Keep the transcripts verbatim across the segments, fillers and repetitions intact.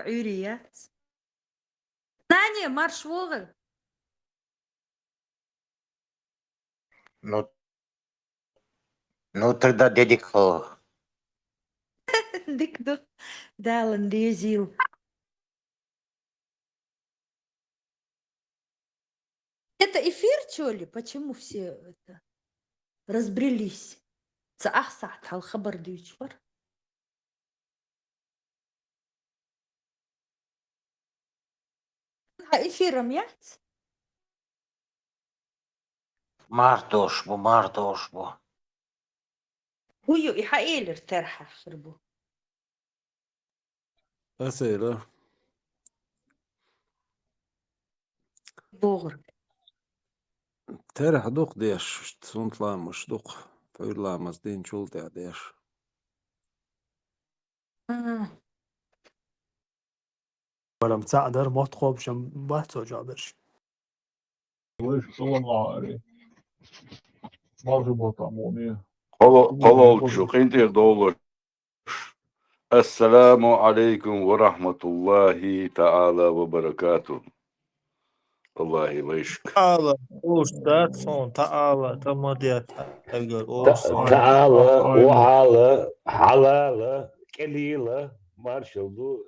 Ӏуьйре яц. Знание марш вогӀал. Ну, ну, тогда дедик хо. Дика ду. Дала дезийла. Это эфир, что ли? Почему все это разбрелись? Ца ах сахьат хьал хабар дуьйцуш вар. Хьа эфирам яц? Мардош бу, мардош бу. Хьу ю, и хьа элира терхьаххир бу. Ас эла. Богъур. Терхь дукха деш, сунт ламазаш дукха, пхьуьйр ламаз динчул тӀехь деш. А. Валам цаӀ дар, мотт кхобуш ам бац цо жоп берш. Валейкум салам, Ари. Мархи ботам вуни. Кхоло-, кхололчу къинтӀера долуш. Ассаламу алейкум ва рахматуллахи таала ва баракату. Аллахи лайшка. Таала, уж дац хьуна, таала, тамадет, эгер Та-, уж сон. Таала, охьала, хьалала, кӀелила, маршал ду.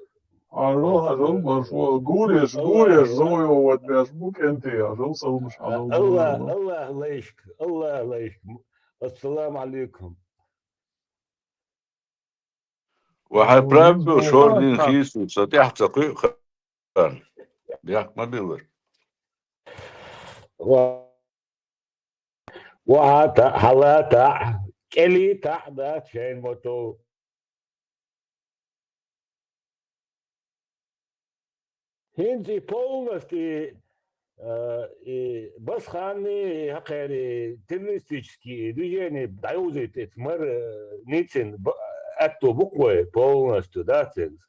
Хьажал, хьажал, маршо, гуреш, гуреш, зоё, вот беш, бу кӀентий, хьажал, салмаш, хьажал, Аллах, гуреш. Аллах лайшк, Аллах лайшк. Ассаламу алейкум. Ва хьайн правил шордин хийсу, са тӀехь ца кхуьу хан. Бехк ма биллара. Ва, ва хьа та, хьала та, кӀели та дац шайн мото. ХӀинца и полностью, а, и Басханни, и хӀокхеран террористический движение дӀайовзийта, эца мар, а, ниццан б-, аьтто бу-кх вай полностью, дац иза?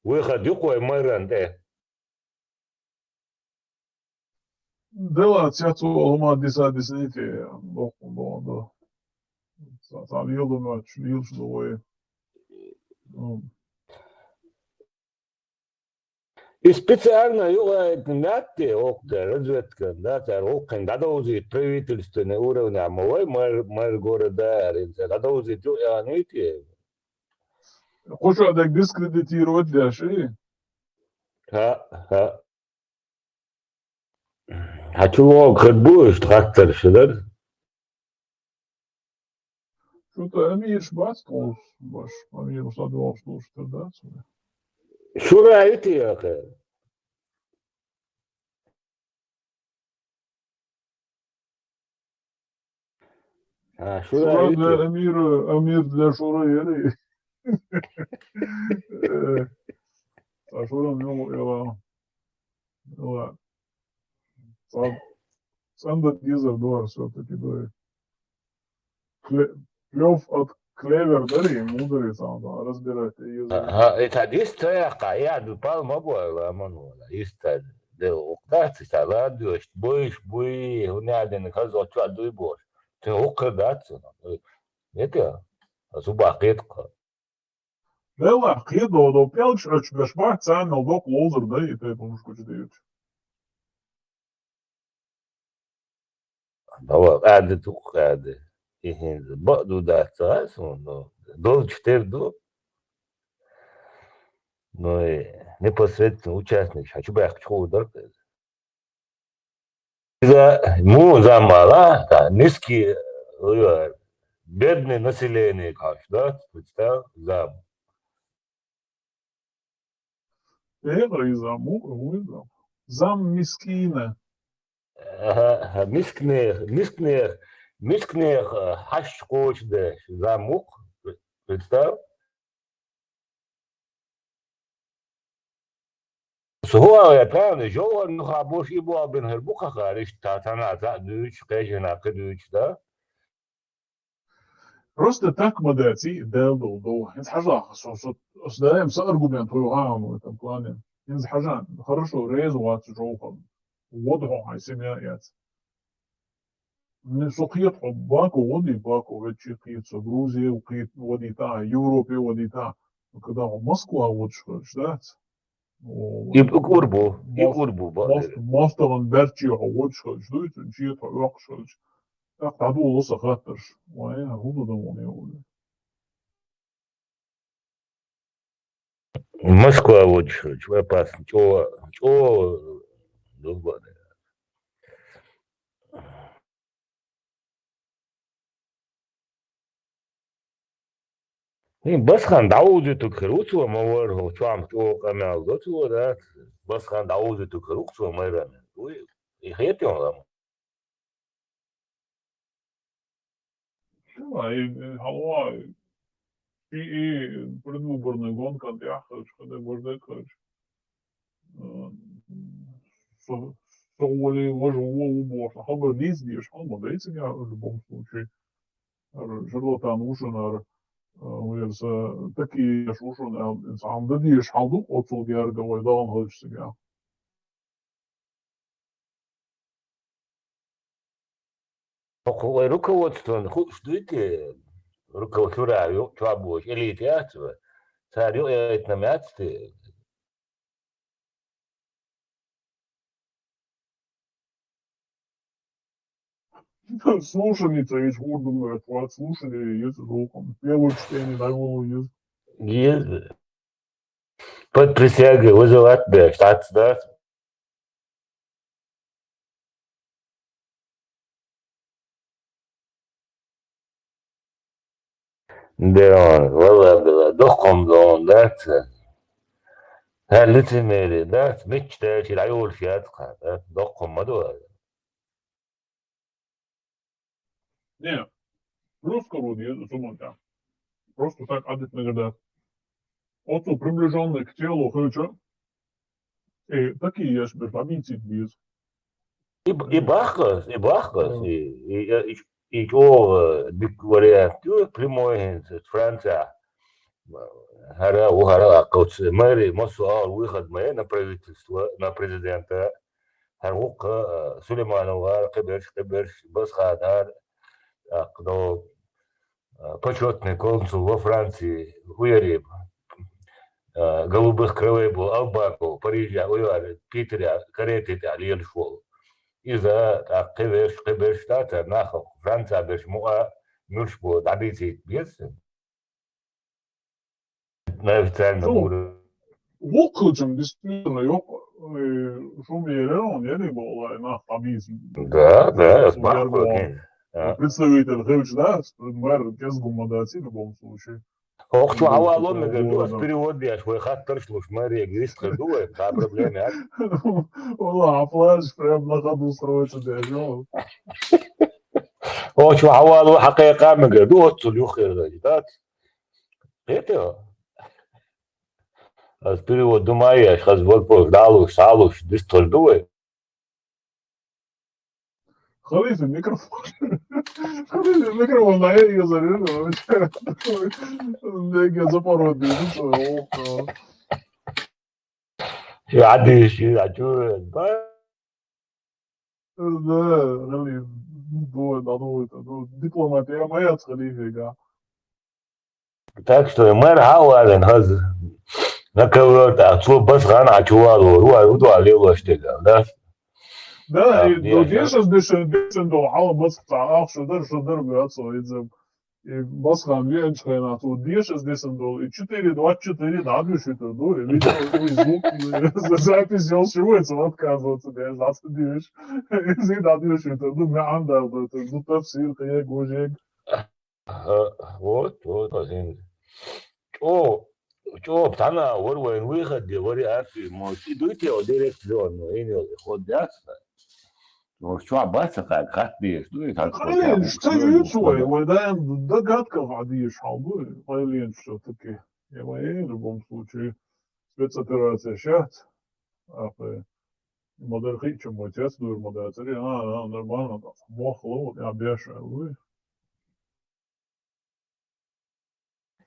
Выход ю-кх вай марран тӀе? Делац, я цо хӀума диса дисийти, боху, боху, да. Ца, ца лело моьттуш, лелаш ду вай. Ну. И специально юкъа итт мятте, оха да, разведка, да, цара гӀуллакхна дӀадовзийта правительственный уровня, ма вай мэр, мэр города, аьлла, цара дӀадовзийта ю аьлла, нийти. Кху чохь дерг дискредитировать деш, и? ХӀаъ, хӀаъ. Хьан чу вогӀу хир бу иштта хаттар ши дара? Шу тӀа амираш бац тхуна баш, амираш ладоьгӀуш долуш тера дац вай. Шура ю те яхе? А, Шура, Шура ю те? Для Амира, Амир для Шура яра. Э, а Шура мила яла. Ладно. Цан-, цӀандан дезар дора всё-таки, да. Кле-, клёв от клевер дари, мударий цан, да, разбирать дезар. Ага, это дис цаяккха, я ду пал ма бойла, аман вала. Иста де укдац, иста ладуш, бойш, буй, хуняден, хазо чуа дуй бош. Ты укха дац, это, а зуба хетка. Делахь, кхедолу, пӀелгаш оьцуш беш бац, царна доккха ловзар дай, и тайпа хӀумаш гучудаьлча. Дала къаьда ду, къаьда. И хӀинца бакъ ду дац ца хаьа суна, но долчу тера ду. Но и непосредственно участник ша чу баьхкачу хӀу дара иза. Иза муха зам ала, та, низкий, ой, бедное население, короче, да, представь, зам. Эгара иза муха, вуй зам. Зам мискина. Ага, ага, мискнех, мискнех, мискнех, э, хьаш кхочу деш, зам муха, представь. Со хӀора я тхьана, жовхӀар нуха бош и бохбина хӀара бу кхахар, иштта цхьана цхьаъ дуьйцуш, кхечанхьа кхин дуьйцуш, да? Просто так ма дац и, дел долу дов. ХӀинца хьажахьа, со, со, со даим са аргумент вуй хаам в этом плане. ХӀинца хьажа, хорошо, реза вац жовхӀар. Вода хьо хьайн семья яц. Не, со кхета хьо Баку води, Баку вед чи кхета, со Грузия кхета, води та, Европе води та. Когда Москва водаш хилча, дац? И кӀур бу, и кӀур бу, бакъ. Мост-, мостагӀан берчи хьо водаш хилча, дуй, цун чета хьо оьккхуш хилча. ТӀаккха дӀадолалу са хаттарш. Вай, хӀун ду дан вон йолу? Москва водаш хилча, опасно, чӀо-, чӀо-, долбанный. ХӀин Басхан дӀаузуьйтуг хир ву цо, ма вархьо, чохь чӀогӀа къамел до цо, да? Басхан дӀаузуьйтуг хир ву цо майрана. Вуй, и хетий хьуна? Чу, а, и, и, хьалха, и, и предвыборный гонкан тӀехь хилча, хӀун де божде хилча. Э, со, со воле важа ву, ву бохуш, хабар дийца дезаш хьал ма дай цига, в любом случае. ХӀара шарлатан ву шуна, хӀара, э, вера са такие еш ву шуна аьлла, цхьа хӀума дан дезаш хьал ду, оццул герга вай дахана хилча цига. ХӀокху вай руководствон хууш дуй те, руководство юкъа чохь болуш элита яц вай? Цара юкъа яйтина ма яц те? Слушаница есть, хӀун ду моьтту вац, слушание есть, рухам. Первое чтение, да, голову есть. Есть. Под присягой вызывать беш, так, да? Да, валла, да, доккхам дон, да, ца. ХӀара лицемерие, да, ца, мичча даьлча дӀайолуш яц кхана, да, доккхам ма ду. Не, просто вроде, я думаю, да. Просто так отдать награда. Оцу приближённый к телу хилча, э, такие я себе победить без. И, и бахкас, и бахкас, и, и, и, и чӀогӀа дика вариант ю, прямой хӀинца, Франция. ХӀара, у хӀара а кхочу, мэри, массо а выход ма е на правительство, на президента. ХӀара вукха, а, Сулейманов вара, кхиберш, кхиберш, Басханар, тӀаккха до, а, почётный консул во Франции, уярий, а, голубых кровей бу, Албаков, Парижа, уяр, Питера, карете тӀехь лелаш волу. Иза, тӀаккха кхиберш, кхиберш, да, цара нах, Франция берш мукъа, муьлш бу, дӀадийцийта беза. На официальном уровне. Воккхачам, действительно, йокъ, э, шум ерера он, ери бохула, нах къабийза. Да, да, бахкоги. Представитель хилча, да, мэр кӀезгума дац, в любом случае. ХӀокху чу хьавало мегар ду, ас перевод деш, вай хаттарш луш, мэрега вистхир ду вай, та проблема яц. Вала, хьан планаш прям на ходу строится деш, йо. ХӀокху чу хьавало хьакхайкха мегар ду, оццул юххера дац. Кхетий? Ас перевод ду ма еш, хаза вопрос далуш, салуш, дистхур ду вай. Халифа, микрофон. Халифа, микрофон, а я её заряжу. Мега запорот бежит, ох, ох. Я диш, я чё, да? Да, Халифа, ну, да, ну, это, ну, дипломатия моя с Халифой, да. Так что мэр хьа а валийна хаза, на ковёр тӀехь, цо Басхан а чу валор ву, а ву дуьхьал лелош дерг, да? Да, и дешаза дешан, дешан долу хьала Басхан цхьа ах шо дара, шо дара, бац, иза. И Басхан веанчу хенахь, цо дешаза дешан долу, и четыре двадцать четыре дӀадуьшуьйтур ду, и видео, и звук, запись йолуш ю вай, цо отказываться деш, дӀа ца деш. Иза дӀадуьшуьйтур ду, маьӀан дала дойтур ду, тафсир, кхин, гожег. Ага, вот, вот, хӀинца. ЧӀо-, чӀо, цхьана а вара вайн выход де вариант, может, и дуй те, директ зону, и не ход ясно. Может, чохь бац а кхаьга хатта дезаш, дуй, хьан Хайлинчу ца юьйцу вай, вай даим дагадка хьан дезаш хьал ду, Хайлинчу всё-таки. Я вай, в любом случае, спецоперация сейчас, а, ма-дарра хиъча вай цец дуьйр ма дацаре, а, а, нормально, мохк ло, я беша, дуй.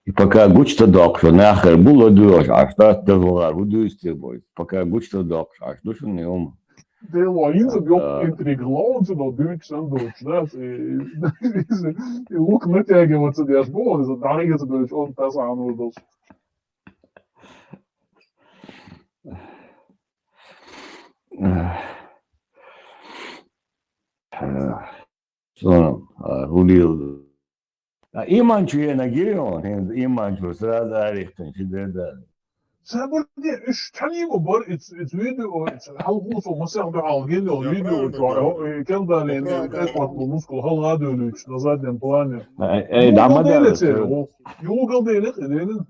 И пока гучу ца доккхуш, нахара бу ладоьгӀуш Ӏаш, тӀаккха даза вахар хӀун дуьйцу те бой? Пока гучу ца доккхуш Ӏаш, ду шуна и хӀума? Дело, хӀинца боху интрига, лоцу до дуьйцу сан доцу, да, и, и, и лук натягиваться деш боху, иза дӀаргаза доцу, он тасанур доцу. Цунам, а, хӀулил. А, иманчу ена гири он, хӀинца иманчу сразу арихтан ши дер да. Сабурди, уьш тхьанима бар, иц, иц видео, иц хьалхусо масех дуьхьал гин йол видео чу, э, келдалин, э, кайпат бу мускул хал гадуйлуч на заднем плане. Эй, эй, дама да, югал деле, югал деле, делин.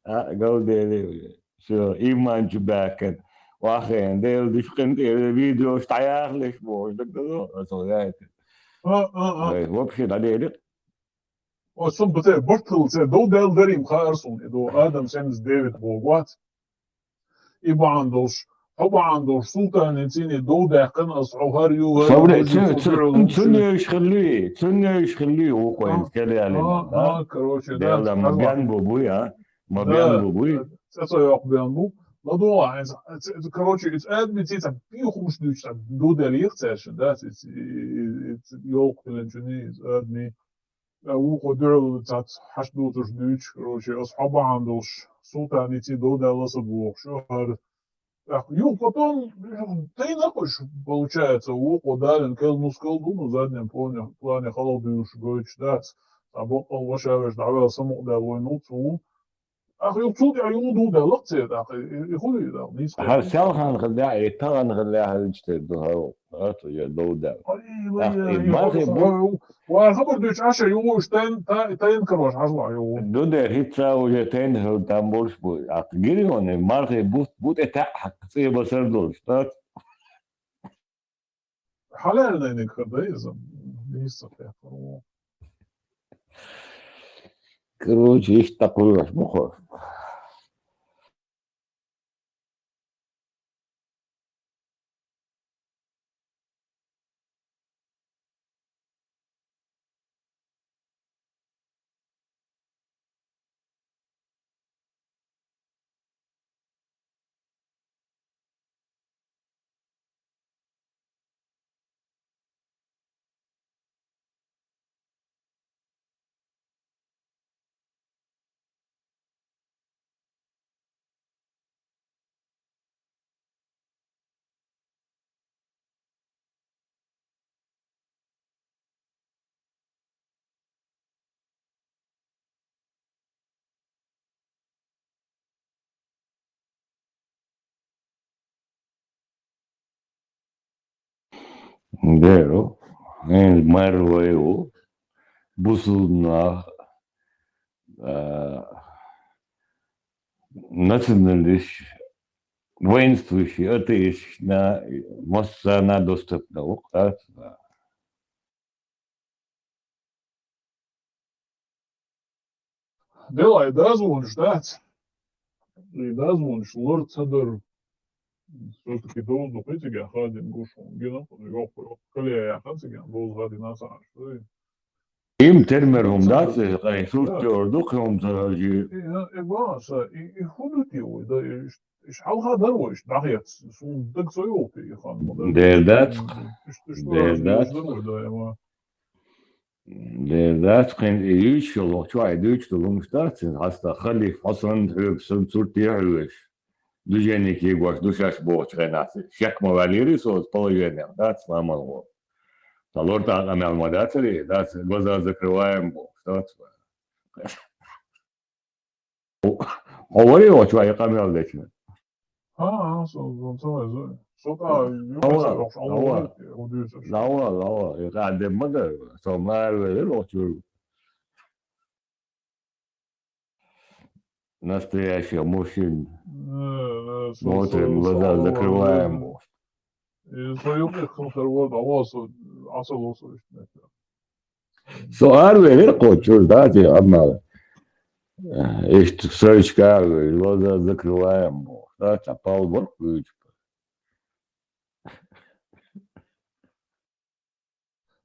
А, галдели уже. Всё, иманчу баьхкан. Вахен, дел дишкин, э, видео штаяхлеш, может, да, да, да, да. А, а, а. Эй, вообще, да, дели. О, сум бате, бартыл, це, до дел дарим, ха арсун, и до Адам семьдесят девять богват. И баан долш, хо баан долш, султан, и цини, до дяхкан, ас, хо хар ю, хар Сабре, ю, цун, хо цун, дурал, цун, цун, еш хилли, цун, еш хилли, у, коин, А, скеле, а, а, короче, да, Дел, да, ма, бян бу, бу, я. Ма бян бу, буй? Це, це йох бян бу. Ну, да, а, це, це, короче, it's адми, це, це, пи хумш дуч, це, ду дали их, це, да, це, це, ёлк, пилен чуни, it's адми. А, у, кодюрл, це, хаш ду туш дуч, короче, ас хаба андуш, султан, и ці, ду дала са бу, шо, хар, Так, ю, потом, тайна хоч, получается, у, кодален, кел, ну, скел, ну, на заднем плане, плане, халал душ, гоч, дац. А бокал, вашавеш, давал, саму, да, войну, цу. Ах, ю, цу, я, ю, ду, да, лакция, так, и, и, и хули, да, не искать. Хар сял хан хилля, и таган хилля, хар ичте, ду, хар, а, то я, ду, да. Ай, Ах, ай, и ай, мархи ай, бу- ай, Ва хабар дуч аша югуш тайн, та-, тайн карваш ажла югу. Дуде хитра уже тайн хил там больше бу. А гирионе мархи бут, бут это хак, це басар долш, так? Халал найник хада изам. Нисса пехо. Короче, иш такой бухо. Деро, эн мэр вэу, бусулна, а, националист, воинствующий, атеист, на, масса на доступна, а, Делай, дазвониш дац. И дазвониш лор цадар. Всё-таки доз духи цига хадин гушун. Гина, ёх, ёх, калия яхан цига, доз хадин асаш. Им термер хум дац, хай сурт ёрду, хум цадар жи. Э, э, баса, и, и худу ти ой, да, и ш-, иш халха дар ой, иш дахьяц, сун даг сой ой, ти хан. Дердац. Иш, иш, Дердац. Дар ой, да, я ма. Дердац, кин, и юч шолох, чуай, дуч тулум штац, хаста халиф Хасан хюб, сун сурт я хюб. Движение ки гош, душаш бох, чхенас. Шек ма валири соц положение, да, сломал го. Талор та камел ма да цари, да, глаза закрываем бох, да, Говори, о, чуай, я камел дечна. А, а, со, со, со, со, со, та, Лава, лава. Лава, лава, я кадем мада, со мэр велер, о, чур. Настоящий мужчин. Э, э, со, Смотрим, со, глаза со, закрываем. Э, со, юбка, халтар, вот, а вот, со, а со, вот, со, Со арвелер кочур, да, те, амма. Э, ишт срочка, глаза закрываем, да, тапал бор, ключ.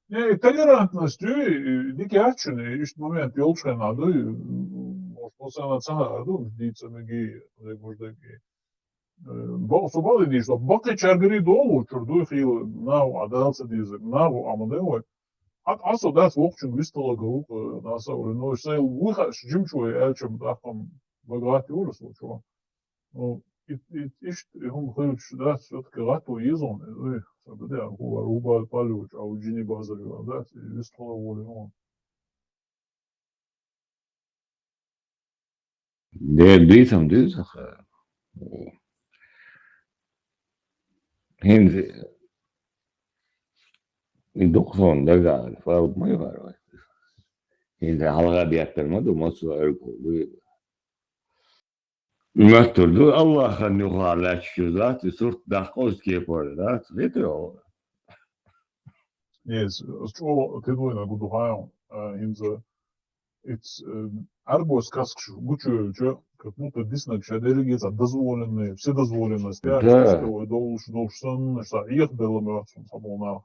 Не, толерантность, э, дикий ачин, ишт момент, ёлчка надо, может, после она цена, да, диться меги, может, такие. Э, бо-, со бали диш, бакъ чаргари долу, чурдуй хил, нагу адалца диза, нагу амадевай. Ат асо дас вокчун вистала галук, э, наса ури, но сай уйха жимчуй элчам дахам багати ури со чуа. Ну, и, и, иштта, и хӀума хилча, да, всё-таки гӀатто еза хьуна, ой, ца бада, хӀу вар, хӀу бал паллуча, а у жини базар вар, да, вистхила воле хьуна. Де, дийцам дуьйцу аха. ХӀинца и дукха сон дагахь, фалб ма яхара вай. ХӀинца хьалха беттар ма ду, массо а эрго буй. Моттар ду, Аллахьан юххехь лаьтташ ю дац, и сурт даккха оцу кепара дац, хетарехь. Еза, ас чӀогӀа тидвайна гу ду хьайна, а, хӀинца Итс, э, Ӏарбойс каскаш гучуевлча, как будто диснарг ша дерриге цхьа дозволенный, вседозволенность, да, чисто вай долуш, долуш санна, ша Ӏехабелла моьтту цхьа болу нах.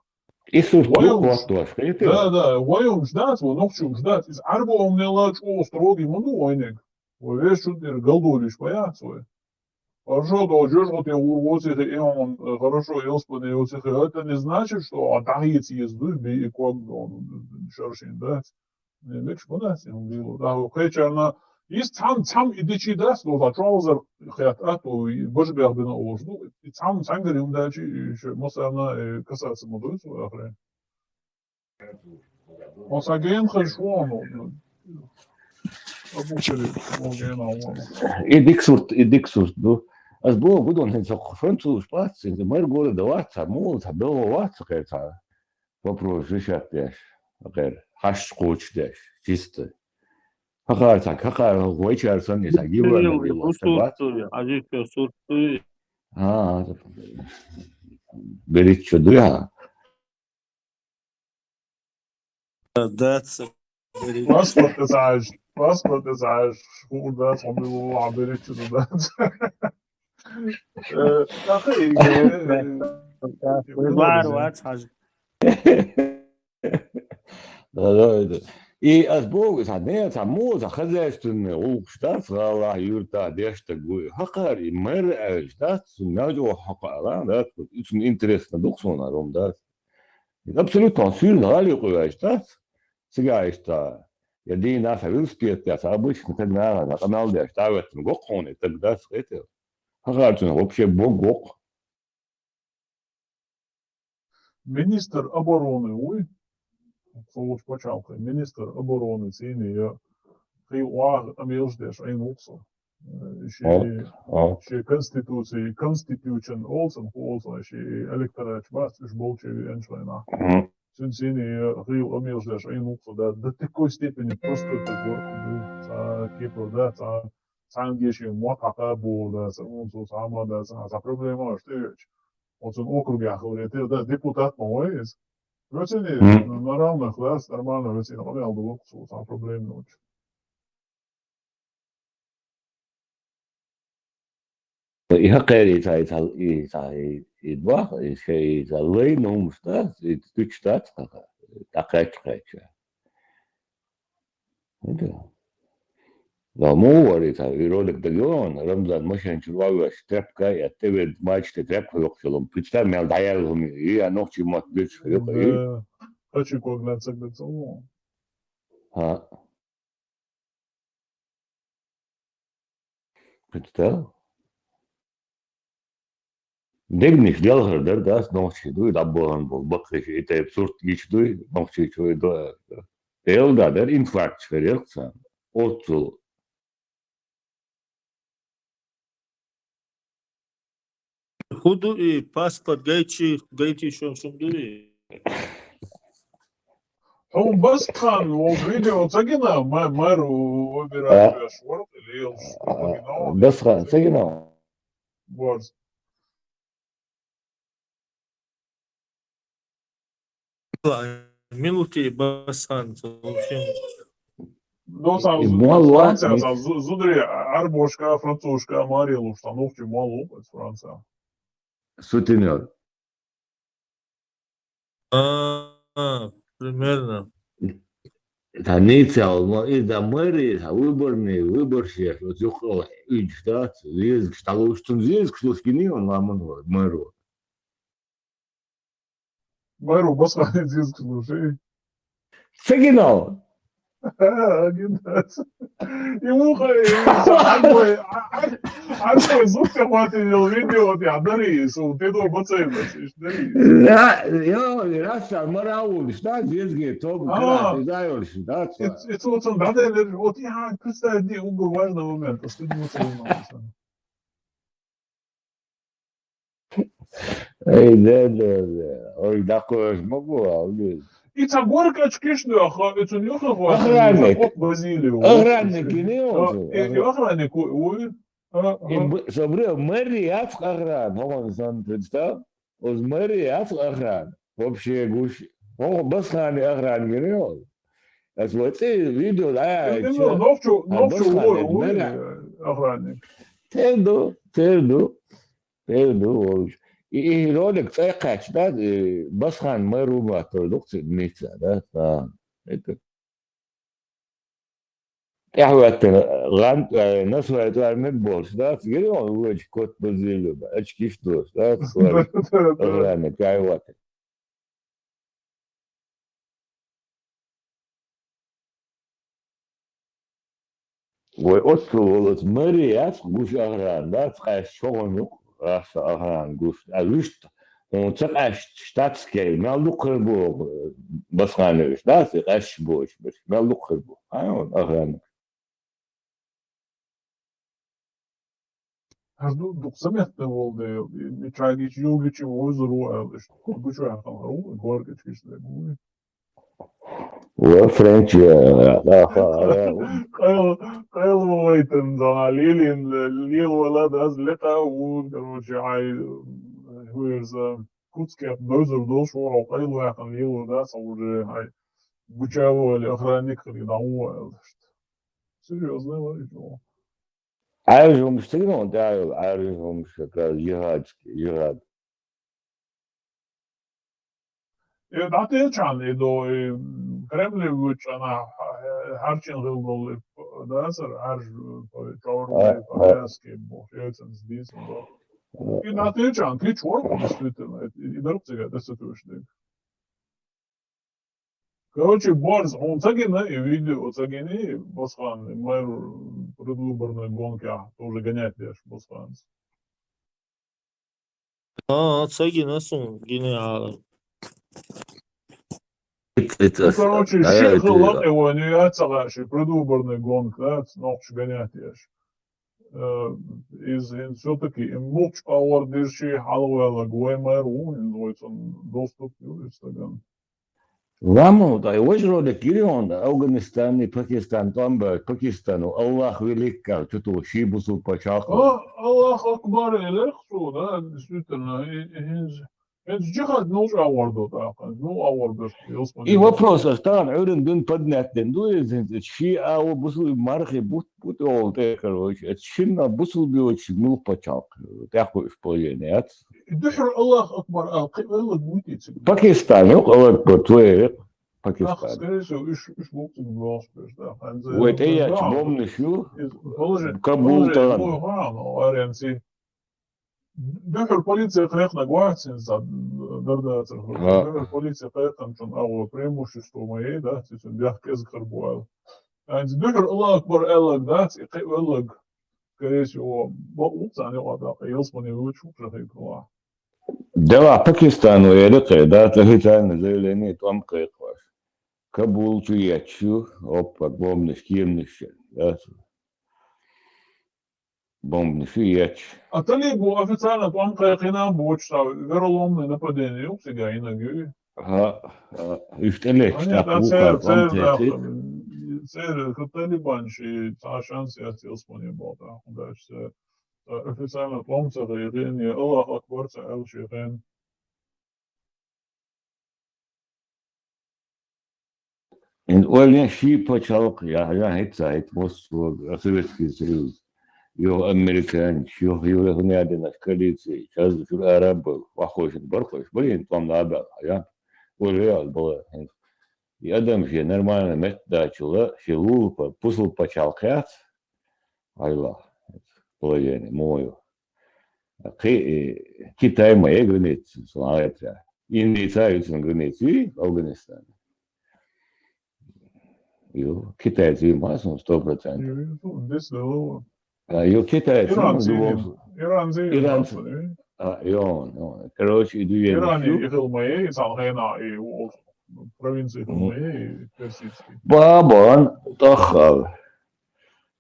И сурт ду хӀоттош, хетий? Да, да, вай хӀумаш дац, вай нохчий хӀумаш дац. Иза Ӏарбой хӀуманел чӀогӀа строгий ма ду вайниг. Вай вешан чу тӀера галдолийш ма яц вай. Хорошо, то жожгӀате гӀур воцихи, и хьуна, э, хорошо, ялспане йоцихи, это не значит, что а дӀахеца еза дуй, би и ког, он, шаршин дац. Э, мегаш ма дац, и хӀума дийла. ДӀахо кхечарна, иза цхьам-, цхьам и дичи дац, но, цхьа чолазар хет а, то и бажа бех бина олуш ду, и цхьам-, цхьаьнгара хӀума даьлчи, и ше массарна, э, касаться ма дуй цо ахре. Оцхьа гена хазаш вон, ну, обучили, вон гена вон. И дика сурт, и дика сурт ду. Ас боху, гудон хӀинца французаш бац, хӀинца мэр города вац, цхьа мула, цхьа белхо вац, кхер цхьа вопрос решать деш, кхер хьаш кхочуш деш, чисто. Хахар цхьа, хахар вайчар санна, цхьа гивланна гилла, цхьа бац. Хьажи сурт дуй. А, беричча дуй, а? Дац. Паспорт эцхьаьж, паспорт эцхьаьж, хуур дац, хьо мила ву, хьан беричча ду дац. Э, тӀаккха и, э, Вар вац хьажа. Да, да, да. И ас боху, цхьа не, цхьа муха, цхьа хозяйственный гӀуллакхаш дац, гӀалахь, юьртахь деш стаг вуй. Хьакхара и мэр аьлча дац, цунна мел чӀогӀа хьакхара, дац, и цунна интересно ду-кх суна, хӀума дац. Абсолютно суьйранна гӀалин юкъа ваьлча дац. Цигахь иштта, я дийнахь а велосипед тӀехь, обычно стаг наха къамел деш, дӀахӀоьттина гӀо-кх хьуна и стаг, дац, хетий? Хьакхара цунах вообще бог гӀо-кх. Министр обороны вуй, цо волчу пачхьалкхе, министр обороны цӀийне я, хи охьа къамелаш деш Ӏийна ву-кх со. Э, шен, шен конституций, constitution олу цунах, олу цунах, шен электорат бац, уьш болчу веанчу хенахь. Цуьнан цӀийне я, хи къамелаш деш Ӏийна ву-кх со, да, до такой степени простой такой, цхьа кепара, да, цхьа, цхьаьнгге шен мотт хьакха боху, да, цхьа хӀума цо, цхьа хӀума, да, цхьа, цхьа проблема аш тӀеоьцу. Оцунна округехь хиларе, те, да, депутат ма вай иза. Вецин, на равных, да, нормально, вецин къамел ду воккху, цхьа проблема йоцуш. И хьакхера и цхьа, и цхьа, и цхьа, и, и дохьа, и шен, и цхьа лайна хӀумаш дац, и туьтуш дац хьаха, дӀакхаьчча-кхаьчча. Да. Да, муха вара и цхьа, и ролик дагайо хьуна, Рамзан машен чуьра воввеш, тряпка а эцна, тӀевеана, майча тӀе тряпка хьоькхуш йолу, представь, мел дӀаяьлла хӀума ю, и а нохчийн мотт буьйцуш хьоькху и. Да. Хачи ког лаьцна ца ган ца вон. ХӀаъ. Представь. Дегнаш делхар дара, дац, нохчий дуй, дӀабахана болу баккхийчу, и тайпа сурт гича дуй, нохчийчу вай до-, Делан да дара, инфаркт хир яра царна. Оццул. ХӀун ду и паспорт гайчи, гайти шо шун ду и? Хьуна Басхан, вон видео ца гина, ма-, мэр выбирать веш вара, или ел ш-, ма гина? Басхан, ца гина? Борз. Минути Басхан, вообще. Досан, и зу-, муьлха Франция, вац, сан зу-, зударий, арбошка, французка, маре луш, сан нохчи муьлха ву, Франция. Сутенер. А, примерно. Ца нийса ял, но иза мэр, иза выборный, выборщик, вот юххе уьдуш дац, зезагаш дӀалуш, цунна зезагаш луш гиний он ламан вара, мэр вара. Мэр ву Басхан зезагаш луш, и? Ца гинал. Гинас. И муха, и ца, ай, ай, ай, ай, звук ца хватит, видео, вот я, дари, су, ты то бацай, бацай, дари. Да, я, я, ша, мара улиш, да, здесь, где, то, А. Когда, ты даёшь, да, ца. It's, it's вот он, да, да, да, вот я, представь, где угол важный момент, а что не вот он, он. Эй, да, да, да. Ой, такое ж могу, а, блин. И ца горка чкиш, да, ха, и цун юха хватит, Охранник. Ох, Базилио. Охранник, и не он А, же. И, и охранник, ой, ой. А, И а. б-, собрал мэр яц охран, он сам представ. Оз мэр яц охран. Вообще гуш. О, Басхани охран гине он. Аз вот и видео, да, Э, э, чё? Ну, нохчу, А, нохчу, Басхани, ой, ой, мэр. Э, охранник. Терду, терду. Терду, ой. И, и ролик цайкач, да, э, Басхан мэр уматор, дук ци мица, да, а, это. Тяхватта, ган, э, насвай туар мед болш, да, гире он вуч кот базилю, да, очкиш дош, да, свар. Да, да, да. Охрана, кайват. Вай, оцу волос мэри яц гуш охран, да, цкъа шогъунук, аса охран гуш. А вишт, он цкъа штатский, мел дукхар бу, Басханович, да, цкъа бош, беш, мел дукхар бу. А, он охран. Аз ду-, дукха мехта волу дела, и чайгича юлгича вовзар ву аьлла, иштта гучаваьккхина хӀара ву, горгача гишле ву. Ва Френч, э, да, да, да. Къайла, къайла вайтан, да, лелин, лел вала, да, аз лекха ву, короче, ай, вирза, куцкех дойзар долуш ву, къайла ваьккхина лел ву, да, ца уже, ай, гуча вали, охранник хили, да, ву аьлла, иштта. Серьёзно, вай, ну. Ӏаьржа хӀумаш цига ма даьлла, Ӏаьржа хӀумаш, как раз жихадский, жихад. Э, дӀатӀечхьана и до, и Кремле вуьйцу чӀанахь, э, хьарчийна хила долу, и, да, сара Ӏаьржа, э, чӀогӀа А, вай, а. Повязки боху, яйцанца дийцина боху. И дӀатӀечхьана, кича вара, действительно, и, и дарба цига тӀе ца тоьшниг. Короче, Борз, хьуна ца гина и видео, ца гина и Басхан, и мэр предвыборной гонкехь тоже гонять деш Басханца? А, ца гина суна, гина ала. Ит, ит, Ну, ас-, короче, а, ши ит, хила ит. Лакъе вайн ю яц ца лаьа ши предвыборной гонка, да, нохчаш гонять деш. Э, иза хӀинца всё-таки и мулча агӀор дирши хьалаваьлларг вай мэр ву, хӀинца вай цунна доступ ю иза стагана. Ламо, дай важа ролик гири онда, Афганистан и Пакистан тӀом баьлча, Пакистано Аллах велик аьлла, чу ту ши бусулба пачхьалкх. А, Аллах Акбар, элех цо, да, действительно, и, и хӀинца, хӀинца джихад ну чӀагӀор ду тӀаккха, ну агӀор берш, И вопрос, аш тахана Ӏуьйранна дуьйна поднять дина ду иза хӀинца, ши а ву бусулба мархи бут, бут олу тӀе, короче, эца шинна бусулба йоцуш муьлха пачхьалкх, тӀехь кхуьуш положение яц. Дуьхьал Аллах Акбар аьлла, кхин веллаг вуй те цига? Пакистан, ю, Аллах Акбар, твоя, Ах, Пакистан. Скорее всего, уьш, уьш бу цига бохуш берш, да, хьанца Вай тӀе яц, бомбанаш ю, Кабул тӀе. Дуьхьал полиция кхайкхинарг вац хӀинца, дар дацар хӀара. Ха. Дуьхьал полиция кхайкхинчун агӀо преимущество ма яй, да, цуьнан бехк кӀезиг хир бу аьлла. ХӀинца дуьхьал Аллах Акбар аьллаг дац, и кхин веллаг, скорее всего, бакъ ву царна юкъа тӀаккха, ялсмане вуьйцуш ву шахид хилахь. Дела Пакистано эр кхе, да, официальное заявление тӀом кхайкхош. Кабул чу етташ ю, опа, бомбанаш, кеманаш, да, бомбанаш ю етташ. А талибо официально тӀом кхайкхина а боцуш, цхьа вероломное нападение ю цига йинарг, юй? ХӀа, хӀа, уьш тӀелетташ Ани, тӀаккха да, вукхар церан, тӀом церан, тӀе да, тӀе. Церан, хӀа, талибанаш и цхьа шанс яц ялсмане боху, тӀаккха даьлча, церан, цхьа официально тӀом ца кхайкхина, я Аллах Акбар ца аьлла шен хен. Ин ойла ши пачхьалкх, я, я, хӀетта, хӀетта, Москва, Советский Союз, юха американцаш, юха, юха хӀун яздинарш коалиция, шаз шура араб, ваххойшна бархойш, барин тӀом лабаьлла, я. Ойла ял бала, хӀинца. И адам шен нормально меттадачула, шен лулапа, бусулба пачхьалкх яц, Айла, положение, муха ю. Кхи-, э, Китай ма е граница, сон гӀайта. Индийца ю цуьнан граница, и Афганистан. Ё, китайцы ма сто процентов. Ё, ё, ё, здесь дело. А, ё, китайцы, ну, Иран в любом зелен. Су-, Иран зелен, Иран. Иран. А, ё, ё. Короче, иду я Иран ищу. И Хилмае, и Санхена, и у-, провинции Хилмае, и Персидский. Бабан, тахал.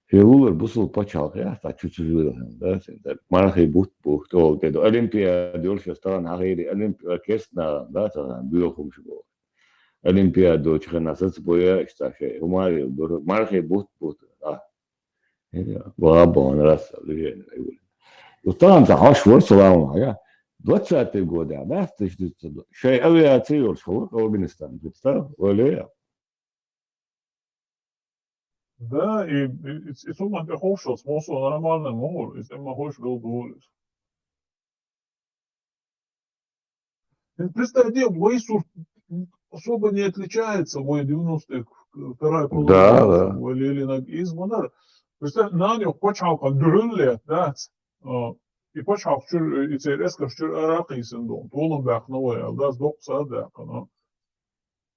Февулар бусул пачалка, я, та чучузур, да, сен, да, мархи бут, бут, ол, деду, Олимпиада, ё, сейчас тан, хагири, Олимпиада, кесна, да, та, бюхум шибо. Олимпиада, чехна, сац боя, что, ше, умари, дур, мархи бут, бут, да. Бабан, раз, движение, вот там, та, хаш, вот, салам, я. Двадцатые годы, да, тысяча девятьсот, шей авиация, ё, школа, Афганистан, представь, оля. Да, и, и, и, и сумма тя хошо, смысл нормальный, могу, если мы хошь был дурис. Представь, где вай сур особо не отличается, вай девяностые, вторая половина, да, да, вай лели наг из манар. Представь, на нёх пачалка дюрюлле, да, а, и пачалка чур, и церес каш чур аракы сен дон, толон бах новая, да, сдох са, да, кана.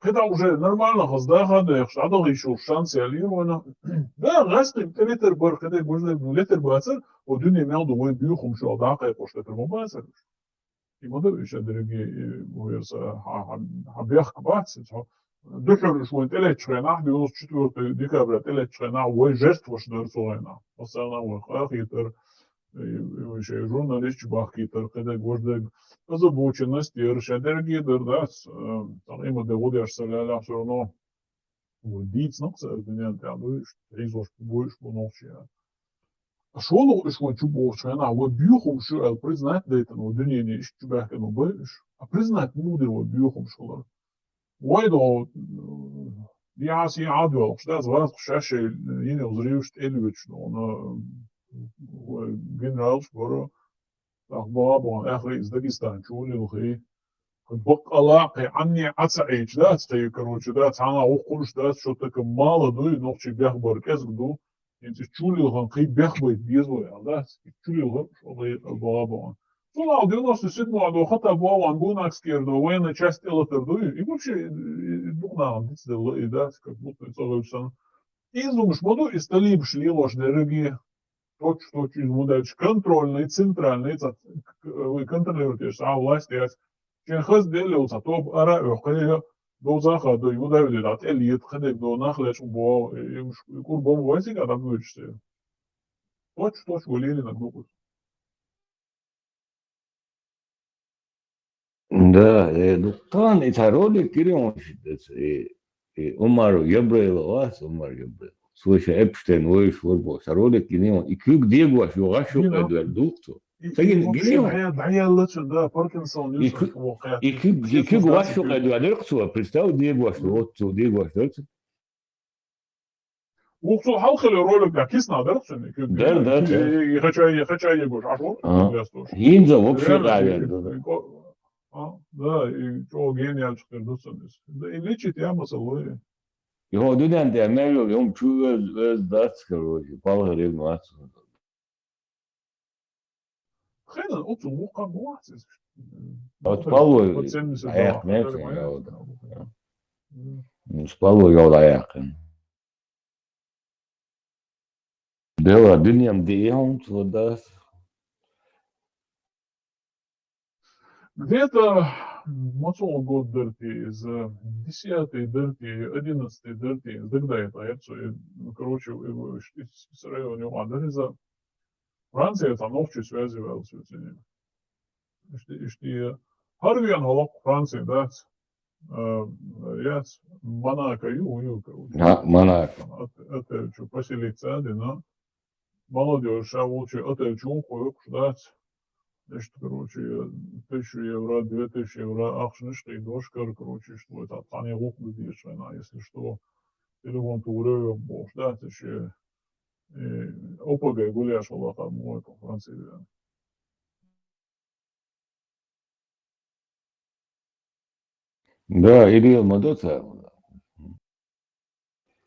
Кеда уже нормально хазда хада, яхшы, адал ещё шанс я лир вана. Да, газ ким литр бар, кеда гожда литр бацар, о дюне мел ду вай бюхум шо, да, кай кош литр ма бацар. И мода ещё дороги, э, верса, ха, ха, ха, бях кбац, ха. Духур шо вай телеч хрена, девяносто четвёртого декабря телеч хрена, вай жертва шдар сойна. Основная вай хахитр, и, и вообще журналист чебахкитр, кеда гожда озабоченность, и решение дороги, да, с, э, там, има де водяш саляля всё равно. Вот, диц нокса аргумент, я, ну, и ш-, и зош, будешь по ночи, я. А шо лу иш вон чу бохчана, вай бюхум шу эл признать дейтан, вай дунене иш чу бахкан, вай иш. А признать мудер вай бюхум шулар. Вай до, м, я си адвал, что зваз шашей, э, ине взрывш эльвич, но, но, э, вай генерал шпоро, так бабон, эхри из Дагестан, чулил хи. Бакъала кхы анне аца эйч, да, цхы, короче, да, цана ухулш, да, что-то мало, ну, и нохчи бях бар кэзг ду. Инце чулил хан кхы бях бай безо, я, да, чулил хан, что-то бабон. Сулал девяносто седьмого до хата баван гунакскер до военной части элатер до, и вообще, и, и дух на, и, да, как будто и целый сан. И зумш моду, и стали б шли лош дороги, точ, точ, из мудач контрольный, центральный, ца-, к-, к-, вы контролируете, а власть есть. Чен хаз деле у ца топ ара, ё, хе, до заха, до, ему давили, да, тел ед, хе, до нахлеш, бо, и, и, и кур бом вайсик, а там вычсе. Точ, точ, валили на группу. Да, э, ну, тан, и та ролик кирион шидец, и, и Умару Ябрейла вас, Умар Ябрейла. Слушай, Эпштейн, ой, шурбо, та ролик кирион, и кюк дегуаш, ё, гаш, ё, Гина. Эдуард Духцу. И, Сагин, и вообще, гинион. Дая, дая лучше, да, Паркинсон, И Ньюсон, кю-, вот, и кю-, и кю-, гуаш, ё, Эдуард Духцу, представь, дегуаш, вот, цу, дегуаш, да, цу. Ухсу халхили ролик да кис надо, рухсу не кю-, Дар, дар, дар. И, и хача, и хача, и гош, аш вот, А. Я слушаю. Инза вообще Реально, да, и, да, да. И ко-, а, да, и чё, гениал, что ты, да, и лечит я масалой. Его дунянте, я мерло, ем чу, э, э, дац, короче, пал греб мац. Хрена, оцу муха муацис. От палой, Под семьдесят аяк два, нет, который я моя. Вот, да. М. Ну, с палой я вот аяк. Дела, дуням де, я он туда. Где-то, м, мацол год дерти, из, э, десятый дерти, одиннадцатый дерти, тогда это, я всё, э, ну, короче, э, э, из, из района Юга Дариза, Франция, там общей связи вел с этими. Ишти, ишти, э, Харвиан Халак Франции, да, э, я с Монако, ю, ю, короче. А, Монако. От, отель, чё, поселиться, да, но молодёжь, а лучше отель, чё, хуёк ждать. Значит, короче, тысячу евро, две тысячи евро, ахшнышка и дошка, короче, что это, а не лук, если что, телефон туре, бо, ждать ещё, э, ОПГ, гуляш, Аллаха, мой, по Франции, да. Да, Илья Мадоца.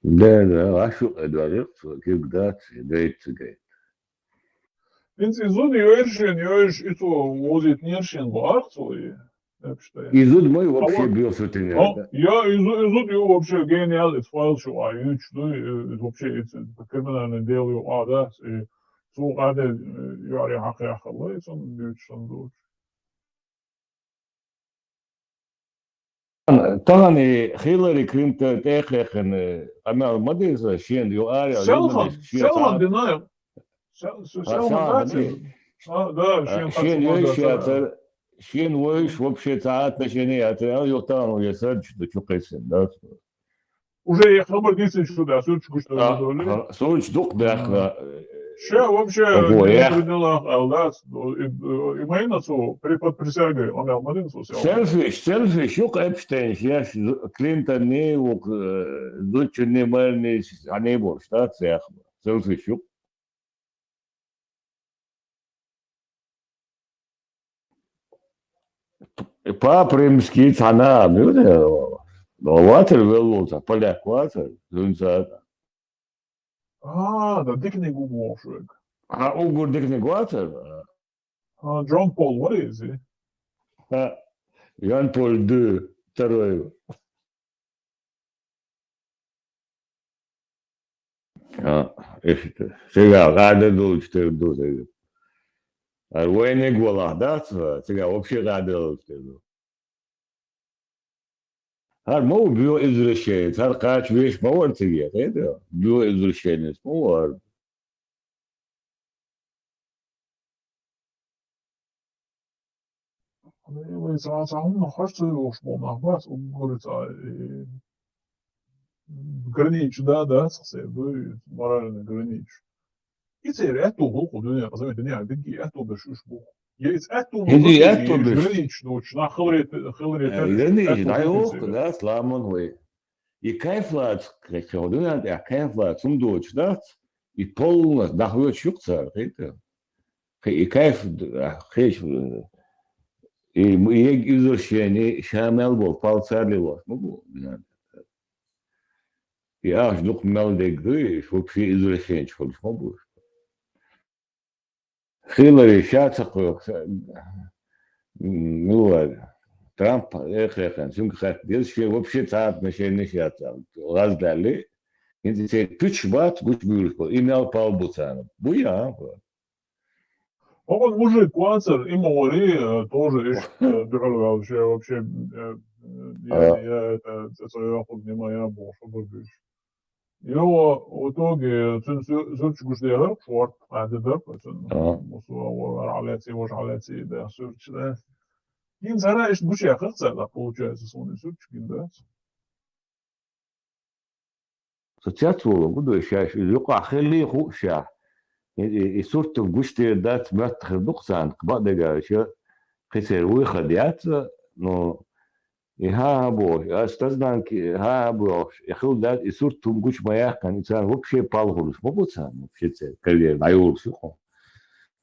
Да, да, ашу эдвард, кик дац, дейт цигейт. Инц изун йойршен, йойрш ицу возит нершен баарцу и. Эпштейн. И зуда ма ю вообще, а вот, бёсу тенера, да? Я, и зу-, и зуда ю вообще гениал, из файл шу а, ю чу ду, и, и вообще, и ц-, криминальный дело ю а, да, и цу къаде, э, ю ари хьакъ яхала, и сон ю чу сон ду. Тахана Хиллари Клинтон тӀехьекхина къамел ма деза, шен ю ари, селхан, журналист, шен селхан цхьа динай. Ша-, ша-, а, ша-, ша-, ма дац. А, да, а, шен шен хатта йойш ма дац, яцар, шен войш вообще цхьа отношение яцар, а, ю тахана я сарч ду чу кхесин, да. Уже я хабар дисин шу да, сурч гуш да, а, доли. А, сурч дукх да, а, ха. Ша вообще, ого, не я. Предела, а, да, и, и, и майна су, при-, под присягой, он я мадин су сел. Селфиш, селфиш, юк Эпштейн, я ш-, Клинтон не, вук, э, зучу не мэр не с-, а не бор, штат сяхма. Селфиш, юк. Папа Римский цхьана, ну, да, ватер веллуца, поляк ватер, зунца. А, да, дикни гугу шуек. А, угур дикни гуатер? А, Джон Пол, what is it? А, Жан-Поль Д, второй. А, эшта. Сега гӀада долчу тера ду сега. А вайниг валахь дац, сега вообще гӀада долчу тера ду. ХӀара ма ву био извращенец, хӀара кхача веш ма вара циге, хета? Био извращенец ма вара. Вай цхьа, цхьа хӀуманах хьаш ца йолуш болу нах бац, уггар цхьа, э, границу, да, дац, хьан сер ду, моральный границу. И церан аьтту бу кху дуьнен, къа заман дуьнен дигги аьтту берш уьш бу. Я иза аьтту бу, хӀинца и аьтту берш. Границу доцуш, нах хиларе, хиларе, э, терш, границу аьтту бу дӀайоху, церан. Дац, ламан вай. И кайф лаца, кхечо дуьнен тӀехь кайф лаца хӀума доцуш дац, и полностью дӀахоьцуш ю-кх цара, хета? Кхе-, и кайф д-, а, кхечу, и м-, и ег извращение, ша мел болу пал царли лош ма бу, дуьнен тӀехь. И ахча дукха мел дерг ду, и вообще извращенчу хуьлуш ма бу. Хиллари ша ца кхойкху, м, мила вара, Трамп э кхайкхина, цуьнга хаьттина, деза шен вообще цхьа отношенеш яц, гӀаздаьлли, хӀинца церан пуьчаш бац гучубуьйлуш болу, и мел пал бу царна. Бу я, а? ХӀокхуьнан мужик вацара, и ма вари, э, тоже иш, э, дуьхьал ваьлла, шен вообще, э, э, я, а, я, это, цӀе йоккхург нима я бохуш, хабар дуьйцуш. Йо, в итоге, цуьнан су-, сурташ гуш дехар, шорта хьаьдда дара, цуьнан. Ага. Мусо вара хьалаьций, важа хьалаьций, да, сурташ, да. ХӀинца хӀара иштта гучуяьккхира цара, получается, суна и сурташ гина дац. Со цец волу гу ду шаьш, иза юкъахь хилли хууш ша. И, и, и сурт гуш дер дац, моьтту хир ду-кх царна, бакъдерг аьлча, кхин церан вуй хада яц, но И хӀан-хӀа бохуш, ас стазнанки хӀан-хӀа бохуш, и хила дац, и сурт хӀума гучу ма яьккхина, и царна вообще пал хуьлуш ма бу царна, вообще церан карьера дӀайолуш ю-кх.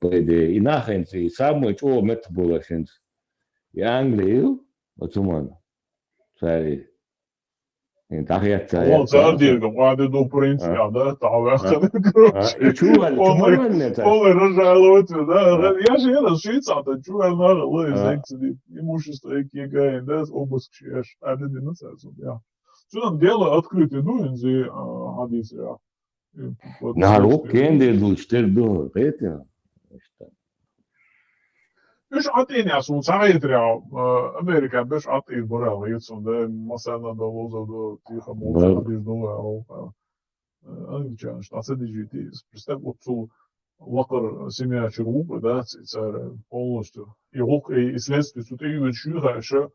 По идее, и нах хӀинца, и самое чӀогӀа меттахболаш хӀинца. И Англи ю, оцу хӀуманна. Цаьрий. И дӀахеццахь. О, яц цара цара. Дийриг, ма де ду принцип, а, я, да, тахьа ваьхна, а, короче. А, и чу ваьлла, чу ма ваьлла цара. Полный разжалователь, да, а. Я же, я же, шийтта сахьтан чу ваьлла, нах, лай, а, секция, имущество, эки, гай, да, обыск, шеш, а, де дина цара, я. Цуьнан дело открытый ду, хӀинца, а, хьадийцарехь. Э, вот. Нахь руккхен де ду, чтер ду, хета? Уьш Ӏатийна суна ца хетарехь, а, Американ берш Ӏатийна бара, хета суна, да, массарна а долу, лоза а долу, тиха а болчу, да, хьадийр долу, а, а, англичанаш дӀа ца дижийти, представь, оццул лакхара семья чуьра ву-кх, да, ц-, цара полностью. И гӀуллакх, и, и следствие цу тӀе йоьдуш ю хаьа, ша,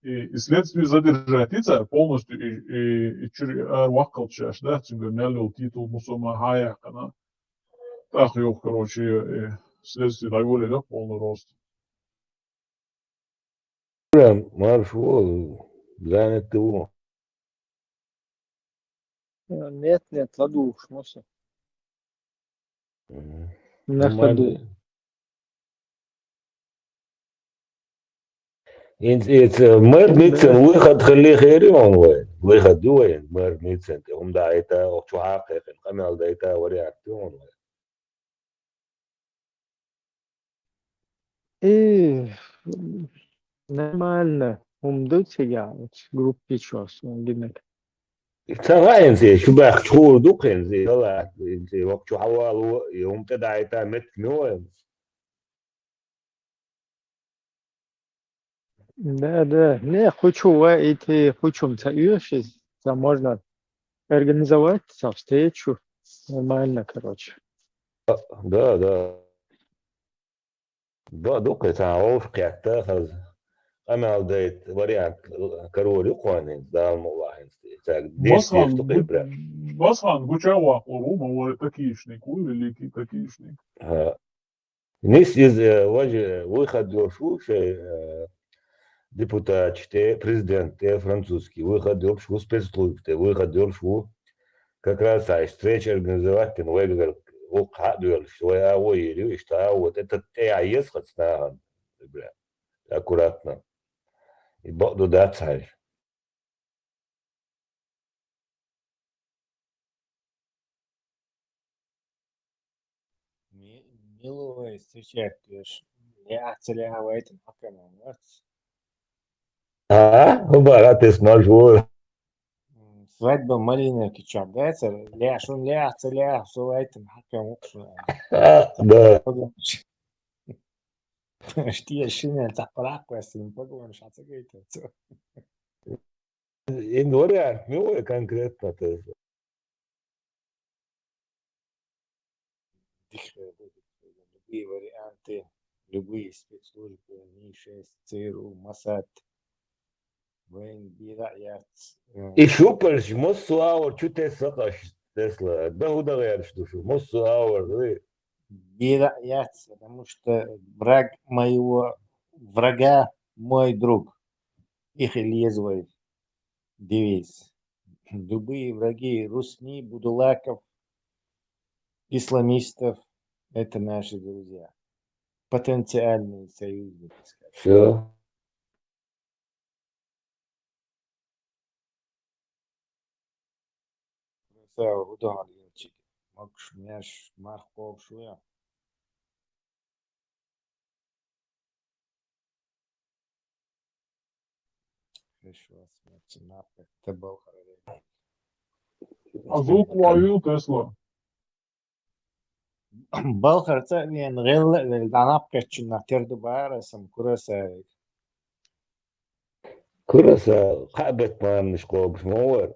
и, и следствие задержать ю цара полностью, и, и, и чуьра ара ваккхалц шаьш, да, цуьнгара мел йолу титул, мусо ма хьан яьккхина. ТӀаккха юха, короче, и следствие дӀайолийна полный рост. Прям марш ву, занят ву. Нет, нет, ладугӀуш, муса. Мгм. На ходу. ХӀинца, хӀинца мэр ниццан выход хилли хир ю вайн. Выход ю вайн, мэр ниццан тӀе. ХӀума дӀахӀита, охьа чу хьакхайкхина, къамел дайта вариант ю вайн. И, Нормально. ХӀума ду цига, оцу группи чохь суна гинарг. Ца ваьнца, шу баьхча хуур ду кхинца, хала, хӀинца, вокху чу хьавало, и хӀума тӀе даийтар меттиг ма ваьнца. Да, да. Не, хочу ва идти, хочу ца оьшуш, ца можно организовать, ца встречу. Нормально, короче. Да, да. Бакъ ду кхин цхьа вовшах кхетта хаза. Къамел дайта вариант карор ю кхоьнин, Дала мукъ лахь хӀинца. Цаьрга дийшаш ду кхин бра. Басхан гуча вакъур ву, ма вай такишник ву, великий такишник. Ха. Нис иза, э, важа выход йолуш ву шайн, э, депутаташ тӀе, президент тӀе, французский выход йолуш ву, спецслужба тӀе выход йолуш ву. Как раз цхьа встреча организовать дина, вайгара гӀуллакх хьа а доьлуш, вай агӀо йийр ю, иштта агӀо тӀе, тӀе а еза хаза нахана. Бля, аккуратно. И бакъ ду дац хьаьжа. Ми-, милой встречать деш, лаьа ца лаьа вайтина хьакам вац. А, хӀу бара тесна жур. М, свадьба Малиновки чохь дацара, лаьа шун лаьа ца лаьа, со вайтина хьакам ву шуна. А, да. Штия шинел цхьа паргӀат кхоьссина, погонаш хьан ца гайтар цо. Ин вариант милой конкретно теза. Дика хир ду, любые варианты, любые спецслужбы, Ми шесть, ЦРУ, Моссад. Вайн бира яц. И шупалш массо а агӀор чу тесса кхаш тесла. Да хӀу дан гӀерташ ду шу? Массо а агӀор, ой. Бира яц, потому что враг моего врага мой друг. Их Ильезвой девиз. Любые враги русни, будулаков, исламистов, это наши друзья. Потенциальные союзники, скажем. Всё. Красава, удовольствие. Могуш, меш, марх кхобуш ву я. Хеш вас, мерси, нахе, те балхара. А звук ваю, Тесла. Балхара ца вен гӀелла а велла, дӀа наб кхеччунна тера ду бара сан Курасаевга. Кураса, кхаъ бет мамнаш кхобуш ма вара.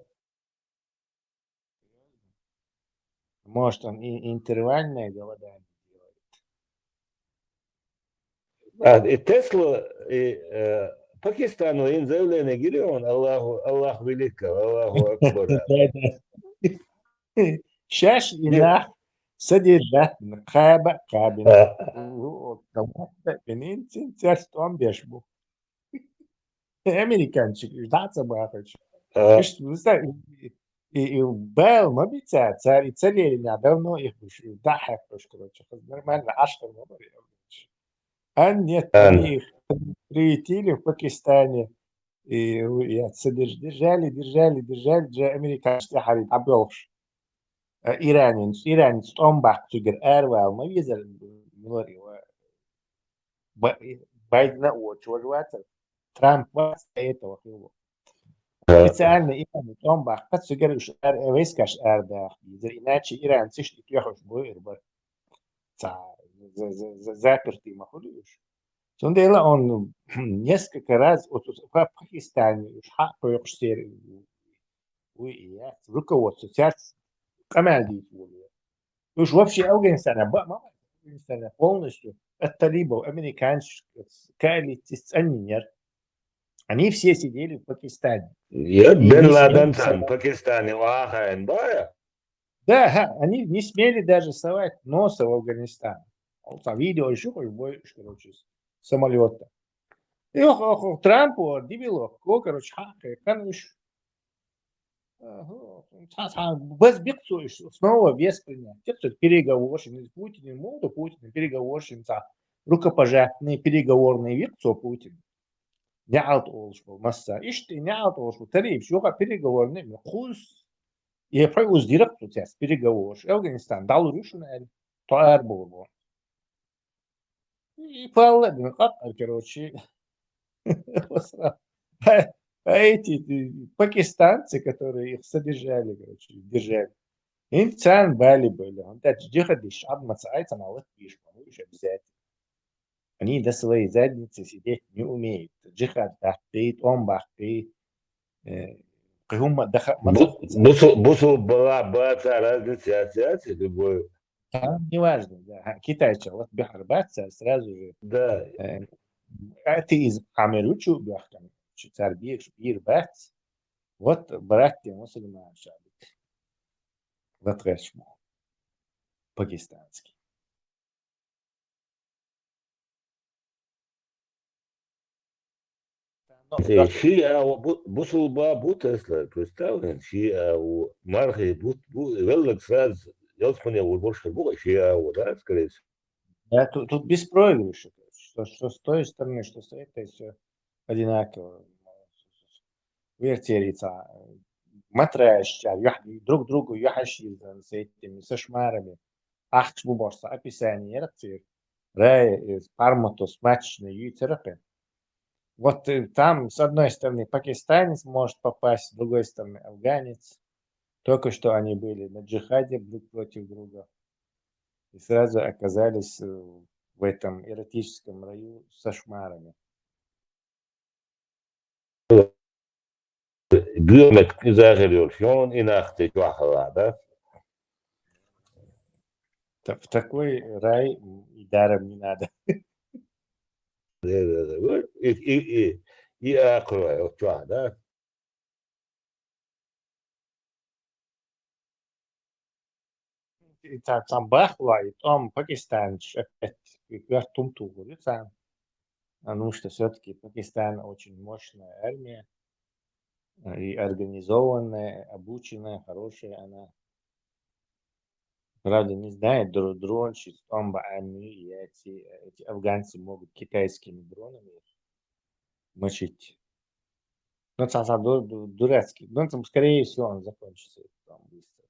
Может, он и интервальное голодание делает? А, и Тесла, и, э, Пакистану ин заявление гири он, Аллаху, Аллах великого, Аллаху Акбара. Шаш и нах содержать, кхаба, кхабин. Бенин цин церс тӀом беш бу. Американчик, уьш дӀа а ца бахарча. Иштта, ну, ста-, и, и, и бал ма би цара, цара и ца лерина, давно их уж, и дӀа хьаькхуш, короче, нормально, ашкар ма бара. А нет, они их приютили в Пакистане, и, и содерж-, держали, держали, держали, держали, американцы тӀаьхьарий дӀабоьлхуш. А, Иранец, Иранец тӀом баккха цигара аравала ма везара, милари ва. Ба-, Байдена а воцуш вац, Трамп вац, а этого хилла. Специально Иран тӀом баккха, цигара уьш ар-, войскаш арадаха дезара, иначе иранцаш и тоьхуш бу эр бара. Ца, за-, за-, за-, заперти ма хуьлу уьш. Цундела он несколько раз вот, вот, Па-, Пакистане уж хьа кхойкхуш сера вуй и яц, руководство цаьрца къамел дийца волу. Уж вообще Афганистане ба-, ма-, Афганистане полностью от талибов, американских коалиций цӀаннинера. Они все сидели в Пакистане. Я И Бен не Ладен смели цан Пакистане вахаен бая. Да, ха, они не смели даже совать носа в Афганистан. Вот там видео ещё хоть бой, короче, с самолёта. И ох, ох, ох, Трампу, дивило, ко, короче, ха, хан уж. Ага, ца, ца, без бикцу уж, снова вес принять. Те, что переговорщик, Путин, молоду Путин, переговорщица, рукопожатные, переговорные векцо Путин. НеӀалт олуш бу масса. Иштта и неӀалт олуш бу. Талибаш юха переговорный ма кхуз. Я пхьуз дирак цу цес переговорш. Афганистан далур ю шуна аьлла. Тхо ара боху бу. И палла а бина къакъар, короче. А эти, э, пакистанцы, которые их содержали, короче, держали, ин царна бали были. Он так жихадиш, адмаца айцана лык бишма, ну, уж обязательно. Они до своей задницы сидеть не умеют. Джихад бахты, тӀом бахты, э, кхы хӀума даха, маца. Бусу-, бусу бала баца разница яц, яц, любой. А, неважно, да. Ха, китайцы, вот бихар баца, сразу же. Да. Э, а ты из Амеручу бахкан, цар бир, бир бац. Вот брат ты мусульман шабит. Вот речь, пакистанский. Ну, э, да. Шиа, бу-, бусулба бу Тесла, представляешь, шиа, мархи бу, бу, веллаг сразу, ялсмане уж больше буга шиа, да, скорее всего. Да, тут, тут беспроигрышно, короче, что, что с той стороны, что с этой, всё одинаково. Вертерица, матраешь, друг другу яхаш с этими, со шмарами. Ахч буборса описание рацир. Рай, э, парматус, мачный, юйцерапе. Вот, э, там, с одной стороны, пакистанец может попасть, с другой стороны, афганец. Только что они были на джихаде друг против друга. И сразу оказались, э, в этом эротическом раю со шмарами. Гуьмет изахир йолчун, инахте чохала, да? Та-, в такой рай, м, и даром не надо. Да, да, да. Вот, и, и, и, и акрой, вот чё, да? И та-, там бахлай, там пакистанцы опять, и квартум тугу, и там. Потому что всё-таки Пакистан очень мощная армия, э, и организованная, обученная, хорошая она. Правда, не знаю, дро-, дронщик, там бы они, и эти, эти афганцы могут китайскими дронами их мочить. Ну, там, там ду-, ду-, дурацкий. Ну, там, скорее всего, он закончится там быстро.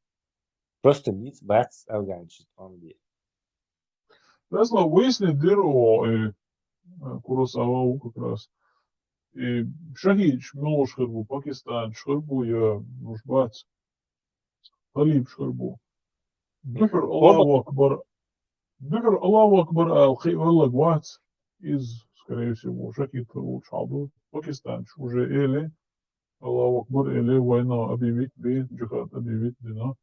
Просто бить, бац, афганцы, он бьет. Тесла выяснить дыр о, э, э, Куросава у как раз. И шахидч, милош хырбу, Пакистан, шхырбу, я, ну, ж бац. Талиб шхырбу. Духур Аллаху Акбар. Духур Аллаху Акбар ал хи валлаг вац. Из, скорее всего, шахид хырбу шалду. Пакистан уже эли. Аллаху Акбар, или война объявить би, джихад объявить би, но.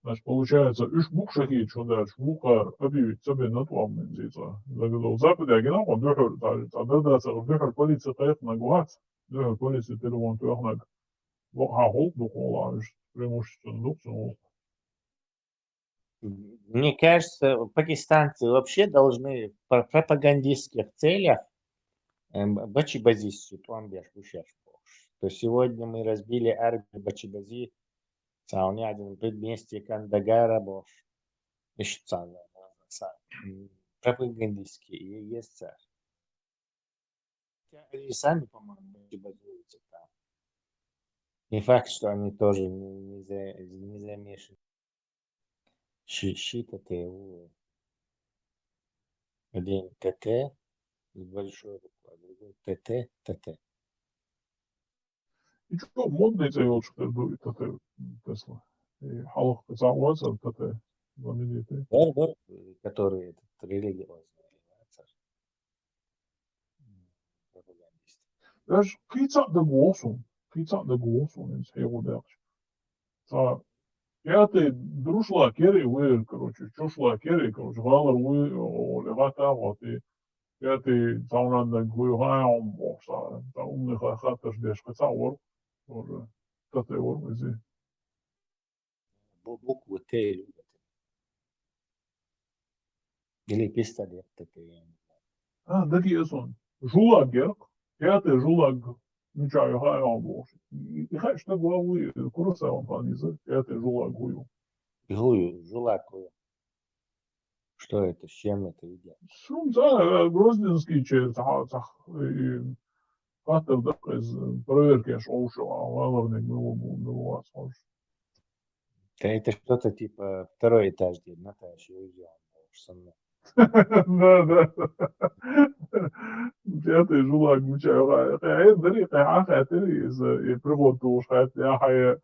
Значит, получается, уж бук шахид, что дальше, вукар объявить себе на тӀом мензица. Загадал Западе, а гинам, он духур, та, та, да, да, та, духур полиция кайх на гвац, духур полиция телефон трёх наг. Во, ха, холк дук, ола, уж преимущественно дук, сон холк. Мне кажется, пакистанцы вообще должны в про-, пропагандистских целях, эм, бачи базис сут, он беш, бушеш, бош. То сегодня мы разбили армию бачи бази, цауни один предместье Кандагара, бош. Ещё цауни, м, пропагандистские и есть царь. Хотя они сами, по-моему, бачи базуются там. Не факт, что они тоже не, не за-, не замешаны. Щи-, щита Т У. Один Т Т с большой буквы, а другой Т Т, Т Т. И чё, модный цей волчек ты дуй, Т Т, Тесла. И халах кацагваца Т Т, знаменитый. Бар, бар, который этот, религиозный, пропагандист. Даже кицак да гуосун, кицак да гуосун, ин схего дальше. Та пятый друшла керри, вы, короче, чушла керри, короче, галар вы, о, легата, вот, и пятый таунан да гуй гаум, о, са, та умный ха-, хаташ деш кацак вор, тоже, Т Т вор, вези. Бу-, букву Т любят. Или пистолет Т Т, я не знаю. А, да, киесон. Жула герк, пятый жула г-, ну, чё, я хай вам боши. И, и хай, что главу, э, Куросава фаниза, пятый жула гую. Гую, жула гую. Что это, с чем это едят? Сум, да, э, грозненский чей, цах, цах, э, Хаттар даккха из, э, проверка еш оуша, а, валарниг мила бу, мила вац хаш. Да это что-то типа второй этаж, где Наташа уйдёт, уж со мной. Да, да. Пятый жулак, мича, хай, хай, дари, хай, хай, дари, из, и пригод уж, хай, я, хай, э,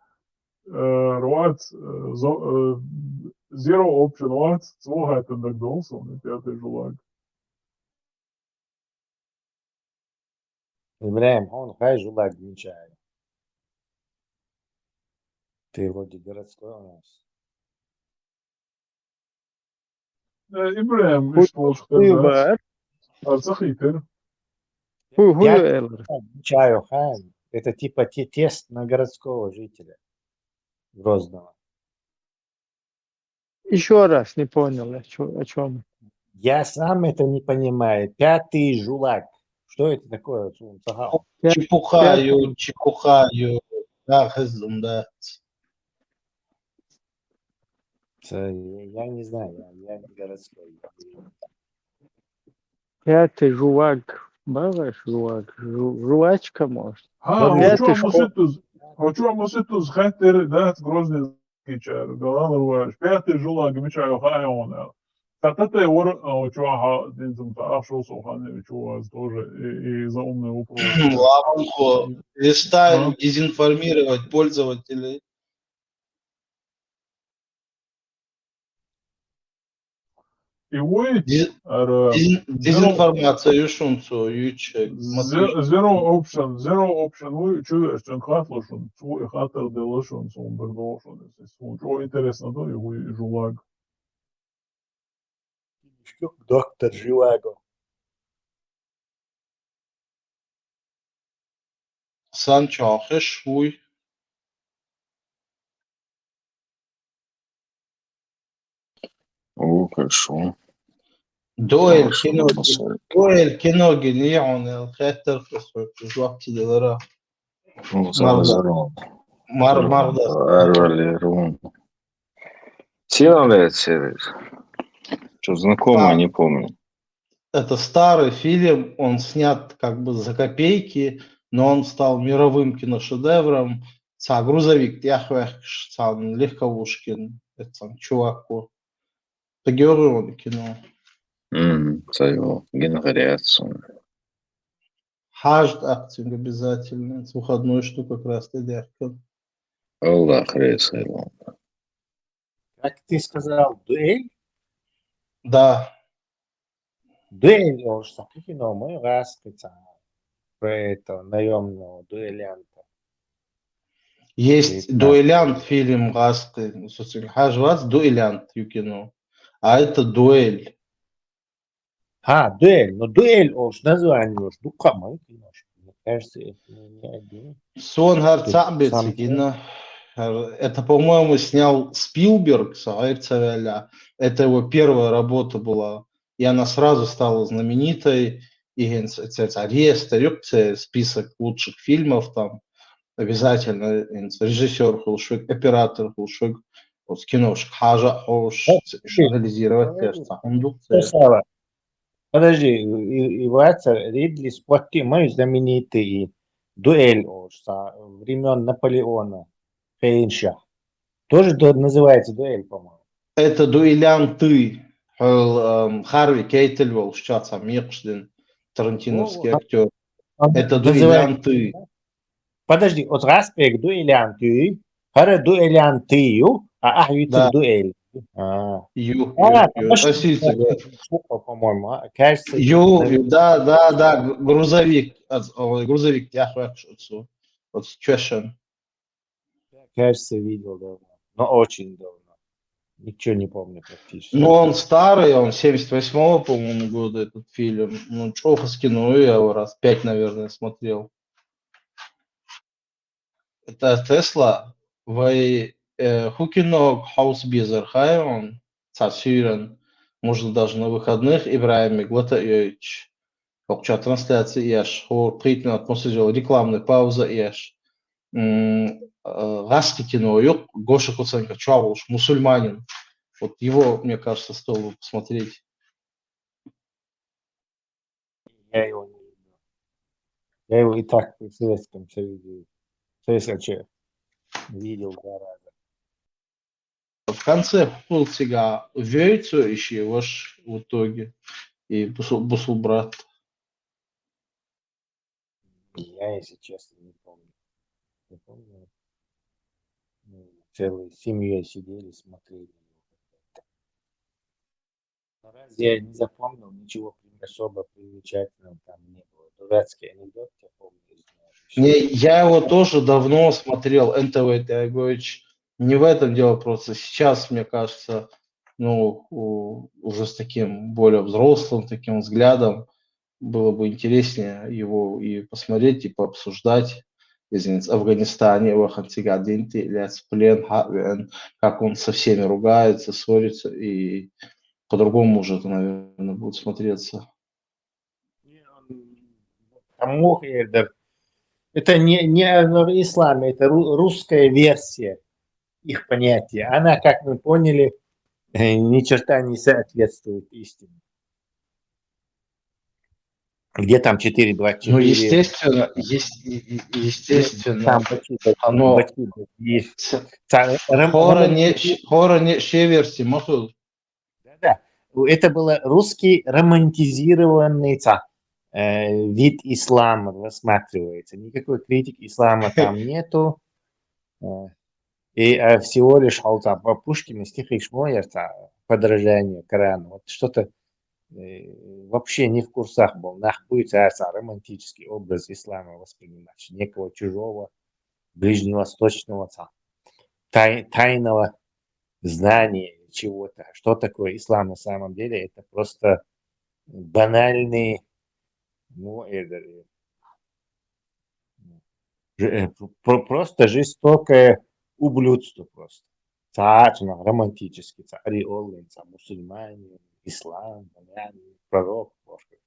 рвать, э, зо-, э, zero option рвать, цвогайтан дагдолсон, пятый жулак. Ибрахим, хьона хай жулак мича я? Ты вроде городской у нас. Э, Ибрахим, хӀу-, мишта волча хӀу хезар? Ар ца хийтира. ХӀу-, хӀу Я ю элар? Мича я хьона? Это типа те-, тест на городского жителя Грозного. Ещё раз не понял, о чё, о чём. Я сам это не понимаю. Пятый жулак. Что это такое? Чепуха ю, чепуха ю. Да, хезум, да. Ца-, я, я не знаю, я, я не городской. Пятый жувак. Багаш жувак. Жу-, жувачка, может. А, вот пятый школ- хӀу чу маситтаз, хӀу чу маситтаз хаттар дац Грозный кичар, галанрваш. Пятый жулак мича я хьона? Та тата вар, а, хӀу чу хьа, динзум та ахшо со ханна чу вас тоже и, и заумный вопрос. Ладно, листаем дезинформировать пользователей. И вуй, дез-, ара, дезин-, зеро-, дезинформация ю шун цо, ючек, зе-, зеро option, zero option вуй, чу верчен хатло шун, цу и хатар дело шун, цу умбер доло шун, если су, чё интересно, да, и вуй, и жулак. Доктор Живаго. Сан чохиш вуй. О, хорошо. Дуэль кино, дуэль кино гини он, хеттер хусу, жуапти делара. Ну, мар-, мар-, мар-, да. Арвали рун. Сила ли сервис? Что, знакомый, не помню. Это старый фильм, он снят как бы за копейки, но он стал мировым киношедевром. Ца грузовик тӀехвехкаш, цхьан легковушкин, это сам чувак. Тагиоры он кино. Мгм, ца йо, гин гӀеряц сона. Хьажа акцию обязательно, с выходной штука как раз ты деркан. Аллах рейс айлан. Как ты сказал, дуэль? Да. Дуэль, он что, как кино, мы раз специально про этого наемного дуэлянта. Есть дуэлянт фильм гӀаскхи, собственно, хьажа вац дуэлянт ю кино, а это дуэль. А, дуэль, ну дуэль, он ж название, уж дукха май кино, мне кажется, это не, не один. Сон хӀара цхьаъ бецигина. Это, по-моему, снял Спилберг, сагӀир цаваля. Это его первая работа была. И она сразу стала знаменитой. И хӀинца цецареста юкъ це список лучших фильмов там. Обязательно хӀинца режиссёр хулаш век, оператор хулаш век, вот киношка хьажа хьош, анализировать тешца. Подожди, и, и вацар Ридли Скотти, мой знаменитый дуэль, о, со времён Наполеона, Хейнша. Тоже ду-, называется дуэль, по-моему. Это дуэлянты. Хьол, эм, Харви Кейтель волча цхьа мекхаш дин, тарантиновский актёр. Это дуэлянты. Подожди, вот Распек дуэлянты, хӀара дуэлянты ю, а ахь вицар дуэль. А. Ю, а, ю, ю. Осица, по-моему, а, кажется, ю, ю, да, да, да, грузовик, а, ой, грузовик тӀехвехкаш оцу, оцу чешан. Кажется, видел давно, но очень давно. Ничего не помню практически. Ну, он старый, он семьдесят восьмого, по-моему, года, этот фильм. Ну, чё, кино я его раз пять, наверное, смотрел. Это Тесла, вай, э, хӀу кино хьовса безар хьайван, цхьа суьйран, может, даже на выходных Ибрахьимага лата а йойтуш, хӀокху чохь трансляция еш, хӀора пхийтта минот массаза йолу рекламная пауза еш. М, э, гӀаскхи кино ю, Гоша Куценко чохь волуш, мусульманин. Вот его, мне кажется, стоило бы посмотреть. Я его не видел. Я его и так в Советском Союзе, в Советском Союзе видел два раза. в конце хӀанз цига войцо иши ваш в итоге и бусул, бусул брат. Я, если честно, не помню. Не помню. Ну, целой семьей сидели, смотрели. Но раз я не запомнил, ничего особо примечательного там не было. Дурацкий анекдот, я помню, из него. Не, я его тоже давно смотрел, НТВ Тягович. Не в этом дело, просто сейчас, мне кажется, ну, у- уже с таким более взрослым таким взглядом было бы интереснее его и посмотреть, и пообсуждать. Извините, Афганистане, вахан цига динти, или плен, ха, вен, как он со всеми ругается, ссорится, и по-другому уже это, наверное, будет смотреться. Не, он- Там мог, Эльдар. Это не, не в исламе, это ру- русская версия их понятия. Она, как мы поняли, э, ни черта не соответствует истине. Где там четыре два четыре? Ну, естественно, ес- е- е- естественно, Там почти, оно почти, и с- ца- ром- хора роман- не, хора не, все версии, может, Да, да. Это был русский романтизированный ца- э, вид ислама рассматривается. Никакой критики ислама там нету. Э, И э, всего лишь алца по Пушкину стихи шмоярца, подражание Корану. Вот что-то э, вообще не в курсах был. Нах будет романтический образ ислама воспринимать. Некого чужого, ближневосточного ца- тай- тайного знания чего-то. Что такое ислам на самом деле? Это просто банальный, ну, это, э, ж- э, про- просто жестокое ублюдство просто. Цаачна романтический, ца ари оллин, ца мусульмане, ислам, баняни, пророк, может быть.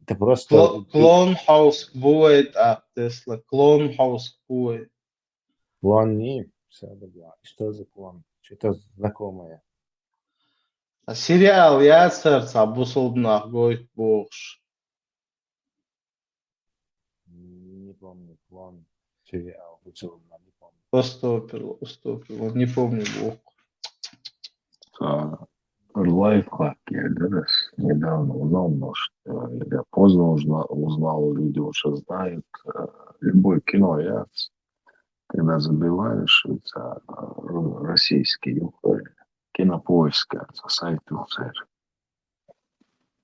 Это просто Кло- Клоун Хаус будет, а Тесла, Клоун Хаус будет. Клон не, всё, да, да. И что за клон? Что-то знакомое. А сериал я сердца бусулбнах гойт бохш. Не помню, клон сериал, не помню. Уступил, уступил, не помню бох. А, лайфхак я, да, раз недавно узнал, может, э, я поздно узна- узнал, люди уже знают. Э, любое кино, я, когда забиваешь, это э, ру- российский, юхой, Кинопоиск, это сайт ЮХЦР.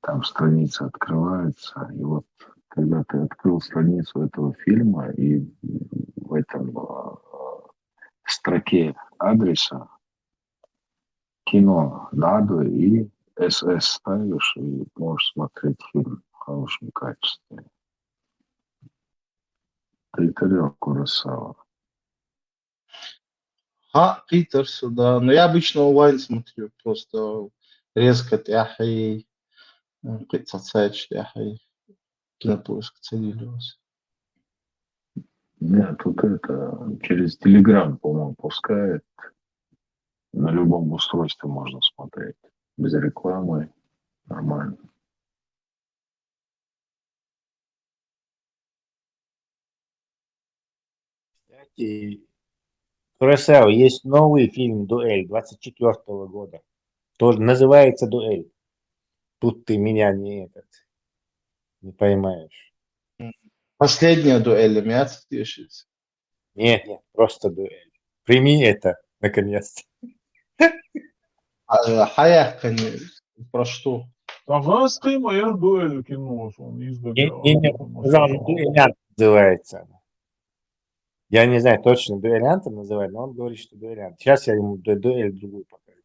Там страница открывается, и вот когда ты открыл страницу этого фильма, и в этом э, строке адреса кино надо, и СС ставишь, и можешь смотреть фильм в хорошем качестве. Ты Куросава. Ха, Питер сюда. Но я обычно онлайн смотрю, просто резко тяхи, кыцацач тяхи, Кинопоиск целилюсь. Нет, тут это через Телеграм, по-моему, пускает. На любом устройстве можно смотреть. Без рекламы. Нормально. Кстати, Куросава, есть новый фильм «Дуэль» двадцать четвёртого года. Тоже называется «Дуэль». Тут ты меня не этот, не поймаешь. Последняя дуэль, мяц тешится. Нет, нет, просто «Дуэль». Прими это, наконец-то. А, э, Хаяхкани, про что? Афганский мэр дуэль кино, он из Не, не, не, он «Дуэлянт» называется. Я не знаю точно, «Дуэлянт» называют, но он говорит, что «Дуэлянт». Сейчас я ему ду- «Дуэль» другую покажу.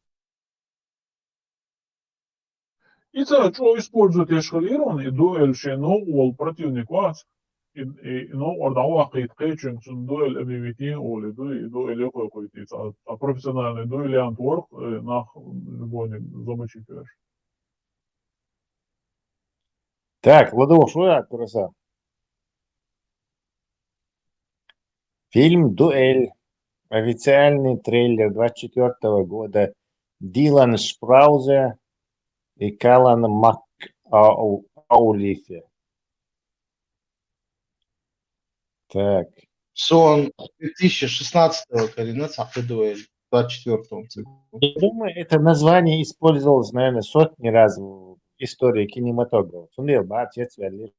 Ица чё использует эшхалирон, и дуэль ше но ол противник вац. И, и, и но ордава кит кечен, цун дуэль эбивитин ол, и ду, и дуэль ёхо койти, а, а профессиональный дуэлянт ворк, э, нах любой замочить веш. Так, Владимир, что я, Куросава? Фильм «Дуэль». Официальный трейлер двадцать четвёртого года. Дилан Шпраузе и Калан МакАулифе. Так. Сон две тысячи шестнадцатого коренец, а ты дуэль. двадцать четвёртом цикле. Я думаю, это название использовалось, наверное, сотни раз в истории кинематографа. Цундел бац, я цвели,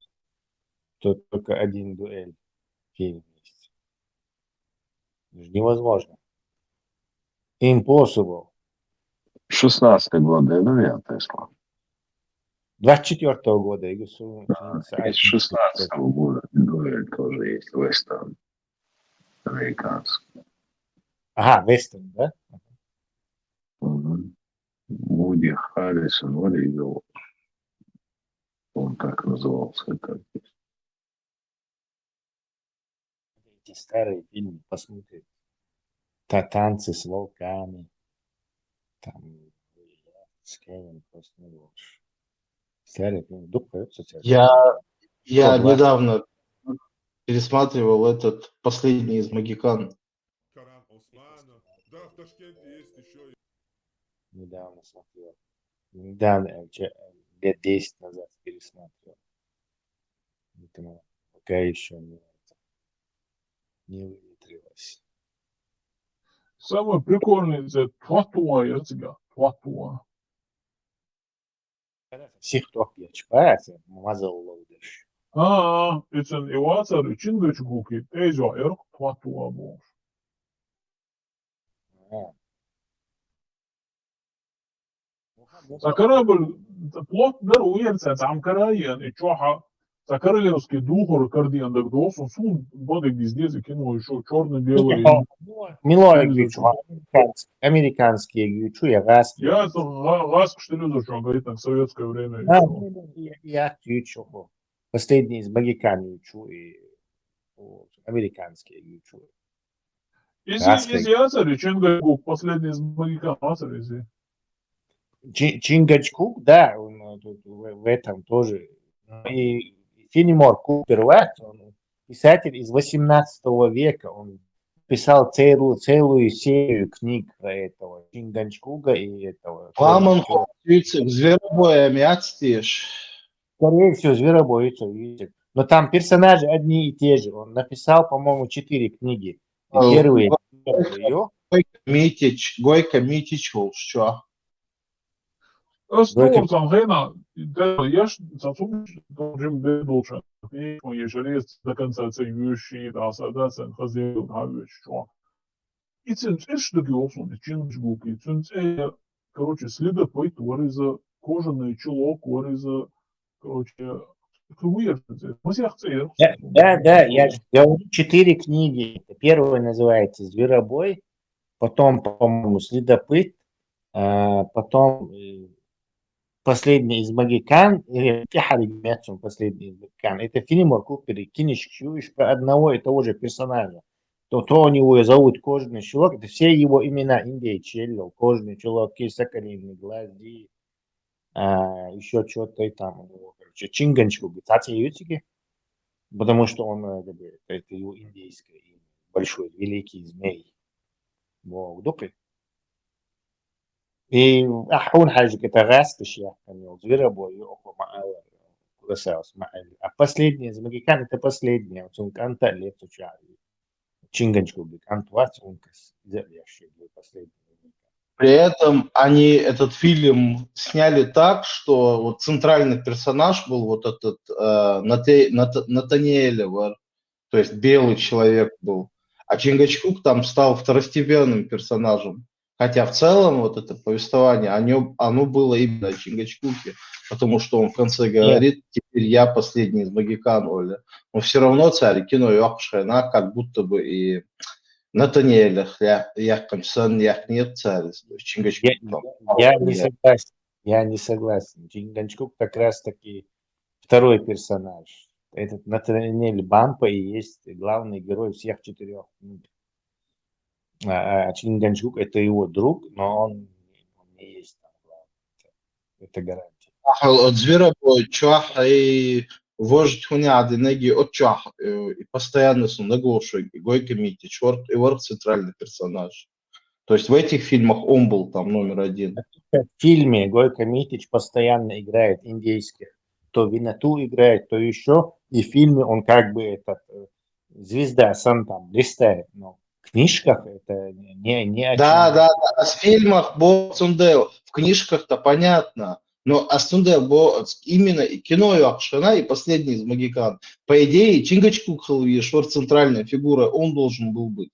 что только один дуэль фильм есть. Это же невозможно. Impossible. Шестнадцатый год, да, ну, я, то есть, двадцать четвёртого года. Я говорю, что из шестнадцатого года дуэль тоже есть, вестерн американский. Ага, вестерн, да? Мгм. Вуди Харрисон, вроде его. Он так назывался, как Эти старые фильмы посмотри. Та танцы с волками. Там с кем просто не можешь. Старый фильм. Вдруг поется тебя. Я, я Что, два? недавно пересматривал этот последний из Могикан. Каран Османов. Да, в Ташкенте есть еще. Недавно смотрел. Недавно, э, че- лет десять назад пересматривал. Поэтому пока еще не, это, не выветрилось. Самое прикольное это Тватуа, я тебя. Тватуа. Сих тох я чпаца, мазал лоудеш. А, ицен и вацар, и Чингачгук, и Тезо, и Тватуа болш. А. Ца корабль плот дар уйер ца цам караен, и чоха ца королевский духур кардиан даг досун сун бодыг диздез кино еще черно-белый. Мило гючу, американские гючу, я газ. Я это га- газ, что ли, за что говорит, так, советское время. А, Ещё. ну, я, я гючу. Последний из Могикан гючу и вот, американские гючу. Из, Газ из Яцари, Чингачгук, последний из Могикан, Яцари, из. Чи- Чингачгук, да, он, э, тут в, в этом тоже. Ну, и Фенемор Купер, вот, он писатель из восемнадцатого века, он писал целую, целую серию книг про этого Чингачгука и этого. Ламан Хуацюйцик, Зверобоя мятстиш. Скорее всего, Зверобой, видите. Но там персонажи одни и те же. Он написал, по-моему, четыре книги. И Э, первые Го- её, Гойко Митич, Гойко Митич волш, чё? Столом сам гена, я ж сам сум, там Джим Бедулша, и он ещё раз до конца цеюющий, да, садаться, хазил, да, вещь, чё. И цин циш да гёлсун, и Чингачгук, и цин ци, короче, следопыт, вариза, кожаный чулок, вариза, короче, это выявится. Мы всех цеем. Да, да, да, я же говорю, четыре книги. Первая называется «Зверобой», потом, по-моему, «Следопыт», а, потом э, «Последний из Могикан», или «Тихарик Мятсон», «Последний из Могикан». Это Фенемор Купер и Кинешксюиш про одного и того же персонажа. То, то у него зовут Кожаный Чулок, это все его имена, Индия Челло, Кожаный Чулок, Соколиный Глаз, и а, еще что-то и там у него, короче, Чингачгук, цаци ютики, потому что он, э, как бы, это его индейское имя, большой, великий змей. Во, дукы. И ахун хажик, это газ, я понял, Зверобой, и Окко Маала, Куросаус Маала. А последний из Могикан, это последний, вот он Канта лет Чингачгук, Антуац, он кас, я, я ещё был последний. При этом они этот фильм сняли так, что вот центральный персонаж был вот этот э, Нате- Ната- Натаниэль, вот, то есть белый человек был. А Чингачгук там стал второстепенным персонажем. Хотя в целом вот это повествование, оно, оно было именно о Чингачгуке, потому что он в конце говорит: «Теперь я последний из Могикан, Оля». Но все равно царь кино Йохшхайна, как будто бы и Натаниэль, я, я, я, нет, царь, то есть Чингачгук Я, там. я не согласен. Я не согласен. Чингачгук как раз таки второй персонаж. Этот Натаниэль Бампа и есть главный герой всех четырех книг. А, а Чингачгук — это его друг, но он, он не есть там главный. Это гарантия. Ахал от Зверобой чуах и вождь хуняды ноги от чуах, э, и постоянно с ногошой, и Гойко Митич, и Ворк, и Ворк центральный персонаж. То есть в этих фильмах он был там номер один. В фильме Гойко Митич постоянно играет индейских. То Винату играет, то еще. И в фильме он как бы этот, э, звезда сам там блистает. Но В книжках это не, не о Да, чём. Да, да. А в фильмах бо цунда, в книжках-то понятно. Но а цунда бо именно и кино йоккхуш хиннай, и «Последний из могикан». По идее, Чингачгук хила везаш вар центральная фигура, он должен был быть.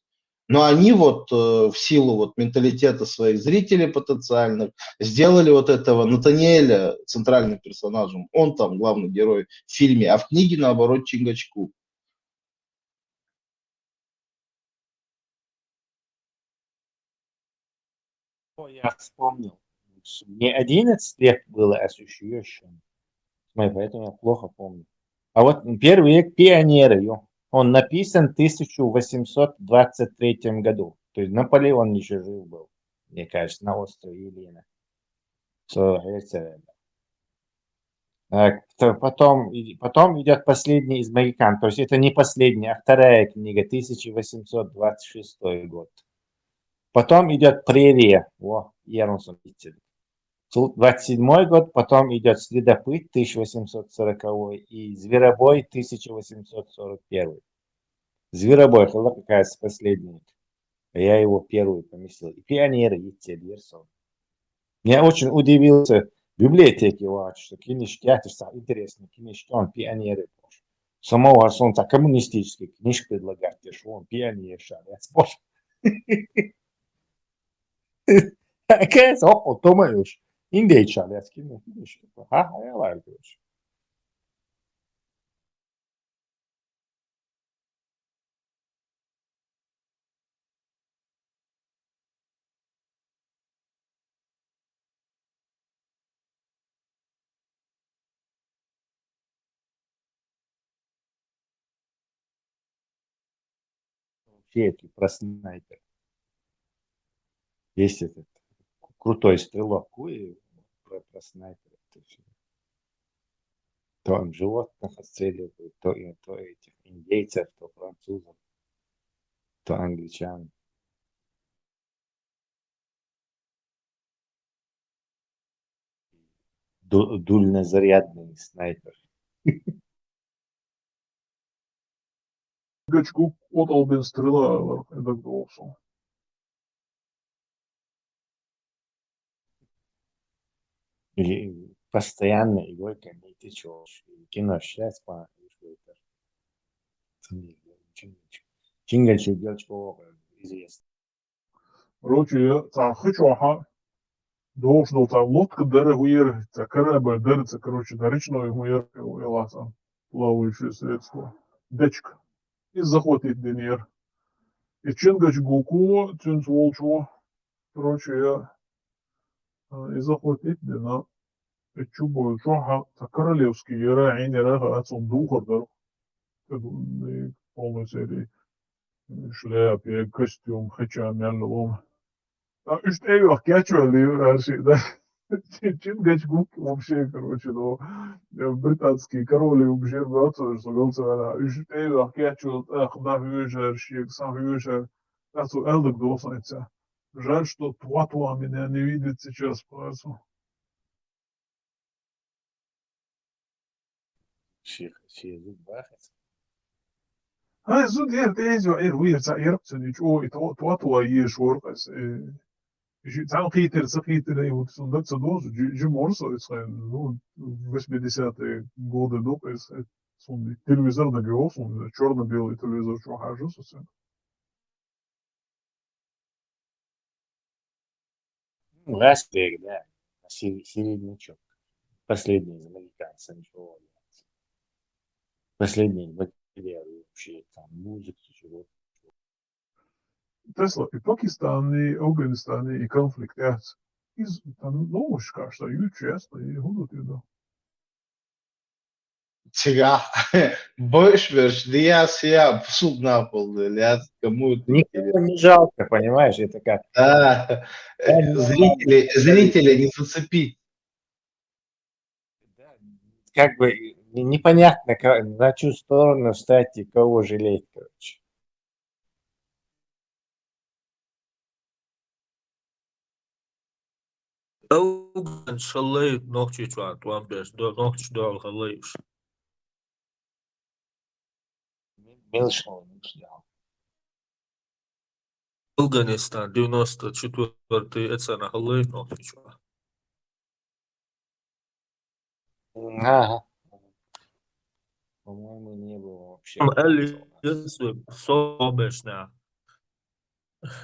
Но они вот э, в силу вот менталитета своих зрителей потенциальных сделали вот этого Натаниэля центральным персонажем. Он там главный герой в фильме, а в книге, наоборот, Чингачгук. О, я вспомнил. Мне одиннадцать лет было, а существующим. Смотри, поэтому я плохо помню. А вот первый век, пионеры, ё. Он написан в тысяча восемьсот двадцать третьем году. То есть Наполеон ещё жив был, мне кажется, на острове Елена. Всё, это, а, кто- потом, и- потом идет «Последний из могикан». То есть это не последняя, а вторая книга, тысяча восемьсот двадцать шестой год. Потом идет «Прерия». О, Ерунсон, видите. Сл- двадцать седьмой год, потом идет «Следопыт», тысяча восемьсот сороковой, и «Зверобой», тысяча восемьсот сорок первый. «Зверобой» хила, как раз, последний. А я его первый поместил. И «Пионеры», и Тельерсон. Я очень удивился в библиотеке, вот, что книжки, это же интересные книжки, он «Пионеры». Самого он так коммунистические книжки предлагает, что он «Пионеры», я спорю. Оказывается, о, о, думаешь, индейцы, я скину книжки. Ага, я лайк, короче. Вообще, это про снайпер. Есть этот крутой стрелок Куи про, про снайпера. То есть, то он животных отстреливает, то, и- то этих индейцев, то французов, то англичан. Ду- дульнозарядный снайпер. Чингачгук оталбен стрела вар, эдак долсу. И постоянно игрой комментируешь. Кино сейчас по Чингачгук, Чингачгук, известно. Короче, я цхьа хи чохьа дохуш долу цхьа лодка дара хӀун яра, цхьа корабль дара, цхьа, короче, дара речной хӀун яра, я лаца плавающее средство. Дечка. Иза захватить динера. И Чингачгуку, цуьнца волчу, короче, я, а, иза захватить дина. И чу бу чохьа цхьа королевский яра, Ӏийна яра, хаа, цунна духар дара. Как бы, и полной серии. Шляпа, костюм, хача, мел лом. А уьш тӀе а йохка кечвелла йира аьлла шиъ, да? Чингачгук вообще, короче, ну, британский король, вообще, бацар, со гал ца вела. Уьш тӀе а йохка кечвелла, тӀаккха дӀахьоьжура, шега схьахьоьжура. ТӀаккха цо аьлларг доху сан ица. Жаль, что Туа-Туа меня не видит сейчас, парцу. Ши, ши зуда бахац. Ай, зуда яра, тӀе иза яра, вуьйр ца яра, цуьнан чӀогӀа и то-, то-, то езаш вара аса, э, и ши цхьаьна кхийтира, ца кхийтира, и вот цунна даг ца дозу, жи-, жи морса, и цхьа, ну, восьмидесятые годы ду, и цхьа, цунна телевизор дага йогӀу, цунна чёрно-белый телевизор чу хьажу, со цуьнан. Ну, Гасбек, да. Сер-, середнячок. Последний из американцев, ничего. Последний из материалов вообще, там, музыки, чего. Тесла и Пакистане, и Афганистане, и конфликт яц. Из, там, новость, кажется, ючу яц, и будут, и да. Цигахь, беш-беш, дияс я, псуд нахал, лез, кому это Никого интересно? Не жалко, понимаешь, это как Да, э, да, не зрители, жалко. Зрители не зацепить. Да, как бы не- непонятно, ка- на чью сторону встать и кого жалеть, короче. Афганаш хилла нохчий чохь тӀом беш, до-, нохчий дуьхьал хилла уьш. Милаш хилла, милаш дуьхьал. Афганистан, девяносто четвёртый, это на халлы, но ты чё? Ага. По-моему, не было вообще. М, Элли, если собачная.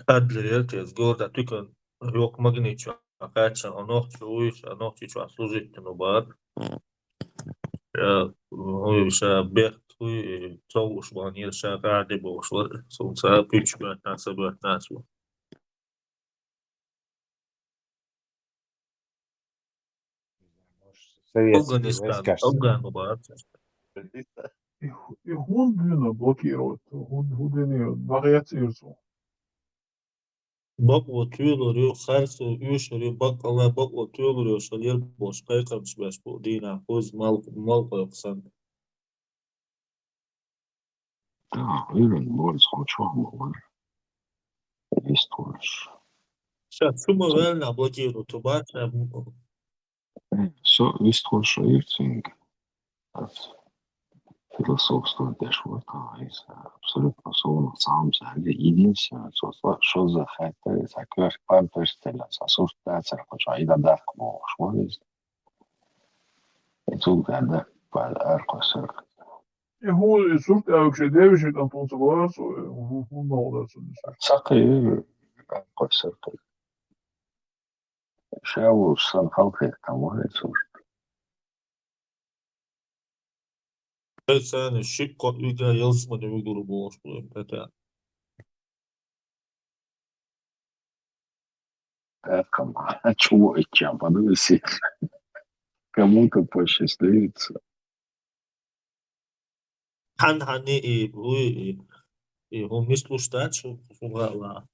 Адлер, это с города, только лёг магничу, а качан, а ногчу уйш, а ногчу чё, служить, ну, бар. Я, ну, и ша бехт хуй, и цо уж ван, я ша гади бо уж, солнца пич бат, на собак, на собак. Советские Афганистан, войска, что ли? Афган бар. И ху-, и хун дюна блокировать, хун, хун дюна багъяц ирсу. Бакъо тюлюр ю, харсу юшур ю, бакъала бакъо тюлюр ю, шалер бош, кайкамш беш бу, дина, хуз, мал, мал койксан. Да, уверен, борис хочуан болар. Есть больше. Сейчас, сумма реально блокирует, ту бар, ша, м, Со вист хул шо ирцинг. Философство деш вот, а, из абсолютно словно сам себе единственное, что, что за хайта, из аквер памперстеля, сосуд дацер, хоча и дадах мох, что из. И тут гада, пар аркосер. И ху, и сурт, а вообще девиши там тунца глазу, ху, ху, молодец, он. Сакы, аркосер. Шаву сан халкы там, вот, сурт. Пацаны, шик кот уйга елсманы уйгуру болуш, блин, это. Э, кам, чего и чем, подумайте. Кому-то посчастливится. Хан хани и, уй, и, и хумис луштач, хугала.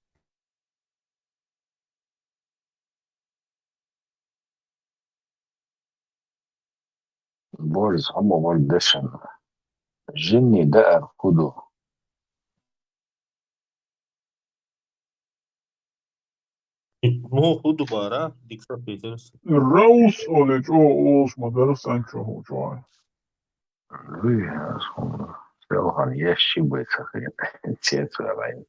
Борис, ама вар дешен. Жини да ар худу. Ну, худу бара, дикса петерс. Раус оле чо олш мадар санчо хучо. Уй, асхуна. Селхан ящи быцахи. Цец варай.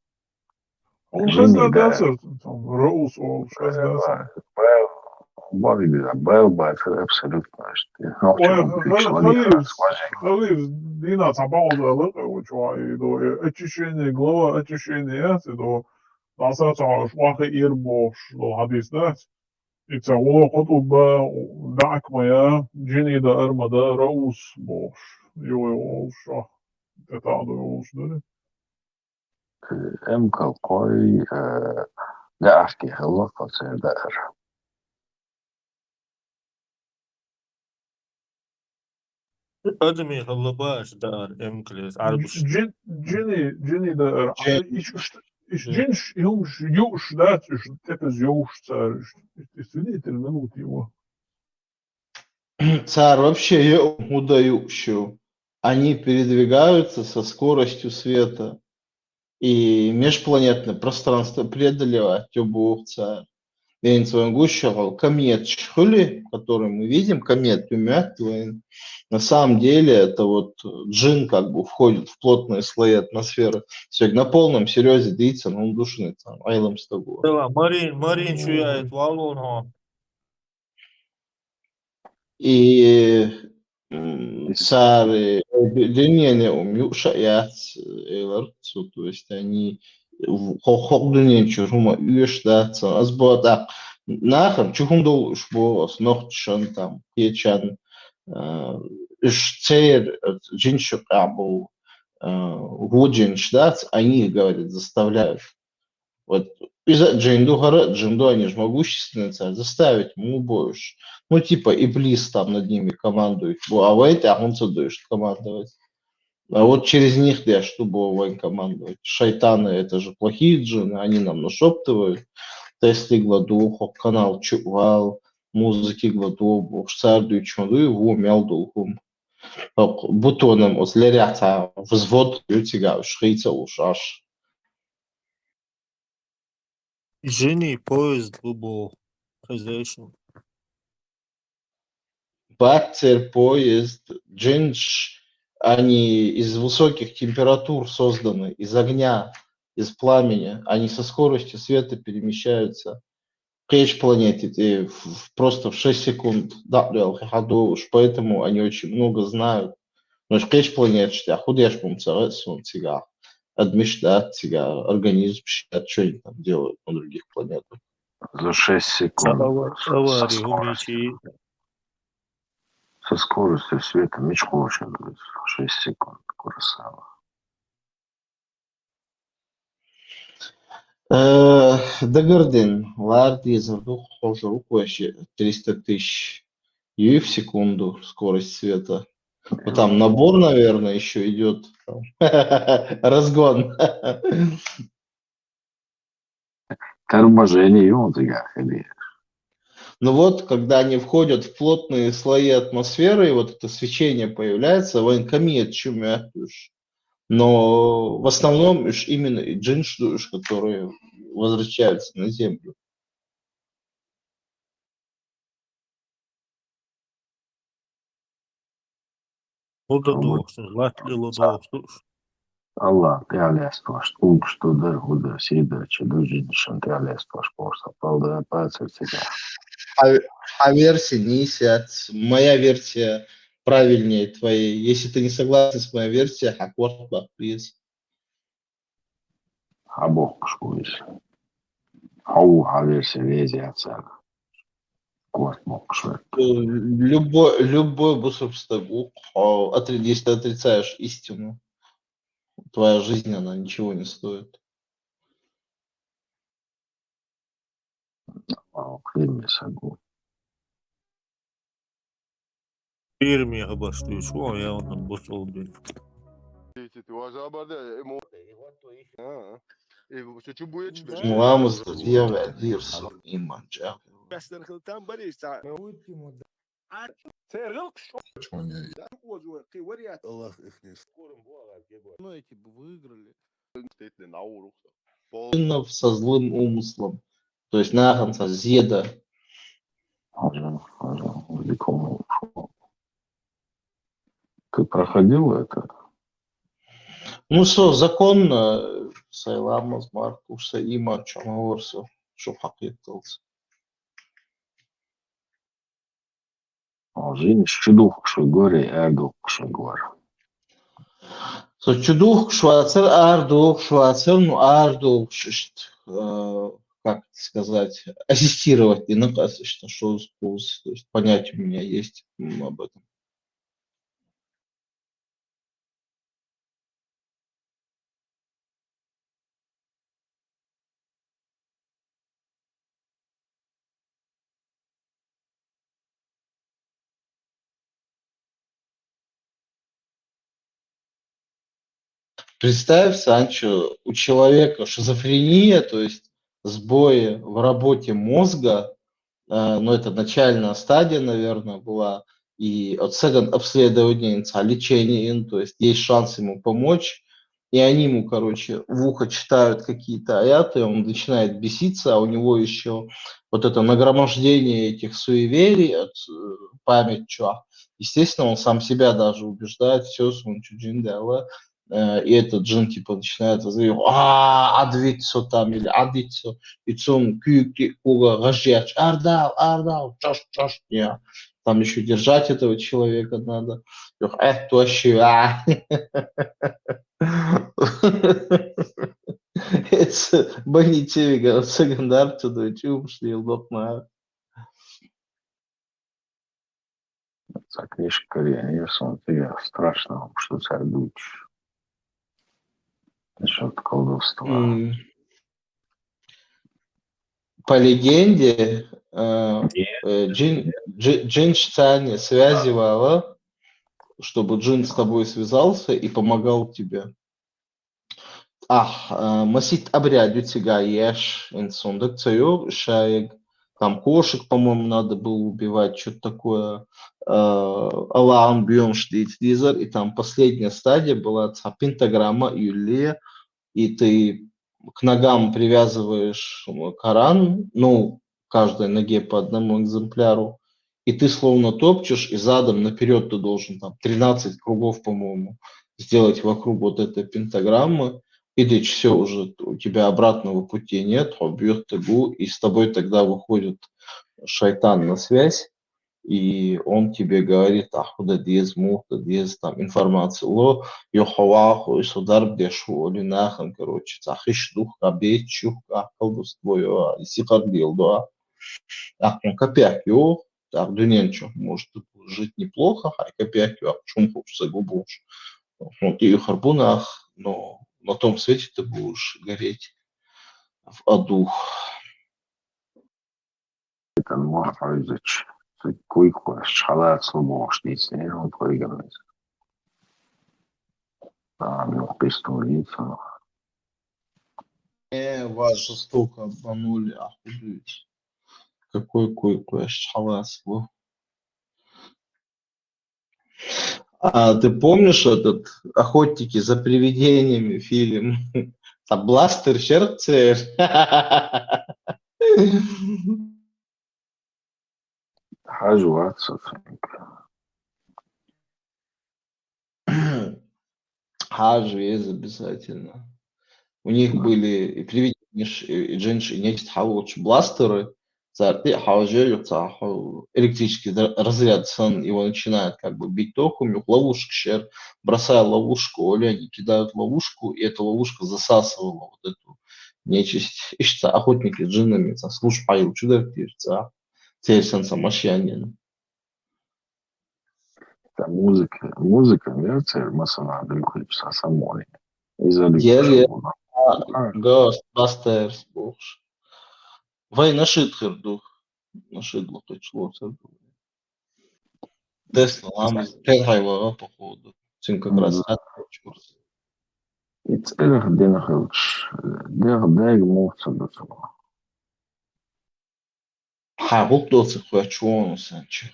Он шас да дацер, Раус, он шас дацер. Бал, бал, бал, бал, абсолютно. Ой, халиф, халиф, дина цапа озалык, учуа, и до, э, очищение, глава очищения, и до, наса цауш, вахи ир бош, до хадис, да? И ца уло хутуба, да акмая, жини да армада, Раус бош. Йо, йо, шо. Это адо, йо, шо, да? Эм калкой, э, да ахки хыллы калсен да эр. Адами хыллы баш да эр эм клес, арбуш. Жин, жини, жини да эр. Жин. Иш, иш, иш, жин, ш, юм, ш, юш, да, ш, тепез юш, цар, ш, ш, извини, три минуты его. Цар вообще, я удаю, что они передвигаются со скоростью света. И межпланетное пространство преодолевать, тёбу цар. Вен своен гуще, комет шхули, который мы видим, комет умят, на самом деле это вот джин как бы входит в плотные слои атмосферы. Всё, на полном серьёзе длится, но он душный там, айлом с тобой. Марин, Марин, чуя, это валун, И, м, цар, э, дунене ум юша яц, э, элар, so, то есть они в-, хо-, хок дунен чур хума юш да, ца, аз бо так, нахам чухум дол уш бо, ас нохчан там, кечан, э, уш цер, э, джиншук абу, э, вуджин шдац, они, говорит, заставляют. Вот из-за джинду хара, джинду они же могущественные царь, заставить му боюш. Ну, типа, Иблис там над ними командует. Бу-, а в этой, а он ца дуешь командовать. А вот через них да, что было войн командовать. Шайтаны, это же плохие джинны, они нам нашептывают. Тести гладу, хок канал чувал, музыки гладу, бу-, царь дуй чунду, и ву мял дулхум. Хок бутоном, вот лерята, взвод, ю тига, шхица ушаш. Джини поезд бу бо, хозяйство. Баттер, поезд, джинш, они из высоких температур созданы, из огня. из пламени, они со скоростью света перемещаются. Кхыча планете, э, в- в- просто в шесть секунд, да, реал, хадуш, поэтому они очень много знают. Но кхыча планета, что худ яш бум цара, сун цига, адмиш да, цига, организм, что они там делают на других планетах. За шесть секунд. Ава- Авария хумичи. Со скоростью света мич хошен, шесть секунд, Курасава. Э, Дагардин, Ларди, Зардух, Хожурук вообще триста тысяч юй в секунду скорость света. Ну, там набор, наверное, еще идет. Разгон. Торможение, ё-моё, ты как, или Ну вот, когда они входят в плотные слои атмосферы, и вот это свечение появляется, вайн камиет чумятуш. Но в основном уж именно и джинш душ, которые возвращаются на Землю. Худа дохсун, латли ло дохсун. Аллах, ты алесташ, уг что да, худа, сида, че дужи дышан, ты алесташ, порса, палда, паца, цига. А, а версия не сядь. Моя версия правильнее твоей. Если ты не согласен с моей версией, хакварт бакпиз. Хабохкаш куис. Хау, хаберсе везиаца. Кварт мокшвар. Э, любой, любой бусурбстагук, а, отри- если ты отрицаешь истину, твоя жизнь, она ничего не стоит. Ау, хемес агу. Перми хабарш дуйш, о, я ондан бос олдуй. Эти, ты важа барда, э, мо- А, э, всё, чё будет, чё будет? Муамыз да зия вә дирсу иманча. Бәстән хыл там бар иш, та. Сәр хыл кыш. Чё не? Да, вот, вот, ты вариант. Аллах их не с- Ну, эти бы выиграли. Действительно, на урух. Пол- Именно со злым умыслом. То есть наханса зеда. Хожа, хожа, великому. Ты проходил это? Ну что, законно, сайламаз, Маркуш, са има, чё, маварса, шо хакитлс. О, жин, чудухкши гори, ардухкши гор. Со чудухкшвацар, ардухкшвацар, ну, ардухкшишт, э, как это сказать, ассистировать, и наказ, что, что, то есть понятие у меня есть, м, об этом. Представь, Санчо, у человека шизофрения, то есть сбои в работе мозга, э, но это начальная стадия, наверное, была, и от second обследования, инца лечение, ин, то есть есть шанс ему помочь, и они ему, короче, в ухо читают какие-то аяты, он начинает беситься, а у него еще вот это нагромождение этих суеверий, от, э, память, чё. Естественно, он сам себя даже убеждает, все, он чуджин да, э, и этот джин, типа, начинает возразить, а, адвицо там или адицо, и цун кюки куга гажьяч, ардал, ардал, чаш, чаш, не. Там еще держать этого человека надо. Ёх, э, то вообще, а. Это больничевига, сагандар, туда чум, что елдок на. Ца книжка, конечно, ты страшно, что царь будешь. Насчёт колдовства. М. По легенде, э, э, джин, джи- джин шцани связывала, чтобы джин с тобой связался и помогал тебе. Ах, э, масит обряд у тебя ешь, инсундак цаю шаек. Там кошек, по-моему, надо было убивать, что-то такое. Э, Аллахом бьем штит дизер, и там последняя стадия была, ца пентаграмма юлия, и ты к ногам привязываешь, м, Коран, ну, каждой ноге по одному экземпляру, и ты словно топчешь, и задом наперёд ты должен там тринадцать кругов, по-моему, сделать вокруг вот этой пентаграммы. Идич, всё, уже у тебя обратного пути нет, хьо буьйхуьйтур ву, и с тобой тогда выходит шайтан на связь, и он тебе говорит: «Ахь, хӀу дан деза, муха дан деза», там информаци лу, юха хьо вагӀахь, и со дарба деш ву, олий нахана, короче, цхьа хиш духка, беташ юхка, колдовство йо, и сихар леладо. ТӀаккха хьуна капек йогӀу, тӀаккха дуьнен чу, может, ты будешь жить неплохо, хьай капек йоккху, чум хууш ца гу бохуш. Хьуна тӀеюьхур бу нах, но на том свете ты будешь гореть в аду. Итан мохь хьуьйзачу, цига куйкхош, хьалаца лу бохуш дийцинера хьуна кхойган иза. А, ну, пистолет, ну. Э, вас жестоко обманули, ахь хӀу дуьйцу. Какой куйкхош, хьалаца лу? А ты помнишь этот «Охотники за привидениями» фильм? Там бластер, сердце. Хьажа вац со цуьнга. Хьажа веза обязательно. У них были и привиденеш, и, и джинш, и нечисть хьалоцуш бластеры. Цара тӀе а хьожа, юха цхьа хьо-, электрический ра-, разряд санна его начинает как бы бить током, юха ловушка шер, бросая ловушку, олени кидают ловушку, и эта ловушка засасывала вот эту нечисть. Иштта охотники с джиннами, цхьа служба хьайолчу дара тешца. Церан санна цхьа машенин. Цхьа музыка, музыка яра церан, масала, дуьйхучу цхьа самой. Иза Яра, яра. Ghostbusters бохуш. Вай нашид хир ду. Нашид лакхича лоцур ду. Тесла ламаз, перхьай вара, походу. Цуьнан как раз хаттар чурс. И цӀерах дина хилча, дех дега муха ца ду цунах. Хьан гӀуллакх доцург хоьттуш ву хьуна сан чу?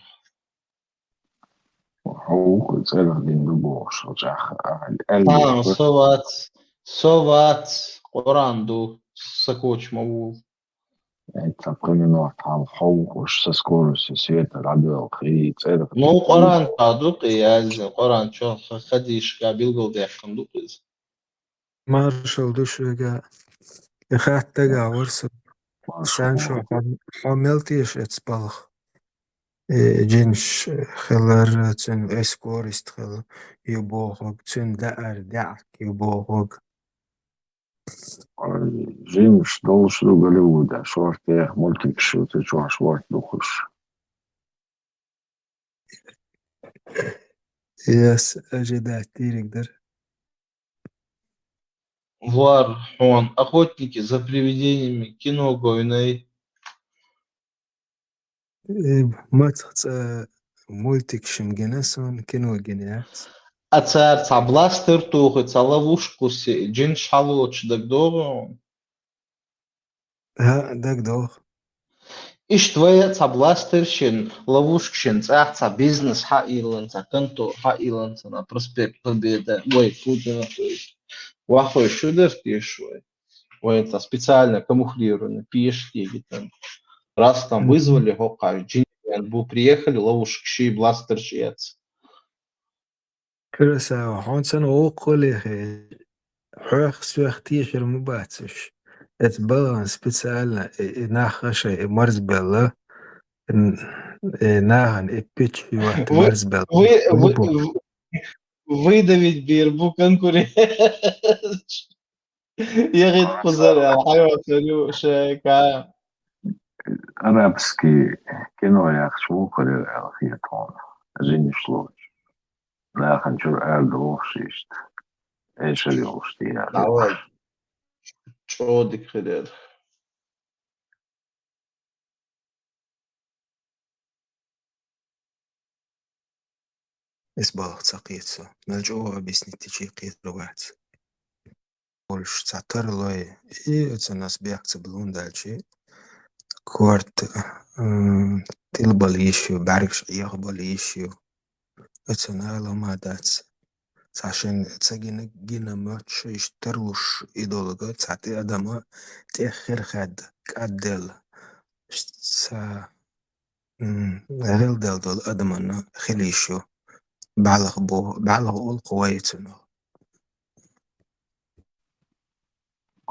Хьо ву-кх цӀерах дина ду бохуш, хьо чӀагӀ аьлла. Со вац, со вац, Къуръан ду, са коча ма ву. Ай, цхьа пхи минот хьалха хьо ву-кх уьш, со скоростью света дӀадоьлху, и цӀерах. Ну, Къуръан чохь ду-кх и язйина, Къуръан чохь хадисашкахь билгалдаьккхина ду-кх иза. Маршалла ду шуьга. И хатта дагахь вара со. Маршалла. Сан шо хьо, хьо мел теша эцу балха? Э, джинаш хилар, цуьнан эскорист хила ю бохург, цуьнан даар, даьӀахк ю бохург. Ой, джинаш долуш ду Голливуда, шортех мультикаш ю, цу чохь шорт ду хуш. Yes, ожидать дийриг дара. Вар, хьуна «Охотники за привидениями» кино гойнай? Э, мацах цӀа мультикашна гина суна, кино гина яц. А цара цхьа бластер тухий, цхьа ловушка кхуссий, джинаш хьалоцуш дагадогӀу хьуна? ХӀаъ, дагадогӀу. Иштта вай а цхьа бластершна, ловушкашна, цӀахь цхьа бизнес хьаийллан, цхьа контора хьаийллан, цхьа на проспект Победы, вай Путина, то есть, вахой шу дара теша вай? Вай цхьа специально камуфлированный, пешкеги там. Раз там вызвали, хӀокху джинаш бу, приехали, ловушкаш и бластерш эца. Красава, хьуна санна гӀуллакх хилахь, хьох-соьх тешар ма бац уьш. Эцу балхана специально и, и нах хаша и марзбелла, н-, и нахана и пиччи ватта марзбелла. Вы, вы, вы, выдавить бийр бу конкурент. ЯхӀитта кхузара аьлла, хьайван ю шайка. Арабский кино яхча муха хир яра аьлла хета хьуна, жинаш лоцуш. Нахана чуьра арадохуш иштта. Эшар йолуш тӀе яра. Давай. ЧӀодиг хир яра. Эс балха ца кхета со. Мел чӀогӀа объяснить дичи кхетар вац. Олуш цхьа тарлой, и оцу нас бехк ца билун даьлчи, корта, м, тилбала йиш ю, бӀаьргаш Ӏехабала йиш ю. Оцу нала ма дац. Цхьа шен ца гина, гина моьттуш, иштта тарлуш и долга, цхьа тӀе адама тӀех хир хаьдда, кӀадделла. Цхьа, м, гӀелдала долу адаманна хила йиш ю. БӀаьлха бо-, бӀаьлха олу кху вай цунах.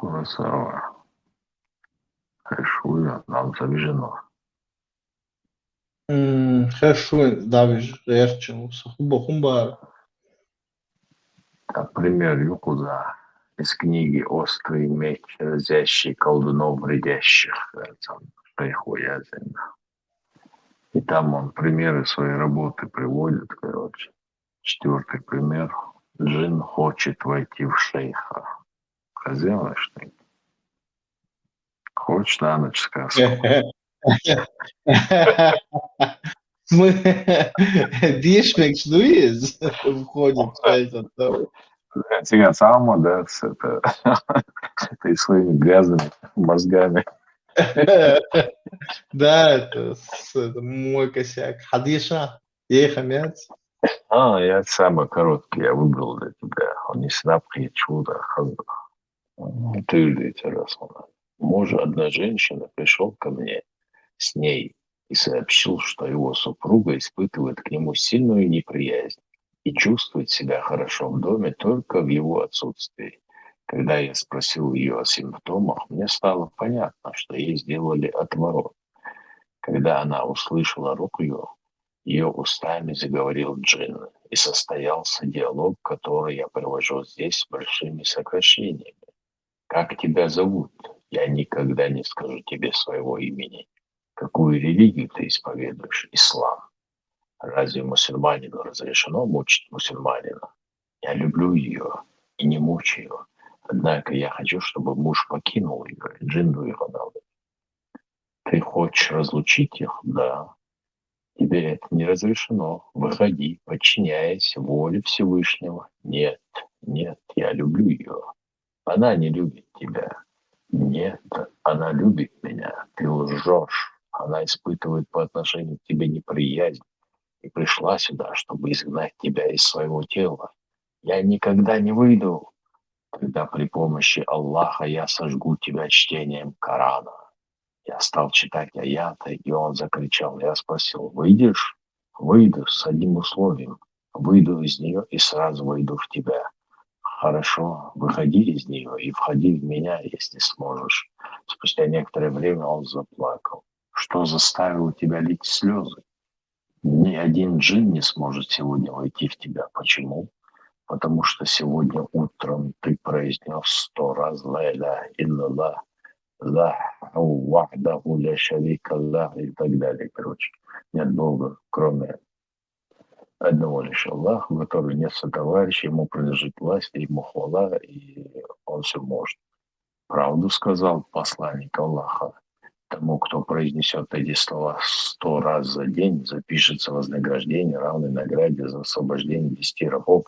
Куросава. Хешуя, нам завижено. М, Хешуя, Давиж, Герчел, Сахуба, Хумбар. Так, пример Юкуза из книги «Острый меч, разящий колдунов вредящих». Э, там, Шейху Язин. И там он примеры своей работы приводит, короче. Четвертый пример. Джин хочет войти в шейха. Хозяин, что ли? Хочешь на ночь сказку? Мы дишмекс дуиз входит в это. Тебя сама, да, с это, ты своими грязными мозгами. Да, это, с- это мой косяк. Хадиша, ехамец. А, я самый короткий, я выбрал для тебя. Он не снабхи чудо, хаза. Ты видите, раз она. Может, одна женщина пришел ко мне с ней и сообщил, что его супруга испытывает к нему сильную неприязнь и чувствует себя хорошо в доме только в его отсутствии. Когда я спросил ее о симптомах, мне стало понятно, что ей сделали отворот. Когда она услышала рукью, ее устами заговорил джин, и состоялся диалог, который я привожу здесь с большими сокращениями. Как тебя зовут? Я никогда не скажу тебе своего имени. Какую религию ты исповедуешь? Ислам. Разве мусульманину разрешено мучить мусульманина? Я люблю ее и не мучаю. Однако я хочу, чтобы муж покинул ее. Джин дуйгъанал. Ты хочешь разлучить их? Да. Тебе это не разрешено. Выходи, подчиняясь воле Всевышнего. Нет, нет, я люблю ее. Она не любит тебя. Нет, она любит меня. Ты лжешь. Она испытывает по отношению к тебе неприязнь и пришла сюда, чтобы изгнать тебя из своего тела. Я никогда не выйду. Тогда при помощи Аллаха я сожгу тебя чтением Корана. Я стал читать аяты, и он закричал. Я спросил: «Выйдешь?» «Выйду с одним условием. Выйду из нее и сразу войду в тебя». «Хорошо, выходи из нее и входи в меня, если сможешь». Спустя некоторое время он заплакал. «Что заставило тебя лить слезы?» «Ни один джин не сможет сегодня войти в тебя». «Почему?» «Потому что сегодня утром ты произнес сто раз ла иляха илляллах, ла вахдаху ля шарика лях» и так далее. Короче, нет Бога, кроме одного лишь Аллаха, у которого нет сотоварища, ему принадлежит власть, ему хвала, и он все может. «Правду сказал посланник Аллаха. Тому, кто произнесет эти слова сто раз за день, запишется вознаграждение, равное награде за освобождение десяти рабов.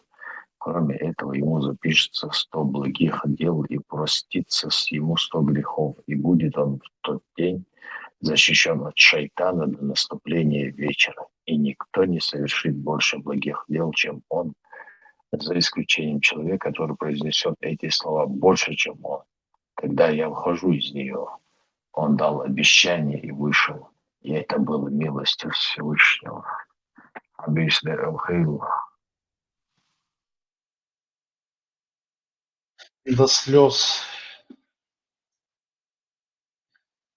Кроме этого, ему запишется сто благих дел и простится с- ему сто грехов, и будет он в тот день защищен от шайтана до наступления вечера. И никто не совершит больше благих дел, чем он, за исключением человека, который произнесет эти слова больше, чем он. Тогда я выхожу из нее». Он дал обещание и вышел. И это было милостью Всевышнего. Абис де Элхейл. До слез.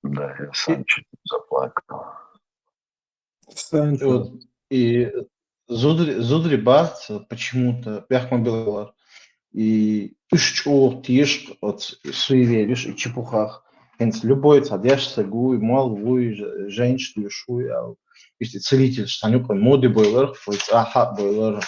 Да, я сам чуть не заплакал. И вот, и зудри, зудри бац, почему-то, бяхма белар. И уж чё тишк от суевериеш и чепухах. Хенц любой цадяш сагуй, мал вуй, женщ дюшуй, а если целитель штанюк, моды бойлар, хойц аха бойлар,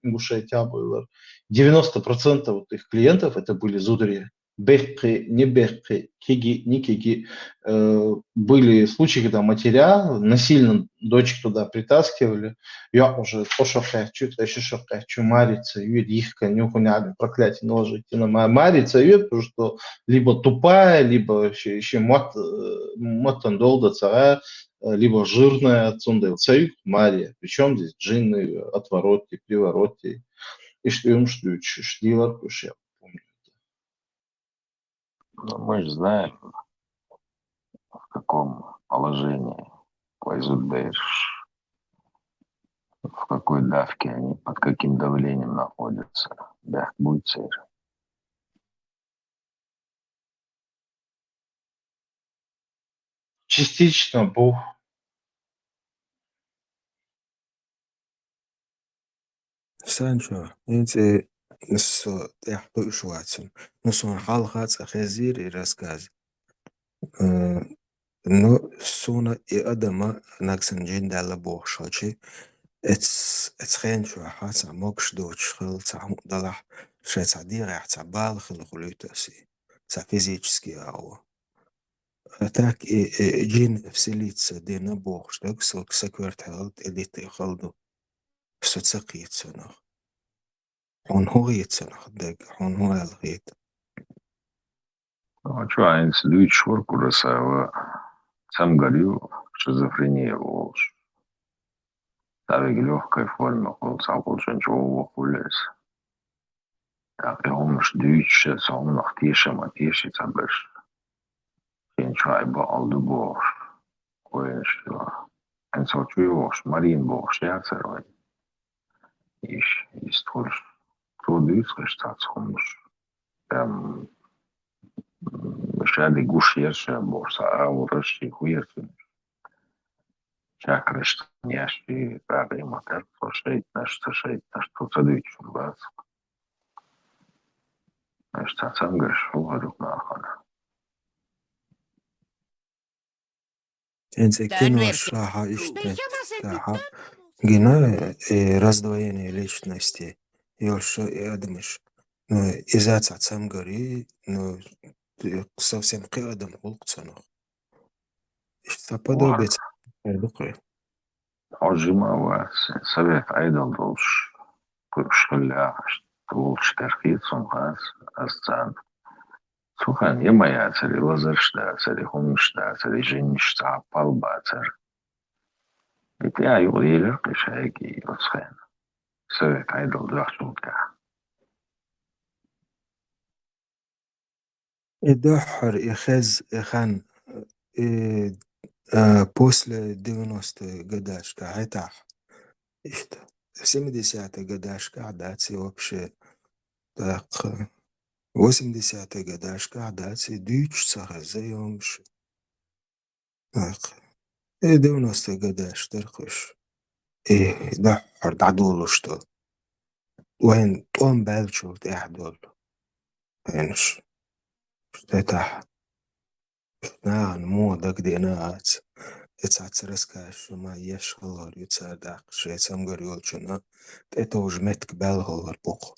Ингушетия бойлар. Девяносто процентов вот их клиентов это были зудри. Бехкы, не бехкы, киги, не киги. Э, были случаи, когда матеря насильно дочек туда притаскивали. Я уже то, что хочу, то, что хочу, марица, юд, их конюху надо, проклятие наложить на ма-, марица, юд, потому что либо тупая, либо еще, еще мат, э, матан долда цара, э, либо жирная, цундел цаюк, Мария. Причем здесь джинны, отвороты, привороты. И что им что, что делать, я помню. Но мы же знаем, в каком положении Квайзудбейрш, в какой давке они, под каким давлением находятся. Да, будет частично бу. Санчо, хӀинца со тӀехь хууш вацар. Ну, суна хьалха цкъа хезира и рассказ. Э, ну, суна и адама нагахь санна жин даьлла бохуш хилча, эц-, эцу хенчохь цхьа могуш доцуш хилла, цхьа хӀума далахь, шайн цхьа дегӀехь цхьа бала хилла хуьлуьйту аса, цхьа физически агӀо. А так и, и жин вселиться дина бохуш даг, со сакоьрта хьалха тӀедитта хала ду. Со ца кхета цунах. Хьуна хӀун хета цунах даг? Хьуна хӀун аьлла хета? А чу айнца дуьйцуш вара Курасава, цамгар ю, шизофрения волуш. Цхьа вега лёгкой форме хуьлу, цхьа кху чу воввахуьлу иза. ТӀаккха и хӀуманаш дуьйцуш, цу хӀуманах тешам а теши ца берш. Шен чохь бакъал ду бохуш, вайнаш, хӀинца чу йогӀуш, Марина бохуш яцара вайн. Иш, иштта хуьлуш. Цо дуьйцу-кх иштта цхьацца хӀуманаш. Прям, м, ша де гуш яра ша бохуш, цхьа агӀор ши хӀун яра цуьнан. Чакраш еш ши, тӀаккха и ма-дарра цо шайтӀанаш, ца шайтӀанаш, цо ца дуьйцуш хӀума бац. Аша цхьа цамгарш хьулхара юкъа нахана. ХӀинца и кинош ша хьан иштта метта, ша хьан гина, и раздвоение личности йолуш и адамаш. Ну, иза цхьа цамгар ю, ну, совсем кхин адам гӀуллакх цунах. Иштта подобие ца хир ду кхин. Хьо жима а вац, совет Ӏедал долуш, кхуьуш хилла ахь, волчу тера хета суна хаза, ас царна. Цу хенахь я ма яцара, и лазарш дацара, и хӀуманаш дацара, и жинаш цхьа пал бацара. И тӀаьхьа юкъа елира кхин шайга и оцу хенахь. Совет Ӏедал доьхначул тӀаьхьа. И дуьххьара, и хеза, и хан, и, а, после девяностые годашкахь хьетахь. Иштта, семидесятые годашкахь дац и вообще, тӀаккха восьмидесятые годашкахь дац и дуьйцуш ца хеза йомаш. ТӀаккха. И девяностые годаш дара кхуьш. И дуьххьара дӀадолуш ду. Вайн тӀом баьллачул тӀаьхьа долу. Вайнаш. Иштта тӀаьхьа. Нахана муха дагадеана аца. И цхьацца рассказаш ма еш хилар ю цара даккха, шайн цамгар йолчунна тӀетовжа меттиг баьлла хилар бу-кх.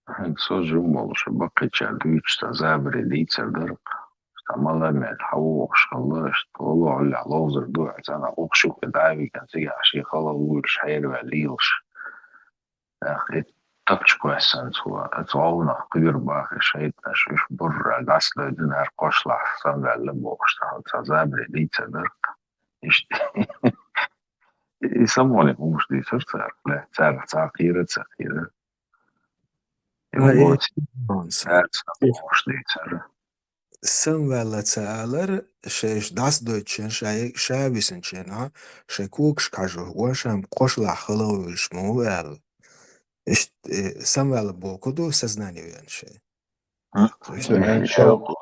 ХӀинца со жима волуш баккхийчара дуьйцуш цхьа забаре дийцар дара-кх. Цхьа мала мел хьан вогӀуш хилла, иштта лоло хьуьллехь ловзар ду, цхьана укх шуьга дӀа а вигна, цигахь шен хала вуьйлуш, хьераваьлла лелаш. Эх, и тапча кхоьссина цо, оцу гӀовнах кхоьру бахи шайтӀанаш, уьш бурра дӀасадойтинера кхошлахь самаваьлла бохуш, цхьа, цхьа забаре дийцар дара-кх. Иштта. И самавале хӀумаш дийцар цара, цара цхьа кхийра, ца кхийра. И Ай, вон цара цхьа хӀумаш дийцар. Самаваьлла ца алар, шайш дӀасадойтучун, шай, ша висинчун, а, шай когаш кхьажо, вон шам кхошлахь хала вуьйлуш ма ву аьлла. Иштта, э, самаваьлла боху ду сознание вен шай. А? Кхуьш Ай, вен шо.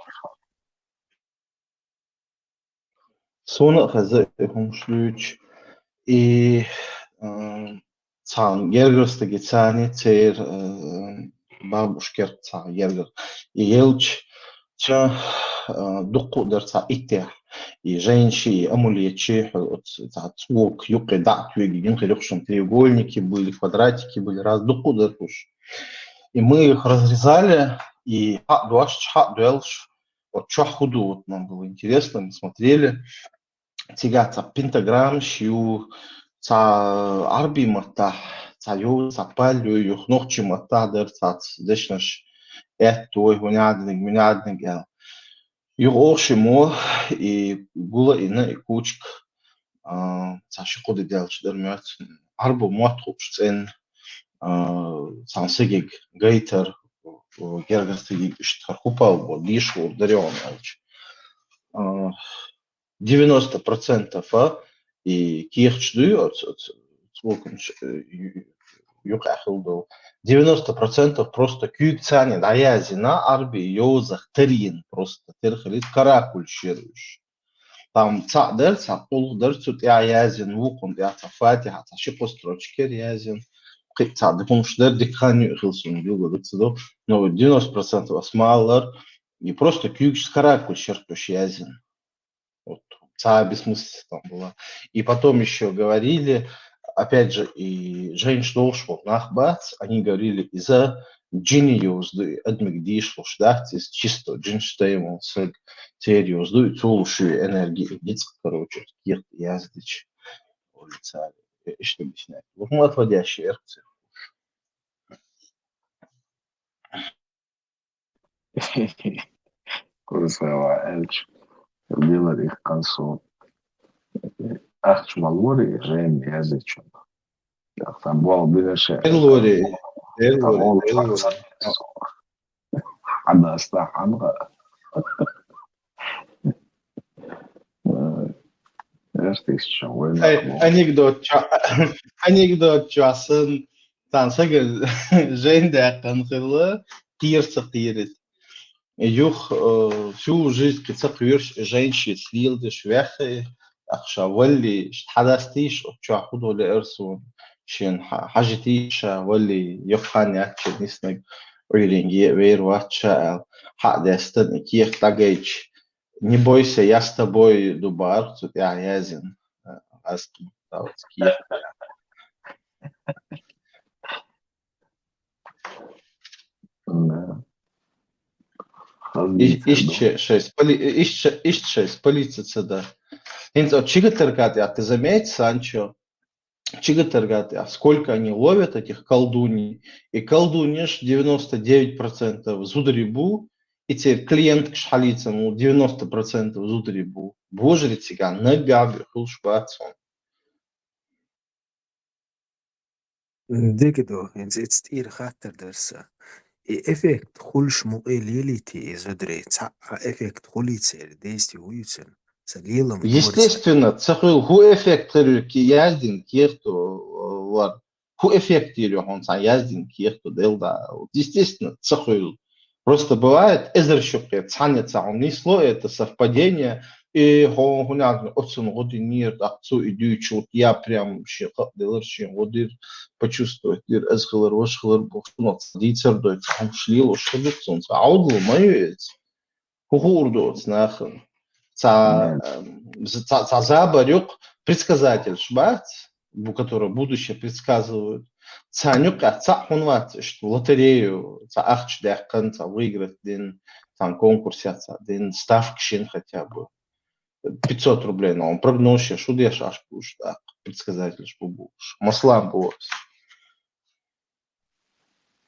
Суна а хеза и хӀумаш дуьйцуш, и, м, цхьа гергара стаге царни церан, м, бабушкерг цхьа гергара. И елча, ца, а, дуккха а дара цхьа иттех. И жайнаши, и амулетши, хьо оц-, цхьа цӀока юккъе дӀа а тоьгий, гина хир юхшан треугольники были, квадратики были, раз дуккха а дара уж. И мы их разрезали, и хьа а дош, хьа а доьллуш, вот чохь хӀун ду, вот нам было интересно, мы смотрели. Цигахь цхьа пентаграммаш ю, цхьа Ӏарбийн маттахь, цхьа йовза, цхьа паль ю, юха нохчийн маттахь дара цхьацца дешнаш, аьтто, хӀунядиниг, муьнядиниг аьлла. Юха оха ши мо и гула а йина, и кучка, а, цхьа ши-кхо де даьлча дара моьтту. Ӏарбо мотт хууш цӀена, а, цхьана сагиг гайтар, гергара стагиг иштта хӀара хӀу пал бо, дийша хӀур дара йогӀун аьлча. А, девяносто процентов, а, и кехаташ дуй оцу, оцу цӀокамаш, э, ю-, юкъахь хилла долу. Девяносто процентов просто куьйга царна дӀаязйина, Ӏарбий йозах тарйина просто, тера хилийта каракуллаш яра уьш. Там цхьаъ дара, цхьа къулгӀа дара, цу тӀехь язйина, вукхунна тӀехь цхьа Фатихьа, цхьа ши-кхо строчка яра язйина. Кхин цхьа дукха хӀумнаш дара, дика хан ю хила суна билггал ца до. Но девяносто процентов ас малар, и просто куьйгаш каракуллаш яра уьш язйина. Вот, цхьа бессмыслица там была. И потом ещё говорили, опять же, и женщина долуш волу нах бац, они говорили, иза джинни йоза ду, и адамиг дийшалуш дац, иза чисто джинни стеймал саг церан йоза ду, и цо луш ю энергия, дицкъ, короче, кехат яздича. Улица, э, иштта объяснять. Вот мы отводящие эрхцы. Курсова аьлча, билар их кхансо. Ахча ма лори, жайна язичун. Сан болу бинаше. Эр лори, эр лори, эр лори. Хьадаста хьанга. Эртиш чу вай. Ай, нах бу. Анекдот чу-, анекдот чу сан, сан сага жен даьккхина хилла, кхера ца кхерит. Юха, э, всю жизнь кхин ца кхоьруш, женщина леладеш ваьххи, ахша валли, иштта хьадастийша, оцу чохь хӀун долу лаьара суна, шена хьа-, хьажитийша, валли, йоккха хан яц шен ниснаг, Ӏуьйренге а вер вац ша аьлла, хьа а даьстина, и кехат дӀагайча, «Не бойся, я с тобой» ду бахара, цу тӀехь язйина, э, аз кхин, да, оцу кехат. Да. И-, иштта шай, шай с поли-, иштта ша-, иштта шай с полицица, да. ХӀинца оцу чигатарга тӀехь ты заметь, Санчо, чигатарга тӀехь, сколько они ловят этих колдуней, и колдуньяш девяносто девять процентов зударий бу, и церан клиенткаш хьалийцина ву девяносто процентов зударий бу. Божарий цигахь наггахь а хуьлуш бац хьуна. Дика ду, хӀинца ица тӀера хаттар дара сан. И эффект хуьлуш мукъе лелийтий и зударий? Цхьа а эффект хуьлий церан, действие хуьлий церан? Сан лелам торца. Естественно, ца хуьлу, хӀун эффект хир ю, ки-, яздина кехато, э, вара. ХӀун эффект йир ю хьуна цхьа яздина кехато, делла да? Вот, естественно, ца хуьлу. Просто бывает, эзар шо кхета, цхьанне ца хьуна нисло, это совпадение, и хьо хӀун яздина, оцунна гӀо динера, тӀаккха цо и дуьйцу, вот я прям шен хаа делар, шен гӀо дира, почувствовать дира, аз хилар, ваша хилар бохуш, ну, цхьа дийцар дой, цхьа хӀумаш лелош хир ду цунна, цхьа Ӏовдал ма ю иза. ХӀун хуур ду оцу нахана? Цхьа, эм, з-, цхьа, цхьа забар юкъа предсказательш бац, бу-, которые будущее предсказывают. Цхьа юкъа цхьаъ хӀунда вац иштта в лотерею, цхьа ахча даьккхина, цхьа выиграть дина, цхьа конкурс яц цхьа дина, ставка шина хотя бы. Пятьсот рублей, но он прогноз шу деш аш бу уж тӀаккха, предсказательш бу бу уж. Масала бу.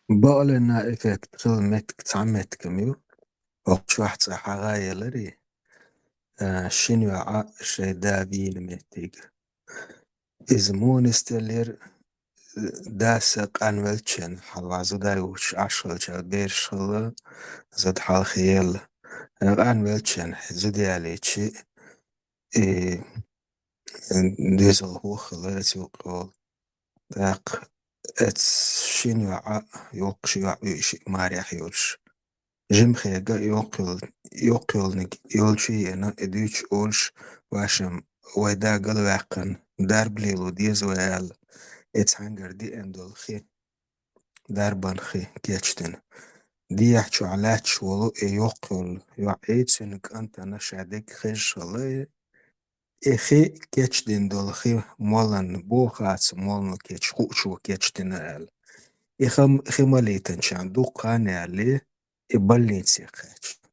Бакъалена эффект хила меттиг цхьа меттиг ма ю. ХӀокху чохь цкъа хьагӀ а еларий, а, шина йоӀа шайн да вийна меттиг. Иза муха нисделира, дас къанвелча хьалха зуда йолуш Ӏаш хилча, бераш хилла, зуда хьалха елла. Къанвелча зуда ялийча, и, дезал хӀух хилла, эца юккъе волу. ТӀаккха эца шина йоӀа, йоккхуш йоӀ вуьйш марехь йолуш. Жимхега йоккхайол-, йоккхайолниг йолчу еана, и дуьйцуш олуш, вашам, вай да галваьккхина, дарба лело деза вай аьлла, и цхьаьнгара диъна долу хи, дарбан хи кечдина. Дехьа чохь лаьтташ волу и йоккхайолу йоӀ, и цуьнан кӀантана ша дерг хезаш хилла, и хи кечдина долу хи молан бохаца молано кеч-, хуучо кечдина аьлла. И хам-, хи малийтанчарна дуккха хан яьлли, и больнице кхаьчна,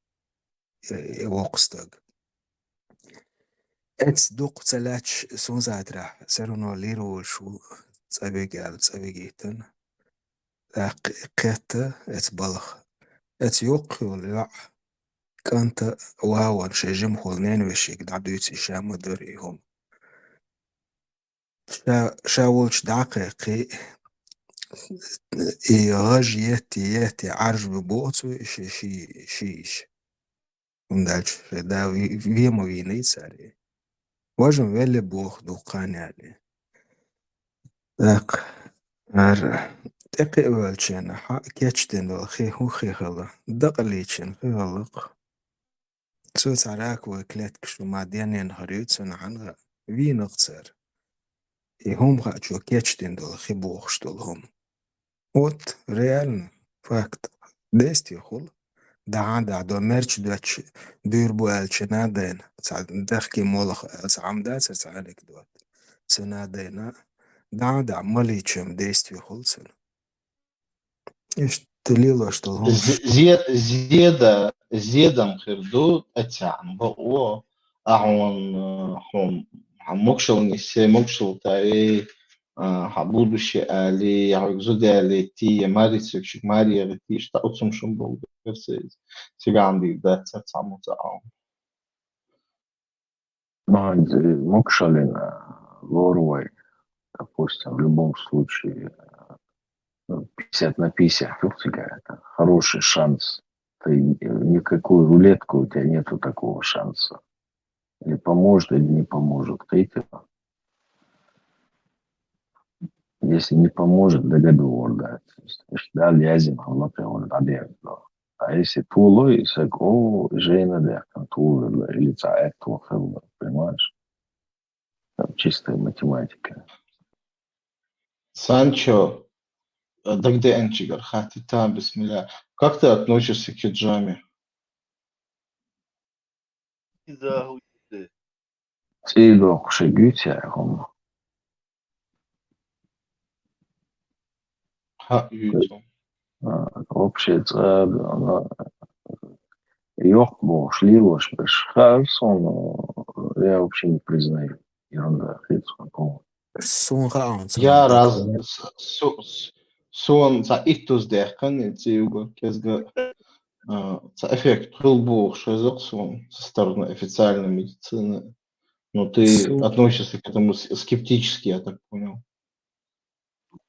э, и воккха стаг. Эцна дуккха ца лаьтташ, сунзатрахь, все равно лийр волуш ву, цӀа вига аьлла, цӀа вигийтина. ТӀаккха кхетта эца балха. Эца йоккхайолу йоӀ кӀанта вахана шайн жимахволу ненавешига дӀадуьйций ша ма дара и хӀума. Ша, ша волчу дӀакхайкхий, и гӀаж етти, етти, Ӏаржбан боху цо и ши, ши, ши йиш. ХӀунда аьлча шайн да ве-, вен ма вийний цара и. Важа велле боху дуккха хан яьлли. ТӀаккха ара ТӀекхиъвелча хьа кечдина дола хи хӀун хи хила? Дакъа лийчина хи хила-кх. Цо цхьа раковый клетка шу ма денна хир ю, цунна хьанга вийнагӀ цар. И хӀума хаьчо кечдина дола хи бохуш долу хӀума. Вот реально факт. Действие хуьлу. ДӀа-дӀа до мерч доьттуш буьйр бу аьлла, цу надайна. Цхьа дехке молха аьлла, цхьа хӀума дацара, цхьа анекдот. Цу надайна. ДӀа-дӀа малийчам действие хуьлу цунна. Иштта лелош долу хӀума. Зе-, зе-, зеда, зедам хир ду, тӀе цхьаъна бакъо, а хьуна, хьуна, хьан могушалла ниссе, могушалла тае, а, хьан будущее али, я хьоьга зуда ялийти, я марица векшиг маре яхийти, иштта оццум шун болу дерг ца иза. Цигахь дийр дац цхьаммо цхьа а. Ну, могушаллина лоруш вай, допустим, в любом случае, ну, пятьдесят на пятьдесят, вдруг тебя это хороший шанс. Ты никакую рулетку, у тебя нету такого шанса. Или поможет, или не поможет. Кхетий? Если не поможет, договор, да. То есть, да, лязем, а вот он объявит. А если тулой, саг, о, жена, да, там тулой, или ца, это, понимаешь? Там чистая математика. Санчо, э, дагадеанчигара хаттийтахь, бисмилла. Как ты относишься к хиджаме? Иза хӀун ю те? ЦӀий доккхуш гуьйцу яхь хӀума? Хьа, юьйцу. А, вообще цӀа, а, йоккха бохуш, лелош берш хаьара суна, я вообще не признаю. Ерунда, хица по-моему. Суна хаьа, цхьа Я раз, с-, су-, с-, суна цхьа иттуз даьккхина, и цӀий угар кӀезга, а, цхьа эффект хила бохуш хеза-кх суна со стороны официальной медицины. Ну, ты Су- относишься к этому с-, скептически, я так понял.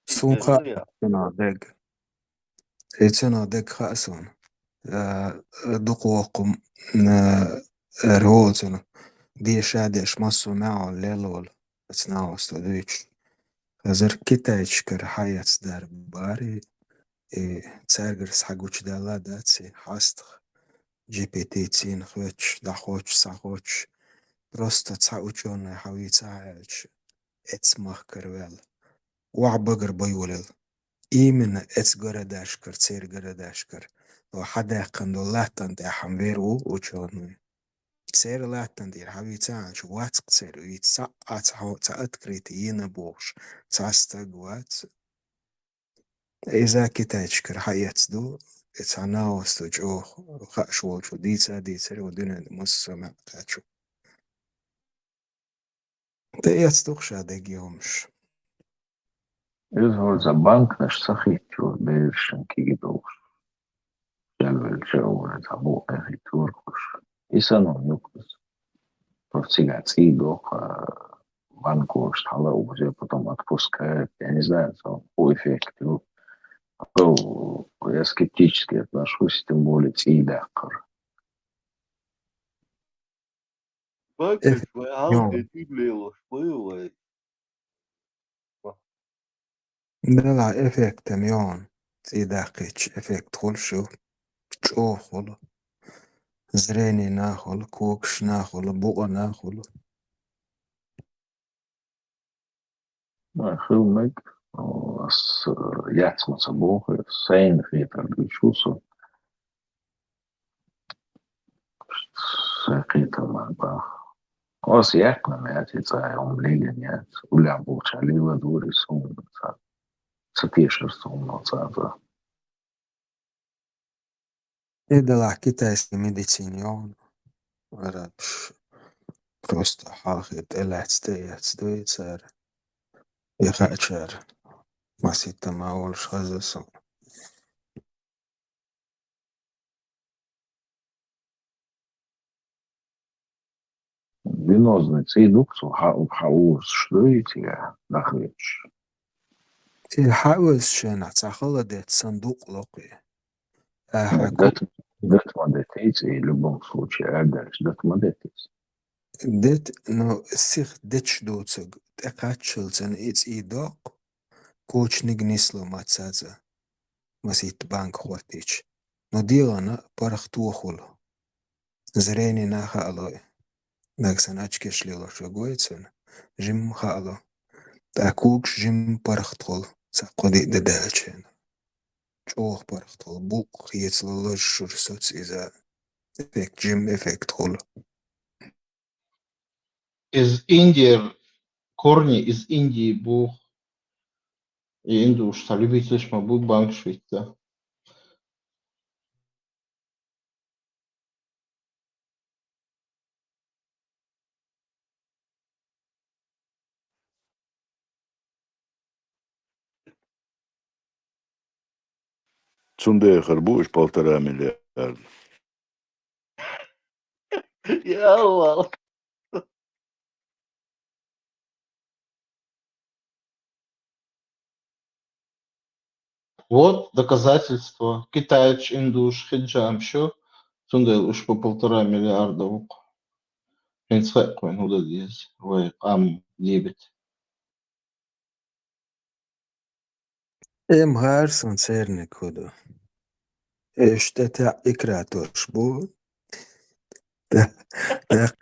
Суна хаьа цунах дерг. И цунах дерг хаьа суна. Э, дукха воккху, э, эр волу цунах. Деша деш массо а маьӀо лелла волу. Аса наха оста дуьйцуш. Хазар китайчкара хьаэцна дар бари, и цаьргара схьагучудаьлла дац и хьастах, джи пи ти цӀийнах хоьттуш, дӀахоьттуш, схьахоьттуш. Просто цхьа учёный хьавийцахьа аьлча, эцу махкара ваьлла. Охьа багара байолийла. Именно эцу городашкара, церан городашкара. Но хьадаьккхина долу латтана тӀехь хьан вер ву учёный. Церан латтана тӀера хьан вийца аьлча, вац-кх церан вийца, цхьа а ца хьо-, ца открыто йина бохуш, цхьа стаг вац. Иза китайчкара хьаэцна ду, и цхьа наха оста чӀогӀа хууш волчо дийца а дийцира, вай дуьненна массо а маьӀ кхаьчна. ТӀеэцна ду-кх ша дегги хӀумаш. Иза хӀора цхьа банкаш ца хӀиттор, берашна кегий долуш. Шелвелча а вара цхьа букъ тӀехӀиттор-кх уьш. И санна ю-кх иза. Просто цигахь цӀий доккху, а, банкошна хьала а узур, потом отпускают. Я не знаю, цхьа хӀун эффект ю. Ну, я скептически отношусь, тем более цӀий даккхар. Баккхаш вай хьалхе тӀе лелош, вай, вай. Делахь эффект-м йогӀу. ЦӀий даккхийча эффект хуьлуш ю. ЧӀогӀа хуьлу. Зренина хуьлу, когашна хуьлу, букъана хуьлу. Ай, хила мега, ас, э, яц ма ца боху, сайна хетар дуьйцу со. Сайн кхетар ма баха. Ас яьккхина ма яц и цӀа, хӀума лелийна яц. Уллехь болчара леладора и суна ца. Ца тешара суна цӀа. И делахь китайский медицина йогӀу, арабаш просто хьалхе тӀелаьцна тӀеэцна ду и цара. И хаьчара масийтта ма волуш хеза суна. Венозный цӀий ду-кх цо хьа-, хьаозуш дуй цигахь, нах ветташ? И хьаозуш шена цхьа хала детта санна дукъ ло-кх и. Ахьа, ку- гат, гат ма детта и цӀий, любом случае, аьрдаьлча гат ма детта иза. Детта, ну, сиха детташ доцург тӀекхаччалцана и цӀий доккху, кочаниг нисло маца цӀа, масийтта банка хӀоттийча. Но дегӀана паргӀато хуьлу. Зренина хаало, нагахь санна очкеш лелош вегой цунна, жимма хаало. ТӀаккха когаш жимма паргӀатхула, цхьа кхо-диъ де даьлча. ЧӀогӀа паргӀатхула, букъ хецала лазаш шура соц иза. Эффект, жимма эффект хуьлу. Из Индия, корни из Индии боху. И индуш цхьа любительш ма бу банкаш витта. Цундела хир бу уьш полтора миллиарда. Я Аллах. Вот доказательство. Китайч, индуш, хиджам шу, цундела уьш бу полтора миллиарда вукху. ХӀинца хаьа кхуьнан хӀун дан деза, вай къам дебит. М хӀара сан церниг хӀу ду. Эш тӀе таьӀ икра тош бу. Да, да.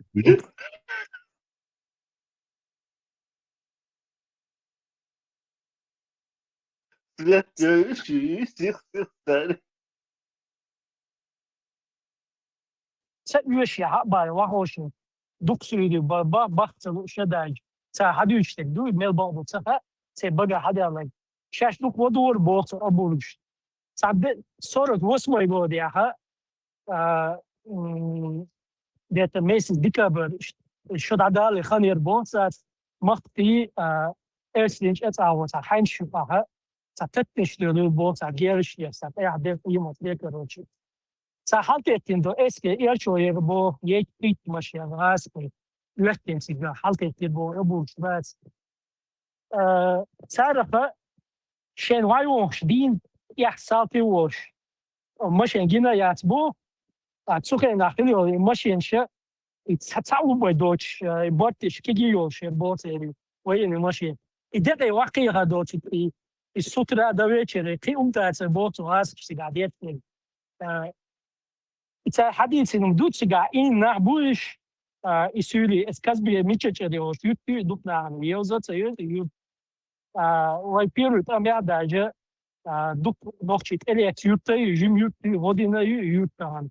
Свет, э, ши, сих, сих, сари. Ца оьший хьа а бара, вахошин, дукха суьйли ба-, ба-, бахца лу ша даьжа. Ца хьадуьйчу стаг дуй, мел бакъду ца хаьа, церан бага хьадаьлларг. Шаьш дукха вадора боху ца обуруш. Ца де-, сорок восьмой годехьа, а, м, где-то месяц декабрь, ш-, шо дӀадали хан яр боху цац, махкий, а, эрсинчу эцӀагӀо ца хьаьнчу шу пахьа, ца татташ дуьлуьй боху, ца гераш яр, ца тӀехь дер къемат де, короче. Ца хьалтеттина до эске эрчо яр боху, ейт-пхийтта машен гӀаскхи, оьттина цига хьалтеттира боху, обуруш бац. Э, цараха шайн вай вохуш дийна, эхь салти волуш, машен гина яц бу, а цу хенахь хила йолу и машенаш, и ца, ца убай доцуш, э, и бортиш киги йолуш яр боцу эри, вай и машен. И декъе ваккхийха доцу, и, и с утра до вечера, и кхин умтаца боцу гӀасаш цигахь деттина. А, и цара хьадийцина ду цигахь, и нах бу иш, а, и суьйли, эс Казбе мича чӀа йолуш, юьртий, дукха нахана вевза ца йоьза, юрт. А, вай первый тӀамехь даже, а, дукха нохчий тӀелеца юртта ю, жим юртта ю, гӀодина ю, юрт тахана.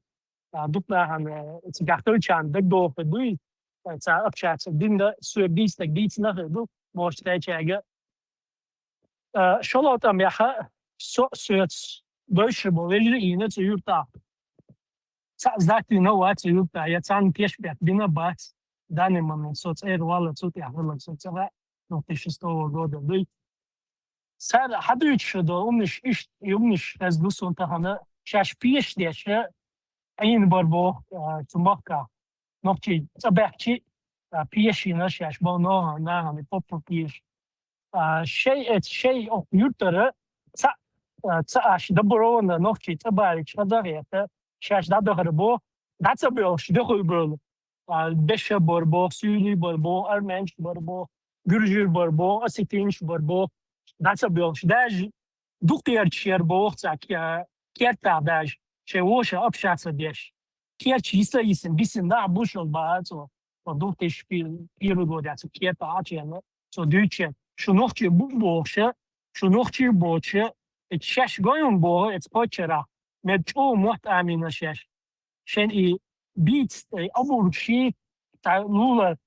А, дукха нахана, э, цигахь хилчарна дагадоху дуй, э, цара общаться дина, соьга дийцинарг дийцина хир ду, может, тӀечаьрга. Э, шолгӀа тӀамехь со а соьца, дойша бо вежарий йина цу юртахь. Цхьаъ сдать вина а вац цу юртахь, я царна кешбехк бина а бац. Данный момент со цӀера валла цу тӀехь хилла со ца хаьа, две тысячи шестого года дуй. Цара хьадуьйцуш ду, умнаш иштта, умнаш хезна ду суна тахана, шаьш пеш деш, Ӏийна бар боху, а, цу махкахь. Нохчий цӀа баьхчи, а, пеш йина шаьш бо ногӀан нахана поппа пеш. А, шей эца, шей окху юьртара цхьаъ, а, цхьаъ аш добровольно нохчий цӀа балийча хаза а хета, шаьш дӀадахар бо, дӀа ца боьлхуш, дуьхуьйбевлла. А, беша бар боху, суьйли бар боху, армянаш бар боху, гуьржий бар боху, осетинаш бар боху, дӀа ца боьлхуш. Даже дукхерчаш яр боху цхьа ке-, кертахь даже, шайн вовшах общаться деш. Керча йиса йисина, бисина нах бу шуна бахьа цо. Цо две тысячи первый годехь цу кертахь Ӏачу яьлла, цо дуьйцуш ян. Шу нохчий бу бохуша, шу нохчий боцуша, эца шаьш гой хӀума боху, эца почерах, мел чӀогӀа мотт амина шаьш. Шен и бийца, и обургаший, цхьа лула,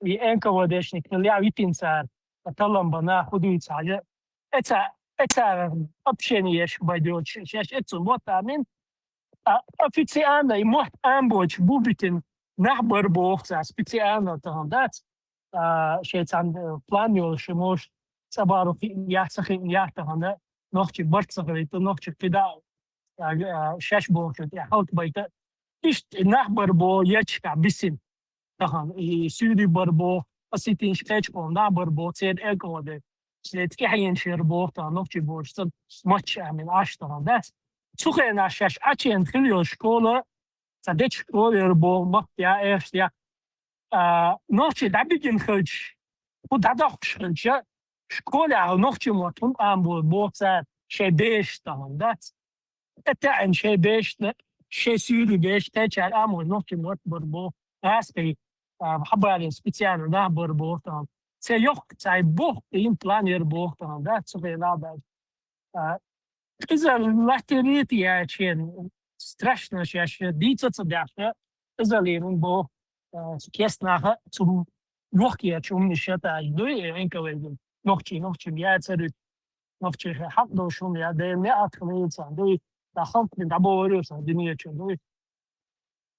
и Н К В Д-шник хила яа витина цара, ткъа таллам бан нах хӀу дуьйцу хьажа. Эца, эца общение еш байдоцуш, шаьш эцу мотт амин, а, официально и мотт ам боцуш бу битина нах бар боху цара, специально тахана дац. А, шайн цхьаьна, э, план йолуш, может, цӀа бару хиъна яц, ца хиъна яц тахана, нохчий барт ца хилийта, нохчий кхидӀа, а, а, шаьш бохучун тӀе хьалта байта. Иштта нах бар бо ечкахь бисина тахана, и суьйли бар бо, осетинаш кхечу къоман нах бар бо, церан Н К В Д, церан тӀаьхьенаш яр боху тахана, нохчий боцуш цӀа матча амина Ӏаш тахана дац. Цу хенахь шаьш Ӏачуяьнна хила йолу школа, цхьа дечу школа яр боху, махкахь, эрсехь. А, нохчий дӀабигина хилча, хӀу дӀадоккхуш хилча, школе а нохчийн мотт хӀунда Ӏамабора боху цара, шайн бешаш тахана, дац? ТӀетаьӀна шайн бешаш, шайн суьйре бешаш, кхечара Ӏамор нохчийн мотт бар боху. Гьаста, а, хьабалийна специально нах бар боху тахана. Церан йоккха цхьа боху, и план яр боху тахана, дац, цу хенахь баьлча. А, иза латерейта яьча, страшно шаьш, дийца ца деш, иза леррина боху, а, кестнаха цу йохкаерчу хӀуманаш шаташ дуй, э, инкавайгун. Нохчий, нохчий яцара, нохчий хьакъ долуш хӀума я, дай меат хилийца, дуй, да халкъ дӀабовлуьйтуш дуьнечу, дуй.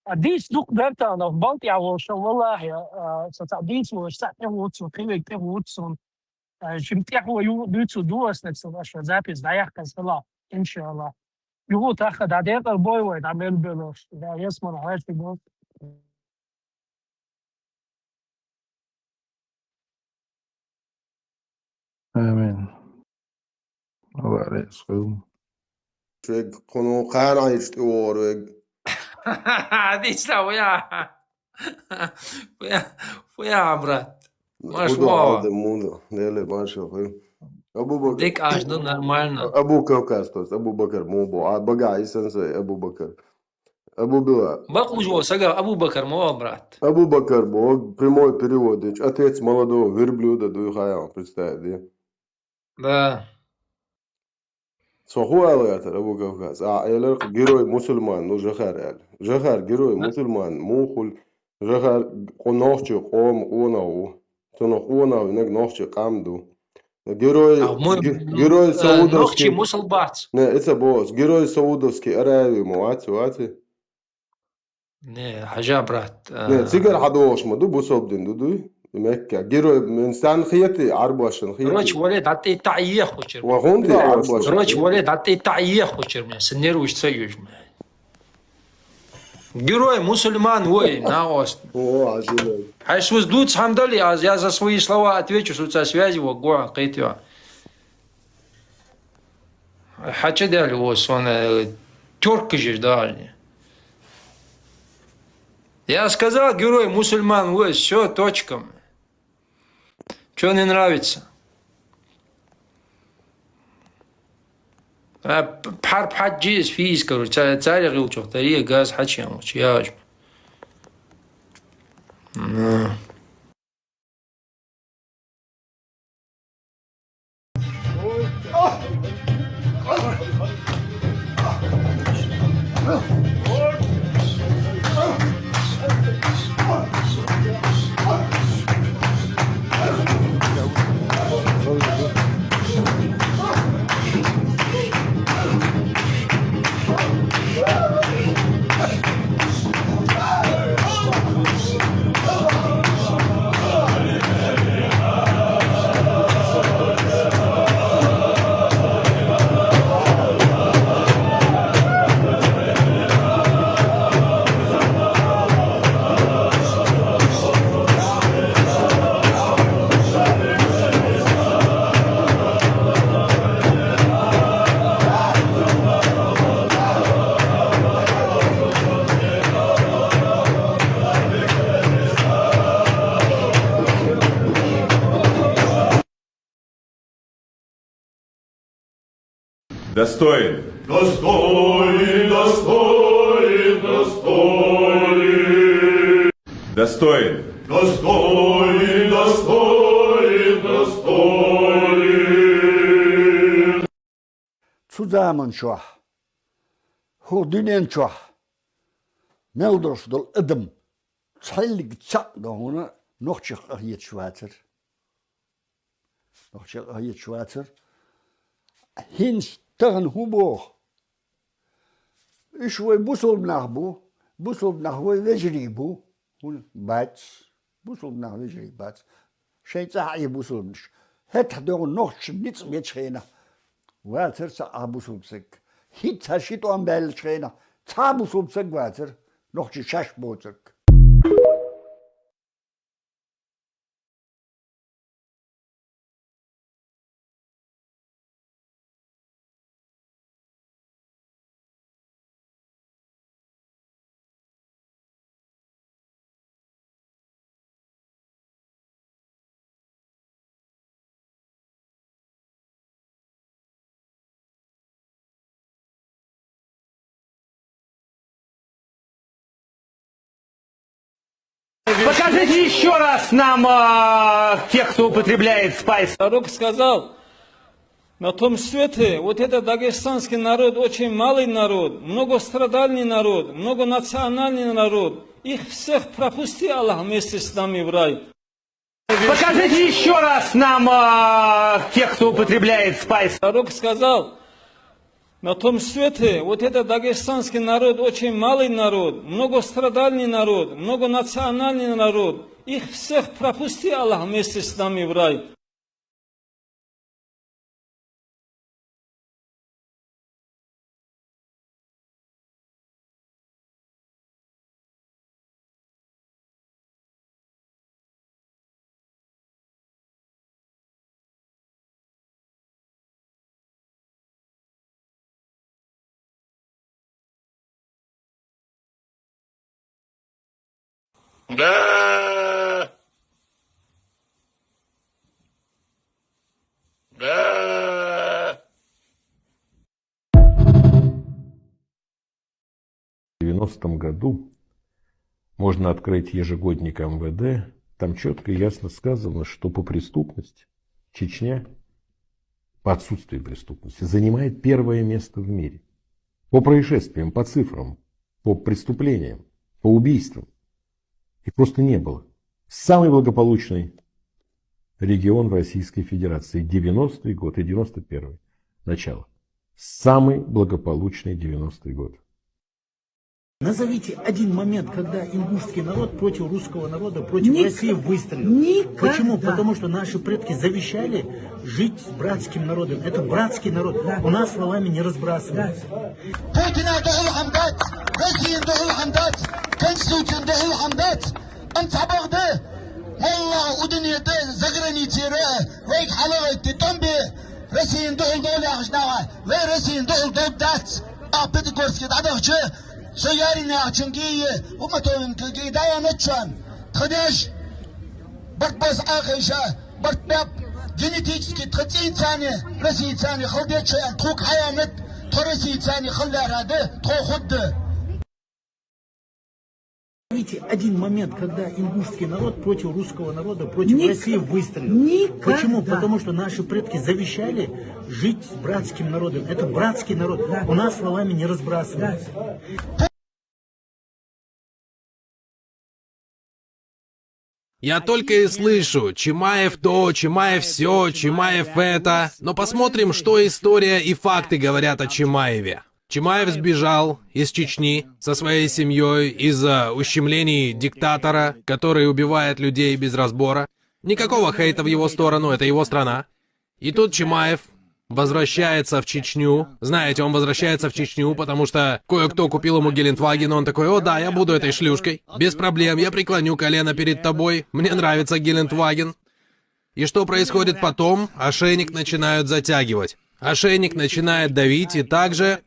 А дийца дукха дара тахана, балтӀехь волуш, валлахӀи, а, со цхьаъ дийца волуш, цхьаъ тӀехӀутту суна, кхин верг тӀехӀутту суна. А, шим тӀехьо ю-, дуьйцур ду ас, нагахь санна, аша запись дӀаяьккхина хила, иншаллахӀ. Юха тахха дӀа декъал бой вай, дӀа мел белош, дӀа ясмар хьаьрчиг бо. Амин. Аллах реза хуьлда. Шег кхуну кхана Ӏийча тӀе вогӀур вег. Дийцла вуя. Вуя, вуя, брат. Маш Худо мо. Алда муна, Деле, маршал хуьлда. Абу Бакар. Дик аш ду нормально. Абу Кавказ, то есть Абу Бакар му бо. А бага исан сай Абу Бакар. Абу Била. Бакъ уж во сага Абу Бакар мо, брат. Абу Бакар бо, прямой перевод, отец молодого верблюда, дуй хаян, представь, ди. Да. Со хӀун ала гӀертара, Абу Кавказ? А, элар герой мусульман, ну, Жахар аьлла. Жахар герой мусульман, муха хуьлу Жахар къо-, нохчий къоман къонах ву. Цунах къонах винарг нохчий къам ду. Герой, а, мо-, ге-, ну, герой э, Саудовский. Нохчий мусул бац. Не, это босс. Герой Саудовской Аравии ма вац, вац? Не, хьажа, брат, а. Не, цигара хьадогӀуш ма ду, бусалба дин ду, дуй? Мекка. Герой, мен стан хети, Ӏарбошан хети. Короче, вале, дӀатӀе таӀ ехучуьра. Ва хӀунда Ӏарбошан? Короче, вале, дӀатӀе таӀ ехучуьра, мен, сан нерваш ца юьжу, мен. Герой мусульман вой, наост. О, ажиба. Хьай шуз дуц хьамдали, аз, я за свои слова отвечу, шу ца связи во гуа кхетё. Хьача дали во сон, э, тёрк кижиш дали. Я сказал, герой мусульман вой, всё, точка. Чё не нравится? А, п-, пхьар пхьаджи из физ, короче, ца-, царегӀ юлчух, тари газ хьачем, чу яж. Ну. Достоин. Достоин, достоин, достоин. Достоин. Достоин, достоин, достоин. Цу заман чохь, хӀокху дуьнен чохь мел долуш долу адам цхьаьллиг цхьаъ дан хӀуна нохчех къахеташ вацара. Нохчех къахеташ вацара. ХӀинца тахана хӀун боху? Уьш вай бусалба нах бу, бусалба нах вай вежарий бу. ХӀунда бац? Бусалба нах вежарий бац. Шайн цӀахь Ӏе бусалбанаш. ХӀетахь догӀу нохчашна ницкъ бечу хенахь вацара цхьа а бусалба саг. ХӀинца ши тӀом баьллачу хенахь цхьа а бусалба саг вацара, нохчий шаьш боцург. Покажите еще раз нам э, тех, кто употребляет спайс. Пророк сказал, на том свете вот этот дагестанский народ очень малый народ, многострадальный народ, многонациональный народ. Их всех пропусти, Аллах, вместе с нами в рай. Покажите еще раз нам э, тех, кто употребляет спайс. Пророк сказал, на том свете вот этот дагестанский народ очень малый народ, многострадальный народ, многонациональный народ. Их всех пропусти, Аллах, вместе с нами в рай. Да. Да. В девяностом году можно открыть ежегодник МВД. Там четко и ясно сказано, что по преступности Чечня, по отсутствию преступности, занимает первое место в мире. По происшествиям, по цифрам, по преступлениям, по убийствам. И просто не было. Самый благополучный регион в Российской Федерации. Девяностый год и девяносто первый. Начало. Самый благополучный девяностый год. Назовите один момент, когда ингушский народ против русского народа, против Ник- России выстрелил. Никогда. Почему? Потому что наши предки завещали жить с братским народом. Это братский народ. Да. У нас словами не разбрасываются. Да. Путина духул хамдат, Россия духул хамдат, Конституция духул хамдат. Ам цабагда, молла удинеда, заграницера, вейк халавайт томби, Россия духул доля хашнава, вей Россия духул дол дац. А Пятигорский дадахча, Соярина Чунгие, Уматовин Кугие, Даяна Чан. Тхадеш, барт бас ахайша, барт баб, генетически тхацин цани, Россия цани, халдеча, тхук хаянат, тхо Россия цани, халдарада, тхо худда. Видите, один момент, когда ингушский народ против русского народа, против Ник- России выстрелил. Никогда. Почему? Потому что наши предки завещали жить с братским народом. Это братский народ. Да. У нас словами не разбрасываются. Да. Я только и слышу: Чимаев то, Чимаев все, Чимаев это. Но посмотрим, что история и факты говорят о Чимаеве. Чимаев сбежал из Чечни со своей семьей из-за ущемлений диктатора, который убивает людей без разбора. Никакого хейта в его сторону, это его страна. И тут Чимаев возвращается в Чечню. Знаете, он возвращается в Чечню, потому что кое-кто купил ему Гелендваген, и он такой: «О да, я буду этой шлюшкой. Без проблем, я преклоню колено перед тобой. Мне нравится Гелендваген». И что происходит потом? Ошейник начинают затягивать. Ошейник начинает давить, и также,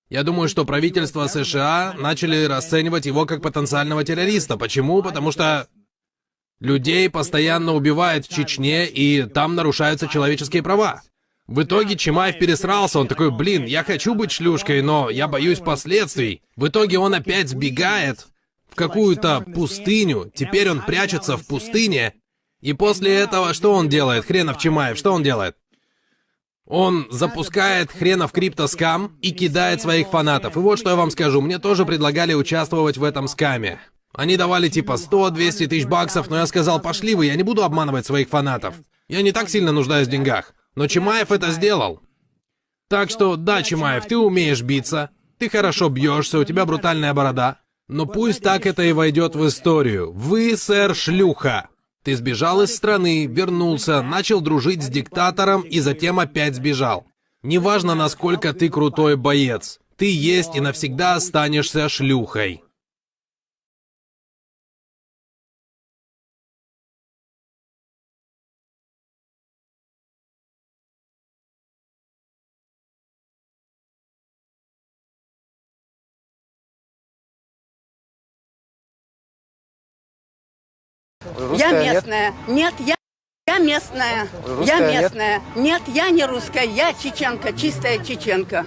я думаю, что правительство США начали расценивать его как потенциального террориста. Почему? Потому что людей постоянно убивают в Чечне, и там нарушаются человеческие права. В итоге Чимаев пересрался, он такой: «Блин, я хочу быть шлюшкой, но я боюсь последствий». В итоге он опять сбегает в какую-то пустыню, теперь он прячется в пустыне. И после этого что он делает, хренов Чимаев, что он делает? Он запускает хренов криптоскам и кидает своих фанатов. И вот что я вам скажу, мне тоже предлагали участвовать в этом скаме. Они давали типа сто-двести тысяч баксов, но я сказал: «Пошли вы, я не буду обманывать своих фанатов. Я не так сильно нуждаюсь в деньгах». Но Чимаев это сделал. Так что да, Чимаев, ты умеешь биться, ты хорошо бьешься, у тебя брутальная борода. Но пусть так это и войдет в историю. Вы, сэр, шлюха. Ты сбежал из страны, вернулся, начал дружить с диктатором и затем опять сбежал. Неважно, насколько ты крутой боец, ты есть и навсегда останешься шлюхой. Я местная. Нет, я, я местная. Я местная. Нет, я не русская, я чеченка, чистая чеченка.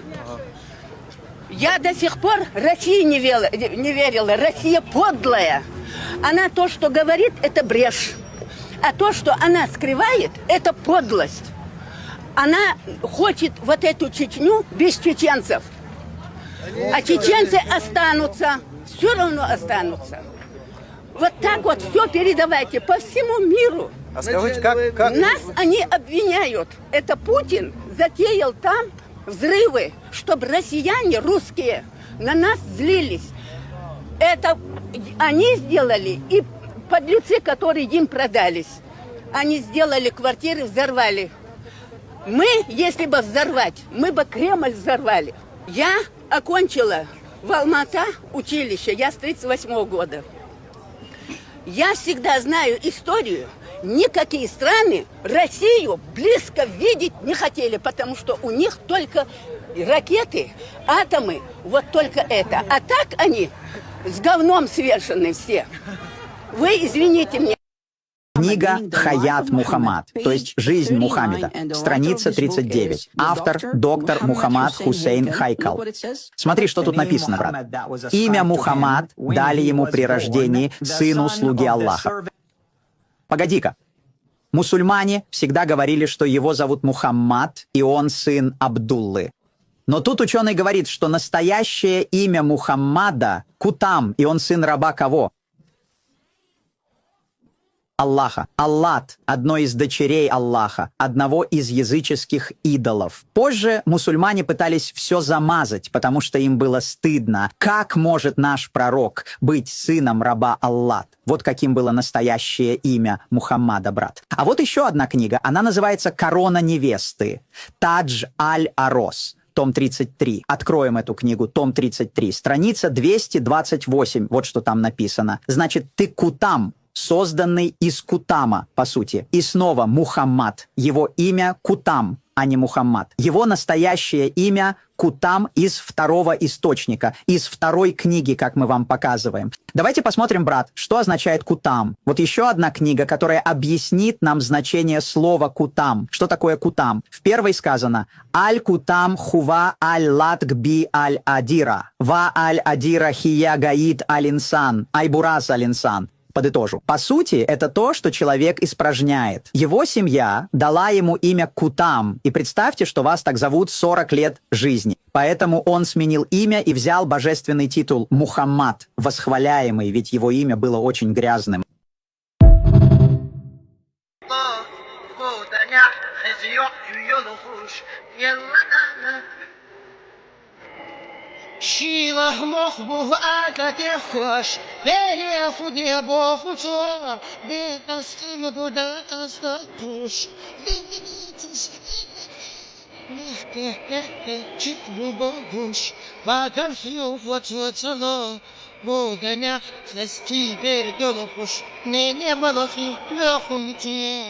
Я до сих пор России не, вел- не верила. Россия подлая. Она то, что говорит, это брешь. А то, что она скрывает, это подлость. Она хочет вот эту Чечню без чеченцев. А чеченцы останутся, все равно останутся. Вот так вот все передавайте по всему миру. А скажите, как, как... Нас они обвиняют. Это Путин затеял там взрывы, чтобы россияне, русские, на нас злились. Это они сделали, и подлецы, которые им продались. Они сделали квартиры, взорвали. Мы, если бы взорвать, мы бы Кремль взорвали. Я окончила в Алмата училище, я с тридцать восьмого года. Я всегда знаю историю. Никакие страны Россию близко видеть не хотели, потому что у них только ракеты, атомы, вот только это. А так они с говном свешены все. Вы извините меня. Книга «Хаят Мухаммад», то есть «Жизнь Мухаммеда», страница тридцать девять. Автор — доктор Мухаммад Хусейн Хайкал. Смотри, что тут написано, брат. Имя Мухаммад дали ему при рождении, сыну слуги Аллаха. Погоди-ка. Мусульмане всегда говорили, что его зовут Мухаммад, и он сын Абдуллы. Но тут ученый говорит, что настоящее имя Мухаммада — Кутам, и он сын раба кого? Аллаха. Аллат — одной из дочерей Аллаха, одного из языческих идолов. Позже мусульмане пытались все замазать, потому что им было стыдно. Как может наш пророк быть сыном раба Аллат? Вот каким было настоящее имя Мухаммада, брат. А вот еще одна книга, она называется «Корона невесты», «Тадж аль-Арос», том тридцать три. Откроем эту книгу, том тридцать три, страница двести двадцать восемь. Вот что там написано. Значит, ты Кутам, созданный из Кутама, по сути. И снова Мухаммад. Его имя Кутам, а не Мухаммад. Его настоящее имя Кутам из второго источника, из второй книги, как мы вам показываем. Давайте посмотрим, брат, что означает Кутам. Вот еще одна книга, которая объяснит нам значение слова Кутам. Что такое Кутам? В первой сказано: «Аль-Кутам хува аль-латк би аль-адира, ва аль-адира хия гаид аль-инсан, айбурас аль-инсан». Подытожу. По сути, это то, что человек испражняет. Его семья дала ему имя Кутам. И представьте, что вас так зовут сорок лет жизни. Поэтому он сменил имя и взял божественный титул Мухаммад, восхваляемый, ведь его имя было очень грязным. Şîla moh bu ata te xoş, bêrê xudê bo xuço, bê destê mi bu de desta tuş. Bê tuş. Meh te te te çik bu babuş, badem fiyo foto çano, bu de ne festî bê dolo xuş. Ne ne balo fi lo xunti.